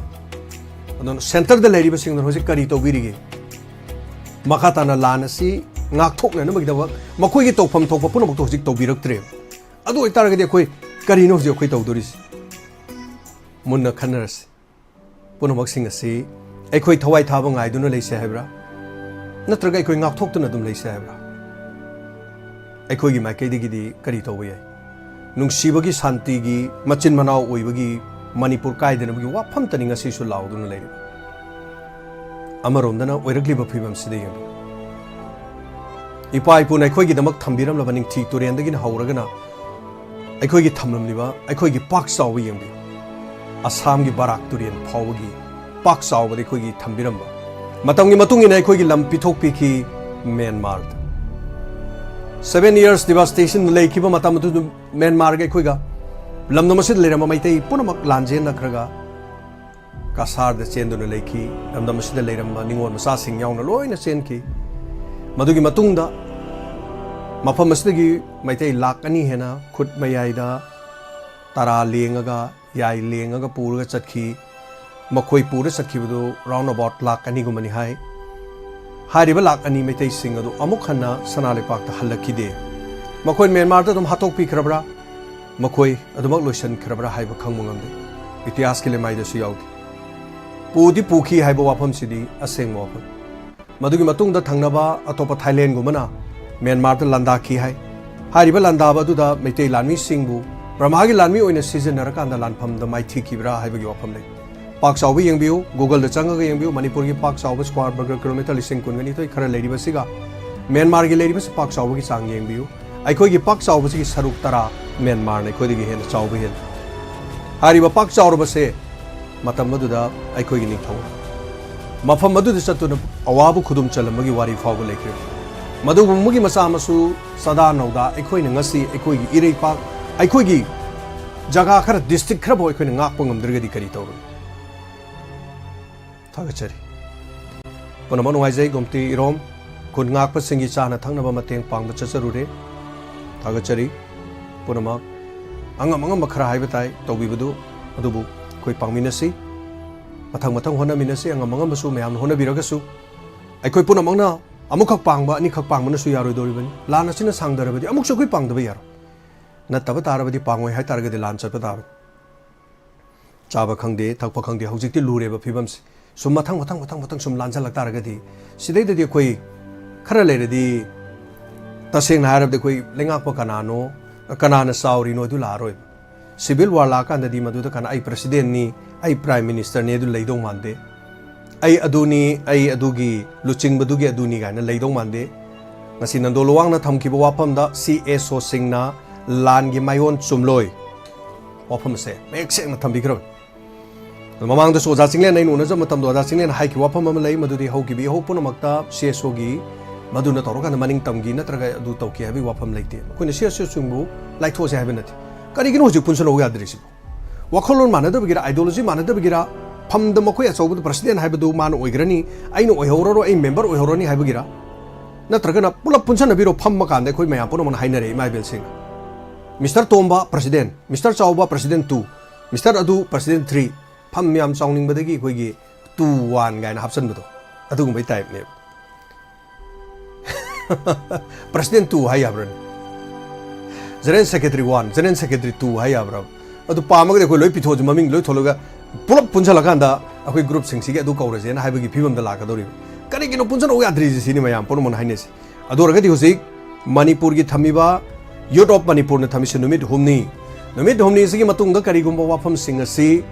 ꯑꯗꯨꯅ centre ꯗ ꯂꯩꯔꯤꯕꯁꯤꯡꯗꯨꯅ ꯍꯧꯖꯤꯛ ꯀꯔꯤ ꯇꯧꯕꯤꯔꯤꯒꯦ? ꯃꯈꯥ ꯇꯥꯅ ꯂꯥꯟ ꯑꯁꯤ ꯉꯥꯛꯊꯣꯛꯅꯅꯕꯒꯤꯗꯃꯛ ꯃꯈꯣꯏꯒꯤ ꯇꯧꯐꯝ ꯊꯣꯛꯄ ꯄꯨꯝꯅꯃꯛꯇꯣ ꯍꯧꯖꯤꯛ ꯇꯧꯕꯤꯔꯛꯇ꯭ꯔꯦ꯫ ꯑꯗꯨ ꯑꯣꯏꯇꯥꯔꯒꯗꯤ ꯑꯩꯈꯣꯏ ꯀꯔꯤꯅꯣ ꯍꯧꯖꯤꯛ ꯑꯩꯈꯣꯏ ꯇꯧꯗꯣꯔꯤꯁꯤ? ꯃꯨꯟꯅ ꯈꯟꯅꯔꯁꯤ꯫ ꯄꯨꯝꯅꯃꯛꯁꯤꯡ ꯑꯁꯤ ꯑꯩꯈꯣꯏ ꯊꯋꯥꯏ ꯊꯥꯕ ꯉꯥꯏꯗꯨꯅ ꯂꯩꯁꯦ ꯍꯥꯏꯕ꯭ꯔꯥ? ꯅꯠꯇ꯭ꯔꯒ ꯑꯩꯈꯣꯏ ꯉꯥꯛꯊꯣꯛꯇꯨꯅ ꯑꯗꯨꯝ ꯂꯩꯁꯦ ꯍꯥꯏꯕ꯭ꯔꯥ? ꯑꯩꯈꯣꯏꯒꯤ ꯃꯥꯏꯀꯩꯗꯒꯤꯗꯤ ꯀꯔꯤ ꯇꯧꯕ ꯌꯥꯏ? ꯅꯨꯡꯁꯤꯕꯒꯤ, ꯁꯥꯟꯇꯤꯒꯤ ꯃꯆꯤꯟ ꯃꯅꯥꯎ ꯑꯣꯏꯕꯒꯤ ꯃꯅꯤꯄꯨꯔ ꯀꯥꯏꯗꯅꯕꯒꯤ ꯋꯥꯐꯝꯇꯅꯤ ꯉꯁꯤꯁꯨ ꯂꯥꯎꯗꯨꯅ ꯂꯩꯔꯤꯕ꯫ ꯑꯃꯔꯣꯝꯗꯅ ꯑꯣꯏꯔꯛꯂꯤꯕ ꯐꯤꯕꯝꯁꯤꯗ ꯌꯦꯡꯕꯤꯌꯨ꯫ ꯏꯄꯥ ꯏꯄꯨꯅ ꯑꯩꯈꯣꯏꯒꯤꯗꯃꯛ ꯊꯝꯕꯤꯔꯝꯂꯕ ꯅꯤꯡꯊꯤ ꯇꯨꯔꯦꯟꯗꯒꯤꯅ ꯍꯧꯔꯒꯅ ꯑꯩꯈꯣꯏꯒꯤ ꯊꯝꯂꯝꯂꯤꯕ ꯑꯩꯈꯣꯏꯒꯤ ꯄꯥꯛ ꯆꯥꯎꯕ ꯌꯦꯡꯕꯤꯌꯨ꯫ ꯑꯁꯥꯝꯒꯤ ꯕꯔꯥꯛ ꯇꯨꯔꯦꯟ ꯐꯥꯎꯕꯒꯤ ꯄꯥꯛ ꯆꯥꯎꯕꯗ ꯑꯩꯈꯣꯏꯒꯤ ꯊꯝꯕꯤꯔꯝꯕ꯫ ꯃꯇꯝꯒꯤ ꯃꯇꯨꯡ ꯏꯟꯅ ꯑꯩꯈꯣꯏꯒꯤ ꯂꯝ ꯄꯤꯊꯣꯛꯄꯤꯈꯤ ꯃ꯭ꯌꯥꯟꯃꯥꯔꯗ꯫ Seven years devastation ꯂꯩꯈꯤꯕ ꯃꯇꯝ ꯑꯗꯨꯗ ꯃ꯭ꯌꯥꯟꯃꯥꯔꯒ ꯑꯩꯈꯣꯏꯒ ꯂꯝꯗꯝ ꯑꯁꯤꯗ ꯂꯩꯔꯝꯕ ꯃꯩꯇꯩ ꯄꯨꯝꯅꯃꯛ ꯂꯥꯟꯖꯦꯟꯅꯈ꯭ꯔꯒ ꯀꯁꯥꯔꯗ ꯆꯦꯟꯗꯨꯅ ꯂꯩꯈꯤ꯫ ꯂꯝꯗꯝ ꯑꯁꯤꯗ ꯂꯩꯔꯝꯕ ꯅꯤꯉꯣꯜ ꯃꯆꯥꯁꯤꯡ ꯌꯥꯎꯅ ꯂꯣꯏꯅ ꯆꯦꯟꯈꯤ꯫ ꯃꯗꯨꯒꯤ ꯃꯇꯨꯡꯗ ꯃꯐꯝ ꯑꯁꯤꯗꯒꯤ ꯃꯩꯇꯩ ꯂꯥꯈ ꯑꯅꯤ ꯍꯦꯟꯅ ꯈꯨꯠ ꯃꯌꯥꯏꯗ ꯇꯔꯥ ꯂꯦꯡꯉꯒ, ꯌꯥꯏ ꯂꯦꯡꯉꯒ ꯄꯨꯔꯒ ꯆꯠꯈꯤ꯫ ꯃꯈꯣꯏ ꯄꯨꯔ ꯆꯠꯈꯤꯕꯗꯨ round about ꯂꯥꯈ ꯑꯅꯤꯒꯨꯝꯕꯅꯤ ꯍꯥꯏ꯫ ꯍꯥꯏꯔꯤꯕ ꯂꯥꯈ ꯑꯅꯤ ꯃꯩꯇꯩꯁꯤꯡ ꯑꯗꯨ ꯑꯃꯨꯛ ꯍꯟꯅ ꯁꯅꯥ ꯂꯩꯄꯥꯛꯇ ꯍꯜꯂꯛꯈꯤꯗꯦ꯫ ꯃꯈꯣꯏ ꯃ꯭ꯌꯥꯟꯃꯥꯔꯗ ꯑꯗꯨꯝ ꯍꯥꯠꯇꯣꯛꯄꯤꯈ꯭ꯔꯕ꯭ꯔꯥ? ꯃꯈꯣꯏ ꯑꯗꯨꯃꯛ ꯂꯣꯏꯁꯤꯟꯈ꯭ꯔꯕ꯭ꯔꯥ ꯍꯥꯏꯕ ꯈꯪꯕ ꯉꯝꯗꯦ꯫ ꯏꯇꯤꯍꯥꯁꯀꯤ ꯂꯩꯃꯥꯏꯗꯁꯨ ꯌꯥꯎꯗꯦ꯫ ꯄꯨꯗꯤ ꯄꯨꯈꯤ ꯍꯥꯏꯕ ꯋꯥꯐꯝꯁꯤꯗꯤ ꯑꯁꯦꯡꯕ ꯋꯥꯐꯝ꯫ ꯃꯗꯨꯒꯤ ꯃꯇꯨꯡꯗ ꯊꯪꯅꯕ ꯑꯇꯣꯞꯄ ꯊꯥꯏꯂꯦꯟꯒꯨꯝꯕꯅ ꯃ꯭ꯌꯥꯟꯃꯥꯔꯗ ꯂꯥꯟꯗꯥꯈꯤ ꯍꯥꯏ꯫ ꯍꯥꯏꯔꯤꯕ ꯂꯥꯟꯗꯥꯕ ꯑꯗꯨꯗ ꯃꯩꯇꯩ ꯂꯥꯟꯃꯤꯁꯤꯡꯕꯨ ꯕ꯭ꯔꯍꯃꯥꯒꯤ ꯂꯥꯟꯃꯤ ꯑꯣꯏꯅ ꯁꯤꯖꯤꯟꯅꯔꯀꯥꯟꯗ ꯂꯥꯟꯐꯝꯗ ꯃꯥꯏꯊꯤꯈꯤꯕ꯭ꯔꯥ ꯍꯥꯏꯕꯒꯤ ꯋꯥꯐꯝ ꯂꯩ꯫ ꯄꯥꯛ ꯆꯥꯎꯕ ꯌꯦꯡꯕꯤꯌꯨ, Google-ꯗ ꯆꯪꯉꯒ ꯌꯦꯡꯕꯤꯌꯨ, ꯃꯅꯤꯄꯨꯔꯒꯤ ꯄꯥꯛ ꯆꯥꯎꯕ square meter kilometre ꯂꯤꯁꯤꯡ ꯀꯨꯟꯒ ꯅꯤꯊꯣꯏ ꯈꯔ ꯂꯩꯔꯤꯕꯁꯤꯒ ꯃ꯭ꯌꯥꯟꯃꯥꯔꯒꯤ ꯂꯩꯔꯤꯕꯁꯤ ꯄꯥꯛ ꯆꯥꯎꯕꯒꯤ ꯆꯥꯡ ꯌꯦꯡꯕꯤꯌꯨ꯫ ꯑꯩꯈꯣꯏꯒꯤ ꯄꯥꯛ ꯆꯥꯎꯕꯁꯤꯒꯤ ꯁꯔꯨꯛ ꯇꯔꯥ ꯃ꯭ꯌꯥꯟꯃꯥꯔꯅ ꯑꯩꯈꯣꯏꯗꯒꯤ ꯍꯦꯟꯅ ꯆꯥꯎꯕ ꯍꯦꯜꯂꯤ꯫ ꯍꯥꯏꯔꯤꯕ ꯄꯥꯛ ꯆꯥꯎꯔꯕꯁꯦ ꯃꯇꯝ ꯑꯗꯨꯗ ꯑꯩꯈꯣꯏꯒꯤ ꯅꯤꯡꯊꯧ ꯃꯐꯝ ꯑꯗꯨꯗ ꯆꯠꯇꯨꯅ ꯑꯋꯥꯕ ꯈꯨꯗꯨꯝ ꯆꯜꯂꯝꯕꯒꯤ ꯋꯥꯔꯤ ꯐꯥꯎꯕ ꯂꯩꯈ꯭ꯔꯦ꯫ ꯃꯗꯨꯒꯨꯝꯕꯒꯤ ꯃꯆꯥ ꯃꯁꯨ ꯆꯥꯗꯥ ꯅꯧꯗꯥ ꯑꯩꯈꯣꯏꯅ ꯉꯁꯤ ꯑꯩꯈꯣꯏꯒꯤ ꯏꯔꯩꯄꯥꯛ, ꯑꯩꯈꯣꯏꯒꯤ ꯖꯒꯥ ꯈꯔ, district ꯈꯔꯐꯥꯎ ꯑꯩꯈꯣꯏꯅ ꯉꯥꯛꯄ ꯉꯝꯗ꯭ꯔꯒꯗꯤ ꯀꯔꯤ ꯇꯧꯔꯨꯅꯤ? ꯊꯥꯒꯠꯆꯔꯤ꯫ ꯄꯨꯝꯅꯃꯛ ꯅꯨꯡꯉꯥꯏꯖꯩ꯫ ꯒꯣꯃꯇꯤ ꯏꯔꯣꯝ ꯈꯨꯟ ꯉꯥꯛꯄꯁꯤꯡꯒꯤ ꯆꯥꯅ ꯊꯛꯅꯕ ꯃꯇꯦꯡ ꯄꯥꯡꯕ ꯆꯠꯆꯔꯨꯔꯦ꯫ ꯊꯥꯒꯠꯆꯔꯤ꯫ ꯄꯨꯝꯅꯃꯛ ꯑꯉꯝ ꯑꯉꯝꯕ ꯈꯔ ꯍꯥꯏꯕ ꯇꯥꯏ ꯇꯧꯕꯤꯕꯗꯨ, ꯑꯗꯨꯕꯨ ꯑꯩꯈꯣꯏ ꯄꯥꯡꯃꯤꯟꯅꯁꯤ꯫ ꯃꯊꯪ ꯃꯊꯪ ꯍꯣꯠꯅꯃꯤꯟꯅꯁꯤ꯫ ꯑꯉꯝ ꯑꯉꯝꯕꯁꯨ ꯃꯌꯥꯝꯅ ꯍꯣꯠꯅꯕꯤꯔꯒꯁꯨ ꯑꯩꯈꯣꯏ ꯄꯨꯝꯅꯃꯛꯅ ꯑꯃꯨꯛꯈꯛ ꯄꯥꯡꯕ, ꯑꯅꯤꯈꯛ ꯄꯥꯡꯕꯅꯁꯨ ꯌꯥꯔꯣꯏꯗꯧꯔꯤꯕꯅꯤ꯫ ꯂꯥꯟ ꯑꯁꯤꯅ ꯁꯥꯡꯗꯔꯕꯗꯤ ꯑꯃꯨꯛꯁꯨ ꯑꯩꯈꯣꯏ ꯄꯥꯡꯗꯕ ꯌꯥꯔꯣꯏ꯫ ꯅꯠꯇꯕ ꯇꯥꯔꯕꯗꯤ, ꯄꯥꯡꯉꯣꯏ ꯍꯥꯏ ꯇꯥꯔꯒꯗꯤ ꯂꯥꯟ ꯆꯠꯄ ꯇꯥꯕꯅꯤ꯫ ꯆꯥꯕ ꯈꯪꯗꯦ, ꯊꯛꯄ ꯈꯪꯗꯦ, ꯍꯧꯖꯤꯛꯇꯤ ꯂꯨꯔꯦꯕ ꯐꯤꯕꯝꯁꯦ꯫ ꯁꯨꯝ ꯃꯊꯪ, ꯃꯊꯪ, ꯃꯊꯪ, ꯃꯊꯪ ꯁꯨꯝ ꯂꯥꯟꯁꯤꯜꯂꯛ ꯇꯥꯔꯒꯗꯤ ꯁꯤꯗꯩꯗꯗꯤ ꯑꯩꯈꯣꯏ ꯈꯔ ꯂꯩꯔꯗꯤ ꯇꯁꯦꯡꯅ ꯍꯥꯏꯔꯕꯗ ꯑꯩꯈꯣꯏ ꯂꯩꯉꯥꯛꯄ ꯀꯅꯥꯅꯣ, ꯀꯅꯥꯅ ꯆꯥꯎꯔꯤꯅꯣ ꯑꯗꯨ ꯂꯥꯛꯑꯔꯣꯏꯕ꯫ Civil war ꯂꯥꯛꯑꯀꯥꯟꯗꯗꯤ ꯃꯗꯨꯗ ꯀꯅꯥ ꯑꯩ President-ꯅꯤ, ꯑꯩ Prime Minister-ꯅꯤ ꯑꯗꯨ ꯂꯩꯗꯧ ꯃꯥꯟꯗꯦ꯫ ꯑꯩ ꯑꯗꯨꯅꯤ, ꯑꯩ ꯑꯗꯨꯒꯤ ꯂꯨꯆꯤꯡꯕꯗꯨꯒꯤ ꯑꯗꯨꯅꯤ ꯀꯥꯏꯅ ꯂꯩꯗꯧ ꯃꯥꯟꯗꯦ꯫ ꯉꯁꯤ ꯅꯟꯗꯣ ꯂꯨꯋꯥꯡꯅ ꯊꯝꯈꯤꯕ ꯋꯥꯐꯝꯗ C S O-ꯁꯤꯡꯅ ꯂꯥꯟꯒꯤ ꯃꯥꯏꯑꯣꯟ ꯆꯨꯝꯂꯣꯏ ꯋꯥꯐꯝ ꯑꯁꯦ ꯃꯌꯦꯛ ꯁꯦꯡꯅ ꯊꯝꯕꯤꯈ꯭ꯔꯕꯅꯤ꯫ ꯃꯃꯥꯡꯗꯁꯨ ꯑꯣꯖꯥ ꯆꯤꯡꯂꯦꯟ ꯑꯩꯅ ꯎꯅꯖꯕ ꯃꯇꯝꯗ ꯑꯣꯖꯥ ꯆꯤꯡꯂꯦꯟ ꯍꯥꯏꯈꯤꯕ ꯋꯥꯐꯝ ꯑꯃ ꯂꯩ, ꯃꯗꯨꯗꯤ ꯍꯧꯈꯤꯕ ꯏꯍꯧ ꯄꯨꯝꯅꯃꯛꯇ C S O-ꯒꯤ ꯃꯗꯨꯅ ꯇꯧꯔꯀꯥꯟꯗ ꯃꯅꯤꯡ ꯇꯝꯈꯤ ꯅꯠꯇ꯭ꯔꯒ ꯑꯗꯨ ꯇꯧꯈꯤ ꯍꯥꯏꯕꯒꯤ ꯋꯥꯐꯝ ꯂꯩꯇꯦ꯫ ꯑꯩꯈꯣꯏꯅ ꯁꯤ ꯑꯁꯤꯁꯤꯡꯕꯨ ꯂꯥꯏꯊꯣꯛꯑꯁꯦ ꯍꯥꯏꯕ ꯅꯠꯇꯦ꯫ ꯀꯔꯤꯒꯤꯅꯣ ꯍꯧꯖꯤꯛ ꯄꯨꯟꯁꯤꯜꯍꯧ ꯌꯥꯗ꯭ꯔꯤꯁꯤꯕꯣ? ꯋꯥꯈꯜꯂꯣꯟ ꯃꯥꯟꯅꯗꯕꯒꯤꯔ, ideology ꯃꯥꯟꯅꯗꯕꯒꯤꯔ, ꯐꯝꯗ ꯃꯈꯣꯏ ꯑꯆꯧꯕꯗ president ꯍꯥꯏꯕꯗꯨ ꯃꯥꯅ ꯑꯣꯏꯈ꯭ꯔꯅꯤ, ꯑꯩꯅ ꯑꯣꯏꯍꯧꯔꯔꯣꯏ, ꯑꯩ member ꯑꯣꯏꯍꯧꯔꯅꯤ ꯍꯥꯏꯕꯒꯤꯔ? ꯅꯠꯇ꯭ꯔꯒꯅ ꯄꯨꯂꯞ ꯄꯨꯟꯁꯤꯟꯅꯕꯤꯔꯣ, ꯐꯝꯃ ꯀꯥꯟꯗ ꯑꯩꯈꯣꯏ ꯃꯌꯥꯝ ꯄꯨꯝꯅꯃꯛꯅ ꯍꯥꯏꯅꯔꯦ, ꯏꯃꯥ ꯏꯕꯦꯜꯁꯤꯡ, Mister ꯇꯣꯝꯕ president, Mister ꯆꯥꯎꯕ president two, Mister ꯑꯗꯨ president three, ꯐꯝ ꯌꯥꯝ ꯆꯥꯎꯅꯤꯡꯕꯗꯒꯤ ꯑꯩꯈꯣꯏꯒꯤ two one ꯀꯥꯏꯅ ꯍꯥꯞꯆꯟꯕꯗꯣ, ꯑꯗꯨꯒꯨꯝꯕꯩ typeꯅꯦꯕ꯫ President two ꯍꯥꯏ ꯌꯥꯕ꯭ꯔꯅꯦ? General Secretary one, General Secretary two ꯍꯥꯏ ꯌꯥꯕ꯭ꯔꯕ? ꯑꯗꯨ ꯄꯥꯝꯃꯒꯗꯤ ꯑꯩꯈꯣꯏ ꯂꯣꯏ ꯄꯤꯊꯣꯛꯑꯁꯤ, ꯃꯃꯤꯡ ꯂꯣꯏ ꯊꯣꯜꯂꯒ ꯄꯨꯂꯞ ꯄꯨꯟꯁꯤꯜꯂꯀꯥꯟꯗ ꯑꯩꯈꯣꯏ groupꯁꯤꯡꯁꯤꯒꯤ ꯑꯗꯨ ꯀꯧꯔꯁꯦꯅ ꯍꯥꯏꯕꯒꯤ ꯐꯤꯕꯝꯗ ꯂꯥꯛꯀꯗꯧꯔꯤꯕ꯫ ꯀꯔꯤꯒꯤꯅꯣ ꯄꯨꯟꯁꯤꯜꯂꯛꯎ ꯌꯥꯗ꯭ꯔꯤꯁꯦ ꯁꯤꯅꯤ ꯃꯌꯥꯝ ꯄꯨꯝꯅꯃꯛꯅ ꯍꯥꯏꯅꯩꯁꯦ꯫ ꯑꯗꯨ ꯑꯣꯏꯔꯒꯗꯤ ꯍꯧꯖꯤꯛ ꯃꯅꯤꯄꯨꯔꯒꯤ ꯊꯝꯃꯤꯕ Youth of ꯃꯅꯤꯄꯨꯔꯅ ꯊꯝꯃꯤꯁꯦ ꯅꯨꯃꯤꯠ ꯍꯨꯝꯅꯤ꯫ ꯅꯨꯃꯤꯠ ꯍꯨꯝꯅꯤꯁꯤꯒꯤ ꯃꯇꯨꯡꯗ ꯀꯔꯤꯒꯨꯝꯕ ꯋꯥꯐꯝꯁꯤꯡ ꯑꯁꯤ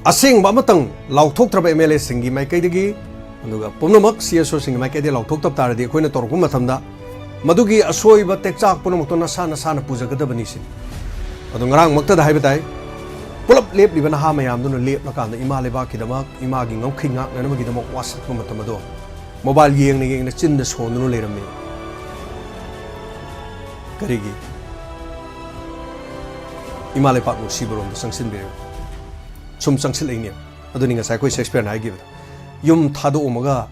ꯑꯁꯦꯡꯕ ꯑꯃꯇꯪ ꯂꯥꯎꯊꯣꯛꯇ꯭ꯔꯕ MLAꯁꯤꯡꯒꯤ ꯃꯥꯏꯀꯩꯗꯒꯤ, ꯑꯗꯨꯒ ꯄꯨꯝꯅꯃꯛ CSOꯁꯤꯡꯒꯤ ꯃꯥꯏꯀꯩꯗꯒꯤ ꯂꯥꯎꯊꯣꯛꯇꯕ ꯇꯥꯔꯗꯤ, ꯑꯩꯈꯣꯏꯅ ꯇꯧꯔꯛꯄ ꯃꯇꯝꯗ ꯃꯗꯨꯒꯤ ꯑꯁꯣꯏꯕ ꯇꯦꯛꯆꯥꯛ ꯄꯨꯝꯅꯃꯛꯇꯣ ꯅꯁꯥ ꯅꯁꯥꯅ ꯄꯨꯖꯒꯗꯕꯅꯤ ꯁꯤꯅꯤ꯫ ꯑꯗꯣ ꯉꯔꯥꯡꯃꯛꯇꯗ ꯍꯥꯏꯕ ꯇꯥꯏ, ꯄꯨꯂꯞ ꯂꯦꯞꯂꯤꯕ ꯅꯍꯥ ꯃꯌꯥꯝꯗꯨꯅ ꯂꯦꯞꯂꯀꯥꯟꯗ ꯏꯃꯥ ꯂꯩꯕꯥꯛꯀꯤꯗꯃꯛ, ꯏꯃꯥꯒꯤ ꯉꯝꯈꯩ ꯉꯥꯛꯅꯅꯕꯒꯤꯗꯃꯛ ꯋꯥꯁꯛꯄ ꯃꯇꯝ ꯑꯗꯣ mobile ꯌꯦꯡꯅ ꯌꯦꯡꯅ ꯆꯤꯟꯗ ꯁꯣꯟꯗꯨꯅ ꯂꯩꯔꯝꯃꯤ꯫ ꯀꯔꯤꯒꯤ? ꯏꯃꯥ ꯂꯩꯄꯥꯛ ꯅꯨꯡꯁꯤꯕꯔꯣꯝꯗ ꯆꯪꯁꯤꯟꯕꯤꯔꯦ꯫ ꯁꯨꯝ ꯆꯪꯁꯤꯜꯂꯛꯏꯅꯦ꯫ ꯑꯗꯨꯅꯤ ꯉꯁꯥꯏ ꯑꯩꯈꯣꯏ ꯁꯦꯛꯁꯄꯤꯌꯔꯅ ꯍꯥꯏꯈꯤꯕꯗꯣ, "ꯌꯨꯝ ꯊꯥꯗꯣꯛꯑꯝꯃꯒ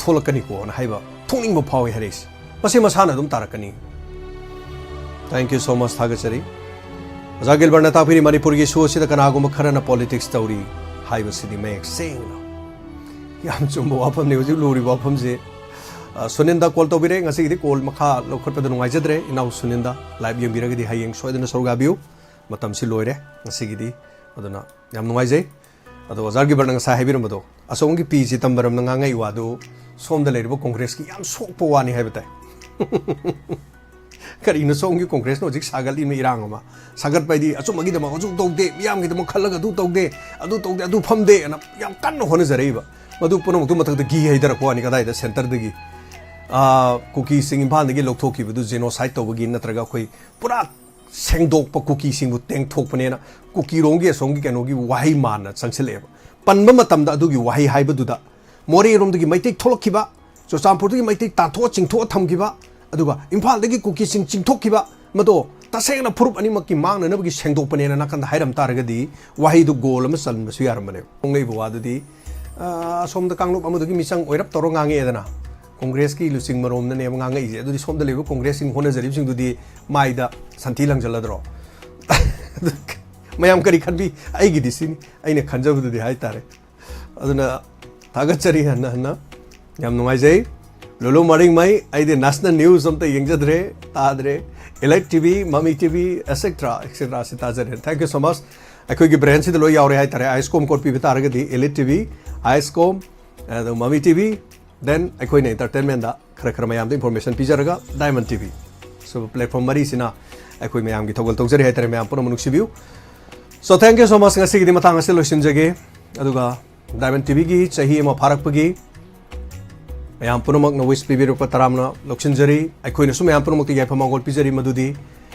ꯊꯣꯛꯂꯛꯀꯅꯤꯀꯣꯅ" ꯍꯥꯏꯕ, "ꯊꯣꯛꯅꯤꯡꯕ ꯐꯥꯎꯏ" ꯍꯥꯏꯔꯛꯏꯁꯦ꯫ ꯃꯁꯤ ꯃꯁꯥꯅ ꯑꯗꯨꯝ ꯇꯥꯔꯛꯀꯅꯤ꯫ Thank you so much, ꯊꯥꯒꯠꯆꯔꯤ꯫ ꯑꯣꯖꯥ ꯒꯤꯜꯕꯔꯠꯅ ꯇꯥꯛꯄꯤꯔꯤ, ꯃꯅꯤꯄꯨꯔꯒꯤ issue ꯑꯁꯤꯗ ꯀꯅꯥꯒꯨꯝꯕ ꯈꯔꯅ politics ꯇꯧꯔꯤ ꯍꯥꯏꯕꯁꯤꯗꯤ ꯃꯌꯦꯛ ꯁꯦꯡꯅ꯫ ꯌꯥꯝ ꯆꯨꯝꯕ ꯋꯥꯐꯝꯅꯤ ꯍꯧꯖꯤꯛ ꯂꯨꯔꯤꯕ ꯋꯥꯐꯝꯁꯦ꯫ ꯑ, ꯁꯨꯅꯤꯟꯗ call ꯇꯧꯕꯤꯔꯦ꯫ ꯉꯁꯤꯒꯤꯗꯤ call ꯃꯈꯥ ꯂꯧꯈꯠꯄꯗ ꯅꯨꯡꯉꯥꯏꯖꯗ꯭ꯔꯦ꯫ ꯏꯅꯥꯎ ꯁꯨꯅꯤꯟꯗ live ꯌꯦꯡꯕꯤꯔꯒꯗꯤ ꯍꯌꯦꯡ ꯁꯣꯏꯗꯅ ꯁꯔꯨꯛ ꯌꯥꯕꯤꯌꯨ꯫ ꯃꯇꯝꯁꯤ ꯂꯣꯏꯔꯦ ꯉꯁꯤꯒꯤꯗꯤ꯫ ꯑꯗꯨꯅ ꯌꯥꯝ ꯅꯨꯡꯉꯥꯏꯖꯩ꯫ ꯑꯗꯣ ꯑꯣꯖꯥ ꯒꯤꯜꯕꯔꯠꯅ ꯉꯁꯥꯏ ꯍꯥꯏꯕꯤꯔꯝꯕꯗꯣ, ꯑꯁꯣꯝꯒꯤ ꯄꯤ ꯆꯤꯗꯝꯕꯔꯝꯅ ꯉꯥꯡꯉꯛꯏ ꯋꯥꯗꯨ ꯁꯣꯝꯗ ꯂꯩꯔꯤꯕ ꯀꯣꯡꯒ꯭ꯔꯦꯁꯀꯤ ꯌꯥꯝ ꯁꯣꯛꯄ ꯋꯥꯅꯤ ꯍꯥꯏꯕ ꯇꯥꯏ꯫ ꯀꯔꯤꯅꯣ ꯁꯣꯝꯒꯤ ꯀꯣꯡꯒ꯭ꯔꯦꯁꯅ ꯍꯧꯖꯤꯛ ꯁꯥꯒꯠꯂꯤꯕ ꯏꯔꯥꯡ ꯑꯃ? ꯁꯥꯒꯠꯄ ꯍꯥꯏꯗꯤ ꯑꯆꯨꯝꯕꯒꯤꯗꯃꯛ ꯑꯗꯨ ꯇꯧꯗꯦ, ꯃꯤꯌꯥꯝꯒꯤꯗꯃꯛ ꯈꯜꯂꯒ ꯑꯗꯨ ꯇꯧꯗꯦ, ꯑꯗꯨ ꯇꯧꯗꯦ, ꯑꯗꯨ ꯐꯝꯗꯦ ꯑꯅ ꯌꯥꯝ ꯀꯟꯅ ꯍꯣꯠꯅꯖꯔꯛꯏꯕ꯫ ꯃꯗꯨ ꯄꯨꯝꯅꯃꯛꯇꯨ ꯃꯊꯛꯇ ꯘꯤ ꯍꯩꯊꯔꯛꯄ ꯋꯥꯅꯤ꯫ ꯀꯗꯥꯏꯗ? Centreꯗꯒꯤ꯫ ꯑꯥ, ꯀꯨꯀꯤꯁꯤꯡ ꯏꯝꯐꯥꯜꯗꯒꯤ ꯂꯧꯊꯣꯛꯈꯤꯕꯗꯨ genocide ꯇꯧꯕꯒꯤ ꯅꯠꯇ꯭ꯔꯒ ꯑꯩꯈꯣꯏ ꯄꯨꯔꯥ ꯁꯦꯡꯗꯣꯛꯄ, ꯀꯨꯀꯤꯁꯤꯡꯕꯨ ꯇꯦꯡꯊꯣꯛꯄꯅꯦꯅ ꯀꯨꯀꯤꯔꯣꯝꯒꯤ ꯑꯁꯣꯝꯒꯤ ꯀꯩꯅꯣꯒꯤ ꯋꯥꯍꯩ ꯃꯥꯟꯅ ꯆꯪꯁꯤꯜꯂꯛꯑꯦꯕ꯫ ꯄꯟꯕ ꯃꯇꯝꯗ ꯑꯗꯨꯒꯤ ꯋꯥꯍꯩ ꯍꯥꯏꯕꯗꯨꯗ ꯃꯣꯔꯦꯔꯣꯝꯗꯒꯤ ꯃꯩꯇꯩ ꯊꯣꯛꯂꯛꯈꯤꯕ, ꯆꯨꯔꯆꯥꯟꯄꯨꯔꯗꯒꯤ ꯃꯩꯇꯩ ꯇꯥꯟꯊꯣꯛꯑ ꯆꯤꯡꯊꯣꯛꯑ ꯊꯝꯈꯤꯕ, ꯑꯗꯨꯒ ꯏꯝꯐꯥꯜꯗꯒꯤ ꯀꯨꯀꯤꯁꯤꯡ ꯆꯤꯡꯊꯣꯛꯈꯤꯕ, ꯃꯗꯣ ꯇꯁꯦꯡꯅ ꯐꯨꯔꯨꯞ ꯑꯅꯤꯃꯛꯀꯤ ꯃꯥꯡꯅꯅꯕꯒꯤ ꯁꯦꯡꯗꯣꯛꯄꯅꯦꯅ ꯅꯥꯀꯟꯗ ꯍꯥꯏꯔꯝ ꯇꯥꯔꯒꯗꯤ ꯋꯥꯍꯩꯗꯨ ꯒꯣꯜ ꯑꯃ ꯆꯟꯕꯁꯨ ꯌꯥꯔꯝꯕꯅꯦ꯫ ꯐꯣꯡꯂꯛꯏꯕ ꯋꯥꯗꯨꯗꯤ, ꯑ, ꯑꯁꯣꯝꯗ ꯀꯥꯡꯂꯨꯞ ꯑꯃꯗꯨꯒꯤ ꯃꯤꯆꯪ ꯑꯣꯏꯔꯞ ꯇꯧꯔ ꯉꯥꯡꯉꯛꯑꯦꯗꯅ, ꯀꯣꯡꯒ꯭ꯔꯦꯁꯀꯤ ꯂꯨꯆꯤꯡ ꯃꯔꯣꯝꯅꯅꯦꯕ ꯉꯥꯡꯉꯛꯏꯁꯦ꯫ ꯑꯗꯨꯗꯤ ꯁꯣꯝꯗ ꯂꯩꯕ ꯀꯣꯡꯒ꯭ꯔꯦꯁꯁꯤꯡ ꯍꯣꯠꯅꯖꯔꯤꯕꯁꯤꯡꯗꯨꯗꯤ ꯃꯥꯏꯗ ꯁꯟꯊꯤ ꯂꯪꯖꯜꯂꯗ꯭ꯔꯣ? ꯃꯌꯥꯝ ꯀꯔꯤ ꯈꯟꯕꯤ? ꯑꯩꯒꯤꯗꯤ ꯁꯤꯅꯤ, ꯑꯩꯅ ꯈꯟꯖꯕꯗꯨꯗꯤ ꯍꯥꯏꯇꯥꯔꯦ꯫ ꯑꯗꯨꯅ ꯊꯥꯒꯠꯆꯔꯤ ꯍꯟꯅ ꯍꯟꯅ꯫ ꯌꯥꯝ ꯅꯨꯡꯉꯥꯏꯖꯩ꯫ ꯂꯨꯂꯨ ꯃꯔꯤꯡꯃꯩ, ꯑꯩꯗꯤ national news ꯑꯝꯇ ꯌꯦꯡꯖꯗ꯭ꯔꯦ, ꯇꯥꯗ꯭ꯔꯦ꯫ Elite T V, Mami T V, etcetera, etcetera ꯁꯤ ꯇꯥꯖꯔꯦ꯫ Thank you so much꯫ ꯑꯩꯈꯣꯏꯒꯤ brand ꯁꯤꯗ ꯂꯣꯏ ꯌꯥꯎꯔꯦ ꯍꯥꯏꯇꯥꯔꯦ꯫ ISCOM code ꯄꯤꯕ ꯇꯥꯔꯒꯗꯤ Elite T V, ISCOM, ꯑꯗꯣ Mami T V, then ꯑꯩꯈꯣꯏꯅ entertainment ꯗ ꯈꯔ ꯈꯔ ꯃꯌꯥꯝꯗ information ꯄꯤꯖꯔꯒ Diamond T V꯫ So platform ꯃꯔꯤꯁꯤꯅ ꯑꯩꯈꯣꯏ ꯃꯌꯥꯝꯒꯤ ꯊꯧꯒꯜ ꯇꯧꯖꯔꯤ ꯍꯥꯏꯇꯥꯔꯦ꯫ ꯃꯌꯥꯝ ꯄꯨꯝꯅꯃꯛ ꯅꯨꯡꯁꯤꯕꯤꯌꯨ꯫ So thank you so much꯫ ꯉꯁꯤꯒꯤꯗꯤ ꯃꯇꯥꯡ ꯑꯁꯤ ꯂꯣꯏꯁꯤꯟꯖꯒꯦ꯫ ꯑꯗꯨꯒ Diamond T V ꯒꯤ ꯆꯍꯤ ꯑꯃ ꯐꯥꯔꯛꯄꯒꯤ ꯃꯌꯥꯝ ꯄꯨꯝꯅꯃꯛꯅ wish ꯄꯤꯕꯤꯔꯛꯄ ꯇꯔꯥꯝꯅ ꯂꯧꯁꯤꯟꯖꯔꯤ꯫ ꯑꯩꯈꯣꯏꯅꯁꯨ ꯃꯌꯥꯝ ꯄꯨꯝꯅꯃꯛꯇ ꯌꯥꯏꯐ ꯃꯪꯒꯣꯜ ꯄꯤꯖꯔꯤ꯫ ꯃꯗꯨꯗꯤ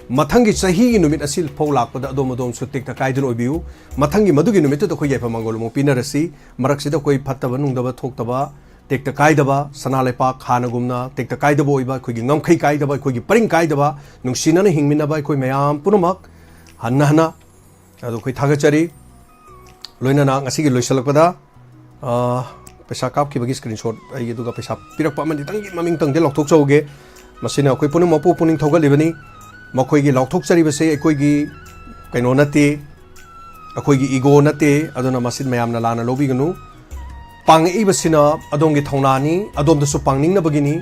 ꯃꯊꯪꯒꯤ ꯆꯍꯤꯒꯤ ꯅꯨꯃꯤꯠ ꯑꯁꯤ ꯐꯥꯎ ꯂꯥꯛꯄꯗ ꯑꯗꯣꯝ ꯑꯗꯣꯝꯁꯨ ꯇꯦꯛꯇ ꯀꯥꯏꯗꯅ ꯑꯣꯏꯕꯤꯌꯨ꯫ ꯃꯊꯪꯒꯤ ꯃꯗꯨꯒꯤ ꯅꯨꯃꯤꯠꯇꯨꯗ ꯑꯩꯈꯣꯏ ꯌꯥꯏꯐ ꯃꯪꯒꯣꯜ ꯑꯃꯨꯛ ꯄꯤꯅꯔꯁꯤ꯫ ꯃꯔꯛꯁꯤꯗ ꯑꯩꯈꯣꯏ ꯐꯠꯇꯕ ꯅꯨꯡꯗꯕ ꯊꯣꯛꯇꯕ, ꯇꯦꯛꯇ ꯀꯥꯏꯗꯕ, ꯁꯅꯥ ꯂꯩꯄꯥꯛ ꯍꯥꯟꯅꯒꯨꯝꯅ ꯇꯦꯛꯇ ꯀꯥꯏꯗꯕ ꯑꯣꯏꯕ, ꯑꯩꯈꯣꯏꯒꯤ ꯉꯝꯈꯩ ꯀꯥꯏꯗꯕ, ꯑꯩꯈꯣꯏꯒꯤ ꯄꯔꯤꯡ ꯀꯥꯏꯗꯕ, ꯅꯨꯡꯁꯤꯅꯅ ꯍꯤꯡꯃꯤꯟꯅꯕ ꯑꯩꯈꯣꯏ ꯃꯌꯥꯝ ꯄꯨꯝꯅꯃꯛ ꯍꯟꯅ ꯍꯟꯅ ꯑꯗꯣ ꯑꯩꯈꯣꯏ ꯊꯥꯒꯠꯆꯔꯤ꯫ ꯂꯣꯏꯅꯅ ꯉꯁꯤꯒꯤ ꯂꯣꯏꯁꯤꯜꯂꯛꯄꯗ, ꯑ, ꯄꯩꯁꯥ ꯀꯥꯞꯈꯤꯕꯒꯤ screenshot ꯑꯩꯒꯤ, ꯑꯗꯨꯒ ꯄꯩꯁꯥ ꯄꯤꯔꯛꯄ ꯑꯃꯅꯤꯇꯪꯒꯤ ꯃꯃꯤꯡꯇꯪꯗꯤ ꯂꯥꯎꯊꯣꯛꯆꯍꯧꯒꯦ꯫ ꯃꯁꯤꯅ ꯑꯩꯈꯣꯏ ꯄꯨꯝꯅꯃꯛꯄꯨ ꯄꯨꯛꯅꯤꯡ ꯊꯧꯒꯠꯂꯤꯕꯅꯤ꯫ ꯃꯈꯣꯏꯒꯤ ꯂꯥꯎꯊꯣꯛꯆꯔꯤꯕꯁꯦ ꯑꯩꯈꯣꯏꯒꯤ ꯀꯩꯅꯣ ꯅꯠꯇꯦ, ꯑꯩꯈꯣꯏꯒꯤ ego ꯅꯠꯇꯦ꯫ ꯑꯗꯨꯅ ꯃꯁꯤ ꯃꯌꯥꯝꯅ ꯂꯥꯟꯅ ꯂꯧꯕꯤꯒꯅꯨ꯫ ꯄꯥꯡꯉꯛꯏꯕꯁꯤꯅ ꯑꯗꯣꯝꯒꯤ ꯊꯧꯅꯥꯅꯤ, ꯑꯗꯣꯝꯗꯁꯨ ꯄꯥꯡꯅꯤꯡꯅꯕꯒꯤꯅꯤ꯫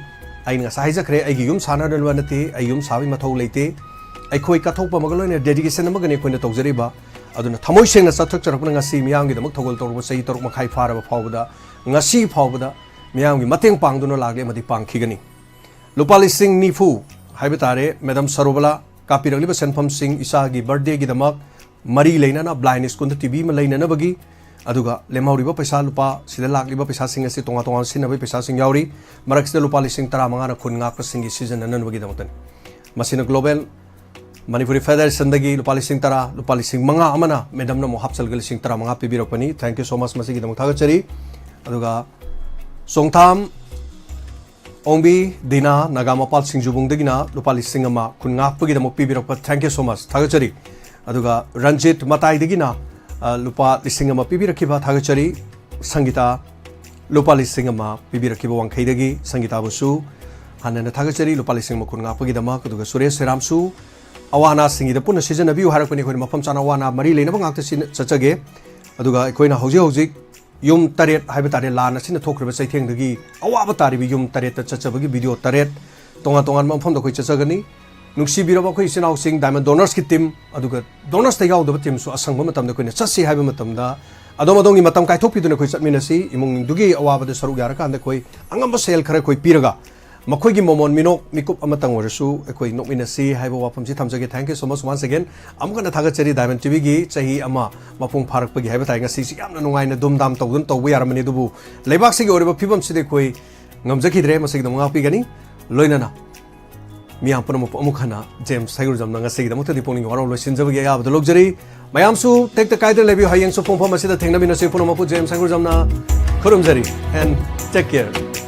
ꯑꯩꯅ ꯉꯁꯥꯏ ꯍꯥꯏꯖꯈ꯭ꯔꯦ, ꯑꯩꯒꯤ ꯌꯨꯝ ꯁꯥꯟꯅꯅꯕ ꯅꯠꯇꯦ, ꯑꯩ ꯌꯨꯝ ꯁꯥꯕꯒꯤ ꯃꯊꯧ ꯂꯩꯇꯦ꯫ ꯑꯩꯈꯣꯏ ꯀꯠꯊꯣꯛꯄ ꯑꯃꯒ ꯂꯣꯏꯅꯅ dedication ꯑꯃꯒꯅꯤ ꯑꯩꯈꯣꯏꯅ ꯇꯧꯖꯔꯤꯕ꯫ ꯑꯗꯨꯅ ꯊꯃꯣꯏ ꯁꯦꯡꯅ ꯆꯠꯊꯣꯛꯆꯔꯛꯄꯅ ꯉꯁꯤ ꯃꯤꯌꯥꯝꯒꯤꯗꯃꯛ ꯊꯧꯒꯜ ꯇꯧꯔꯨꯕ ꯆꯍꯤ ꯇꯔꯨꯛ ꯃꯈꯥꯏ ꯐꯥꯔꯕ ꯐꯥꯎꯕꯗ, ꯉꯁꯤ ꯐꯥꯎꯕꯗ ꯃꯤꯌꯥꯝꯒꯤ ꯃꯇꯦꯡ ꯄꯥꯡꯗꯨꯅ ꯂꯥꯛꯂꯤ ꯑꯃꯗꯤ ꯄꯥꯡꯈꯤꯒꯅꯤ꯫ ꯂꯨꯄꯥ ꯂꯤꯁꯤꯡ ꯅꯤꯐꯨ ꯍꯥꯏꯕ ꯇꯥꯔꯦ, ꯃꯦꯗꯥꯝ ꯁꯔꯣꯕꯂꯥ, ꯀꯥꯞꯄꯤꯔꯛꯂꯤꯕ ꯁꯦꯟꯐꯝꯁꯤꯡ ꯏꯆꯥꯒꯤ birthdayꯒꯤꯗꯃꯛ ꯃꯔꯤ ꯂꯩꯅꯅ Blind Schoolꯗ T V ꯑꯃ ꯂꯩꯅꯅꯕꯒꯤ, ꯑꯗꯨꯒ ꯂꯦꯝꯍꯧꯔꯤꯕ ꯄꯩꯁꯥ, ꯂꯨꯄꯥ ꯁꯤꯗ ꯂꯥꯛꯂꯤꯕ ꯄꯩꯁꯥꯁꯤꯡ ꯑꯁꯤ ꯇꯣꯉꯥꯟ ꯇꯣꯉꯥꯟ ꯁꯤꯖꯤꯟꯅꯕꯒꯤ ꯄꯩꯁꯥꯁꯤꯡ ꯌꯥꯎꯔꯤ꯫ ꯃꯔꯛꯁꯤꯗ ꯂꯨꯄꯥ ꯂꯤꯁꯤꯡ ꯇꯔꯥꯃꯉꯥꯅ ꯈꯨꯟ ꯉꯥꯛꯄꯁꯤꯡꯒꯤ ꯁꯤꯖꯤꯟꯅꯅꯕꯒꯤꯗꯃꯛꯇꯅꯤ꯫ ꯃꯁꯤꯅ Global Manipuri Federationꯗꯒꯤ ꯂꯨꯄꯥ ꯂꯤꯁꯤꯡ ꯇꯔꯥ, ꯂꯨꯄꯥ ꯂꯤꯁꯤꯡ ꯃꯉꯥ ꯑꯃꯅ ꯃꯦꯗꯥꯝꯅ ꯑꯃꯨꯛ ꯍꯥꯞꯆꯜꯂꯒ ꯂꯤꯁꯤꯡ ꯇꯔꯥꯃꯉꯥ ꯄꯤꯕꯤꯔꯛꯄꯅꯤ꯫ Thank you so much꯫ ꯃꯁꯤꯒꯤꯗꯃꯛ ꯊꯥꯒꯠꯆꯔꯤ꯫ ꯑꯗꯨꯒ ꯆꯣꯡꯊꯥꯝ ꯑꯣꯡꯕꯤ ꯗꯤꯅꯥ, ꯅꯥꯒꯥ ꯃꯄꯥꯜ ꯁꯤꯡꯖꯨꯕꯨꯡꯗꯒꯤꯅ ꯂꯨꯄꯥ ꯂꯤꯁꯤꯡ ꯑꯃ ꯈꯨꯟ ꯉꯥꯛꯄꯒꯤꯗꯃꯛ ꯄꯤꯕꯤꯔꯛꯄ, thank you so much, ꯊꯥꯒꯠꯆꯔꯤ꯫ ꯑꯗꯨꯒ ꯔꯟꯖꯤꯠ ꯃꯇꯥꯏꯗꯒꯤꯅ, ꯑ, ꯂꯨꯄꯥ ꯂꯤꯁꯤꯡ ꯑꯃ ꯄꯤꯕꯤꯔꯛꯈꯤꯕ, ꯊꯥꯒꯠꯆꯔꯤ꯫ ꯁꯪꯒꯤꯇꯥ, ꯂꯨꯄꯥ ꯂꯤꯁꯤꯡ ꯑꯃ ꯄꯤꯕꯤꯔꯛꯈꯤꯕ ꯋꯥꯡꯈꯩꯗꯒꯤ ꯁꯪꯒꯤꯇꯥꯕꯨꯁꯨ ꯍꯟꯅ ꯍꯟꯅ ꯊꯥꯒꯠꯆꯔꯤ, ꯂꯨꯄꯥ ꯂꯤꯁꯤꯡ ꯑꯃ ꯈꯨꯟ ꯉꯥꯛꯄꯒꯤꯗꯃꯛ꯫ ꯑꯗꯨꯒ ꯁꯨꯔꯦꯁ ꯁꯦꯔꯥꯝꯁꯨ ꯑꯋꯥ ꯑꯅꯥꯁꯤꯡꯒꯤꯗ ꯄꯨꯟꯅ ꯁꯤꯖꯤꯟꯅꯕꯤꯌꯨ ꯍꯥꯏꯔꯛꯄꯅꯤ꯫ ꯑꯩꯈꯣꯏꯅ ꯃꯐꯝ ꯆꯥꯅ ꯑꯋꯥ ꯑꯅꯥ ꯃꯔꯤ ꯂꯩꯅꯕ ꯉꯥꯛꯇ ꯁꯤꯟꯅ-, ꯆꯠꯆꯒꯦ꯫ ꯑꯗꯨꯒ ꯑꯩꯈꯣꯏꯅ ꯍꯧꯖꯤꯛ ꯍꯧꯖꯤꯛ ꯌꯨꯝ ꯇꯔꯦꯠ ꯍꯥꯏꯕ ꯇꯥꯔꯦ, ꯂꯥꯟ ꯑꯁꯤꯅ ꯊꯣꯛꯈ꯭ꯔꯤꯕ ꯆꯩꯊꯦꯡꯗꯒꯤ ꯑꯋꯥꯕ ꯇꯥꯔꯤꯕ ꯌꯨꯝ ꯇꯔꯦꯠꯇ ꯆꯠꯆꯕꯒꯤ ꯚꯤꯗꯤꯑꯣ ꯇꯔꯦꯠ ꯇꯣꯉꯥꯟ ꯇꯣꯉꯥꯟꯕ ꯃꯐꯝꯗ ꯑꯩꯈꯣꯏ ꯆꯠꯆꯒꯅꯤ꯫ ꯅꯨꯡꯁꯤꯕꯤꯔꯕ ꯑꯩꯈꯣꯏ ꯏꯆꯤꯟ ꯏꯅꯥꯎꯁꯤꯡ, ꯗꯥꯏꯃꯟ ꯗꯣꯅꯔꯁꯀꯤ ꯇꯤꯝ, ꯑꯗꯨꯒ ꯗꯣꯅꯔꯁꯇ ꯌꯥꯎꯗꯕ ꯇꯤꯝꯁꯨ ꯑꯁꯪꯕ ꯃꯇꯝꯗ ꯑꯩꯈꯣꯏꯅ ꯆꯠꯁꯤ ꯍꯥꯏꯕ ꯃꯇꯝꯗ ꯑꯗꯣꯝ ꯑꯗꯣꯝꯒꯤ ꯃꯇꯝ ꯀꯥꯏꯊꯣꯛꯄꯤꯗꯨꯅ ꯑꯩꯈꯣꯏ ꯆꯠꯃꯤꯟꯅꯁꯤ꯫ ꯏꯃꯨꯡꯗꯨꯒꯤ ꯑꯋꯥꯕꯗ ꯁꯔꯨꯛ ꯌꯥꯔꯀꯥꯟꯗ ꯑꯩꯈꯣꯏ ꯑꯉꯝꯕ ꯁꯦꯜ ꯈꯔ ꯑꯩꯈꯣꯏ ꯄꯤꯔꯒ ꯃꯈꯣꯏꯒꯤ ꯃꯃꯣꯟ ꯃꯤꯅꯣꯛ ꯃꯤꯀꯨꯞ ꯑꯃꯇꯪ ꯑꯣꯏꯔꯁꯨ ꯑꯩꯈꯣꯏ ꯅꯣꯛꯃꯤꯟꯅꯁꯤ ꯍꯥꯏꯕ ꯋꯥꯐꯝꯁꯤ ꯊꯝꯖꯒꯦ꯫ Thank you so much once again. ꯑꯃꯨꯛ ꯍꯟꯅ ꯊꯥꯒꯠꯆꯔꯤ ꯗꯥꯏꯃꯟ ꯇꯤꯚꯤꯒꯤ ꯆꯍꯤ ꯑꯃ ꯃꯄꯨꯡ ꯐꯥꯔꯛꯄꯒꯤ ꯍꯥꯏꯕ ꯇꯥꯔꯦ꯫ ꯉꯁꯤꯁꯤ ꯌꯥꯝꯅ ꯅꯨꯡꯉꯥꯏꯅ ꯗꯨꯝ ꯗꯥꯝ ꯇꯧꯗꯨꯅ ꯇꯧꯕ ꯌꯥꯔꯝꯕꯅꯤ, ꯑꯗꯨꯕꯨ ꯂꯩꯕꯥꯛꯁꯤꯒꯤ ꯑꯣꯏꯔꯤꯕ ꯐꯤꯕꯝꯁꯤꯗ ꯑꯩꯈꯣꯏ ꯉꯝꯖꯈꯤꯗ꯭ꯔꯦ꯫ ꯃꯁꯤꯒꯤꯗꯃꯛ ꯉꯥꯛꯄꯤꯒꯅꯤ꯫ ꯂꯣꯏꯅꯅ ꯃꯤꯌꯥꯝ ꯄꯨꯝꯅꯃꯛꯄꯨ ꯑꯃꯨꯛ ꯍꯟꯅ ꯖꯦꯝꯁ ꯁꯥꯏꯒꯨꯔꯖꯝꯅ ꯉꯁꯤꯒꯤꯗꯃꯛꯇꯗꯤ ꯄꯨꯛꯅꯤꯡꯒꯤ ꯋꯥꯔꯧ ꯂꯣꯏꯁꯤꯟꯖꯕꯒꯤ ꯑꯌꯥꯕꯗ ꯂꯧꯖꯔꯤ꯫ ꯃꯌꯥꯝꯁꯨ ꯇꯦꯛꯇ ꯀꯥꯏꯗꯅ ꯂꯩꯕꯤꯌꯨ꯫ ꯍꯌꯦꯡꯁꯨ ꯄꯨꯡꯐꯝ ꯑꯁꯤꯗ ꯊꯦꯡꯅꯃꯤꯟꯅꯁꯤ꯫ ꯄꯨꯝꯅꯃꯛꯄꯨ ꯖꯦꯝꯁ ꯁꯥꯏꯒꯨꯔꯖꯝꯅ ꯈꯨꯔꯨꯝꯖꯔꯤ꯫ And take care.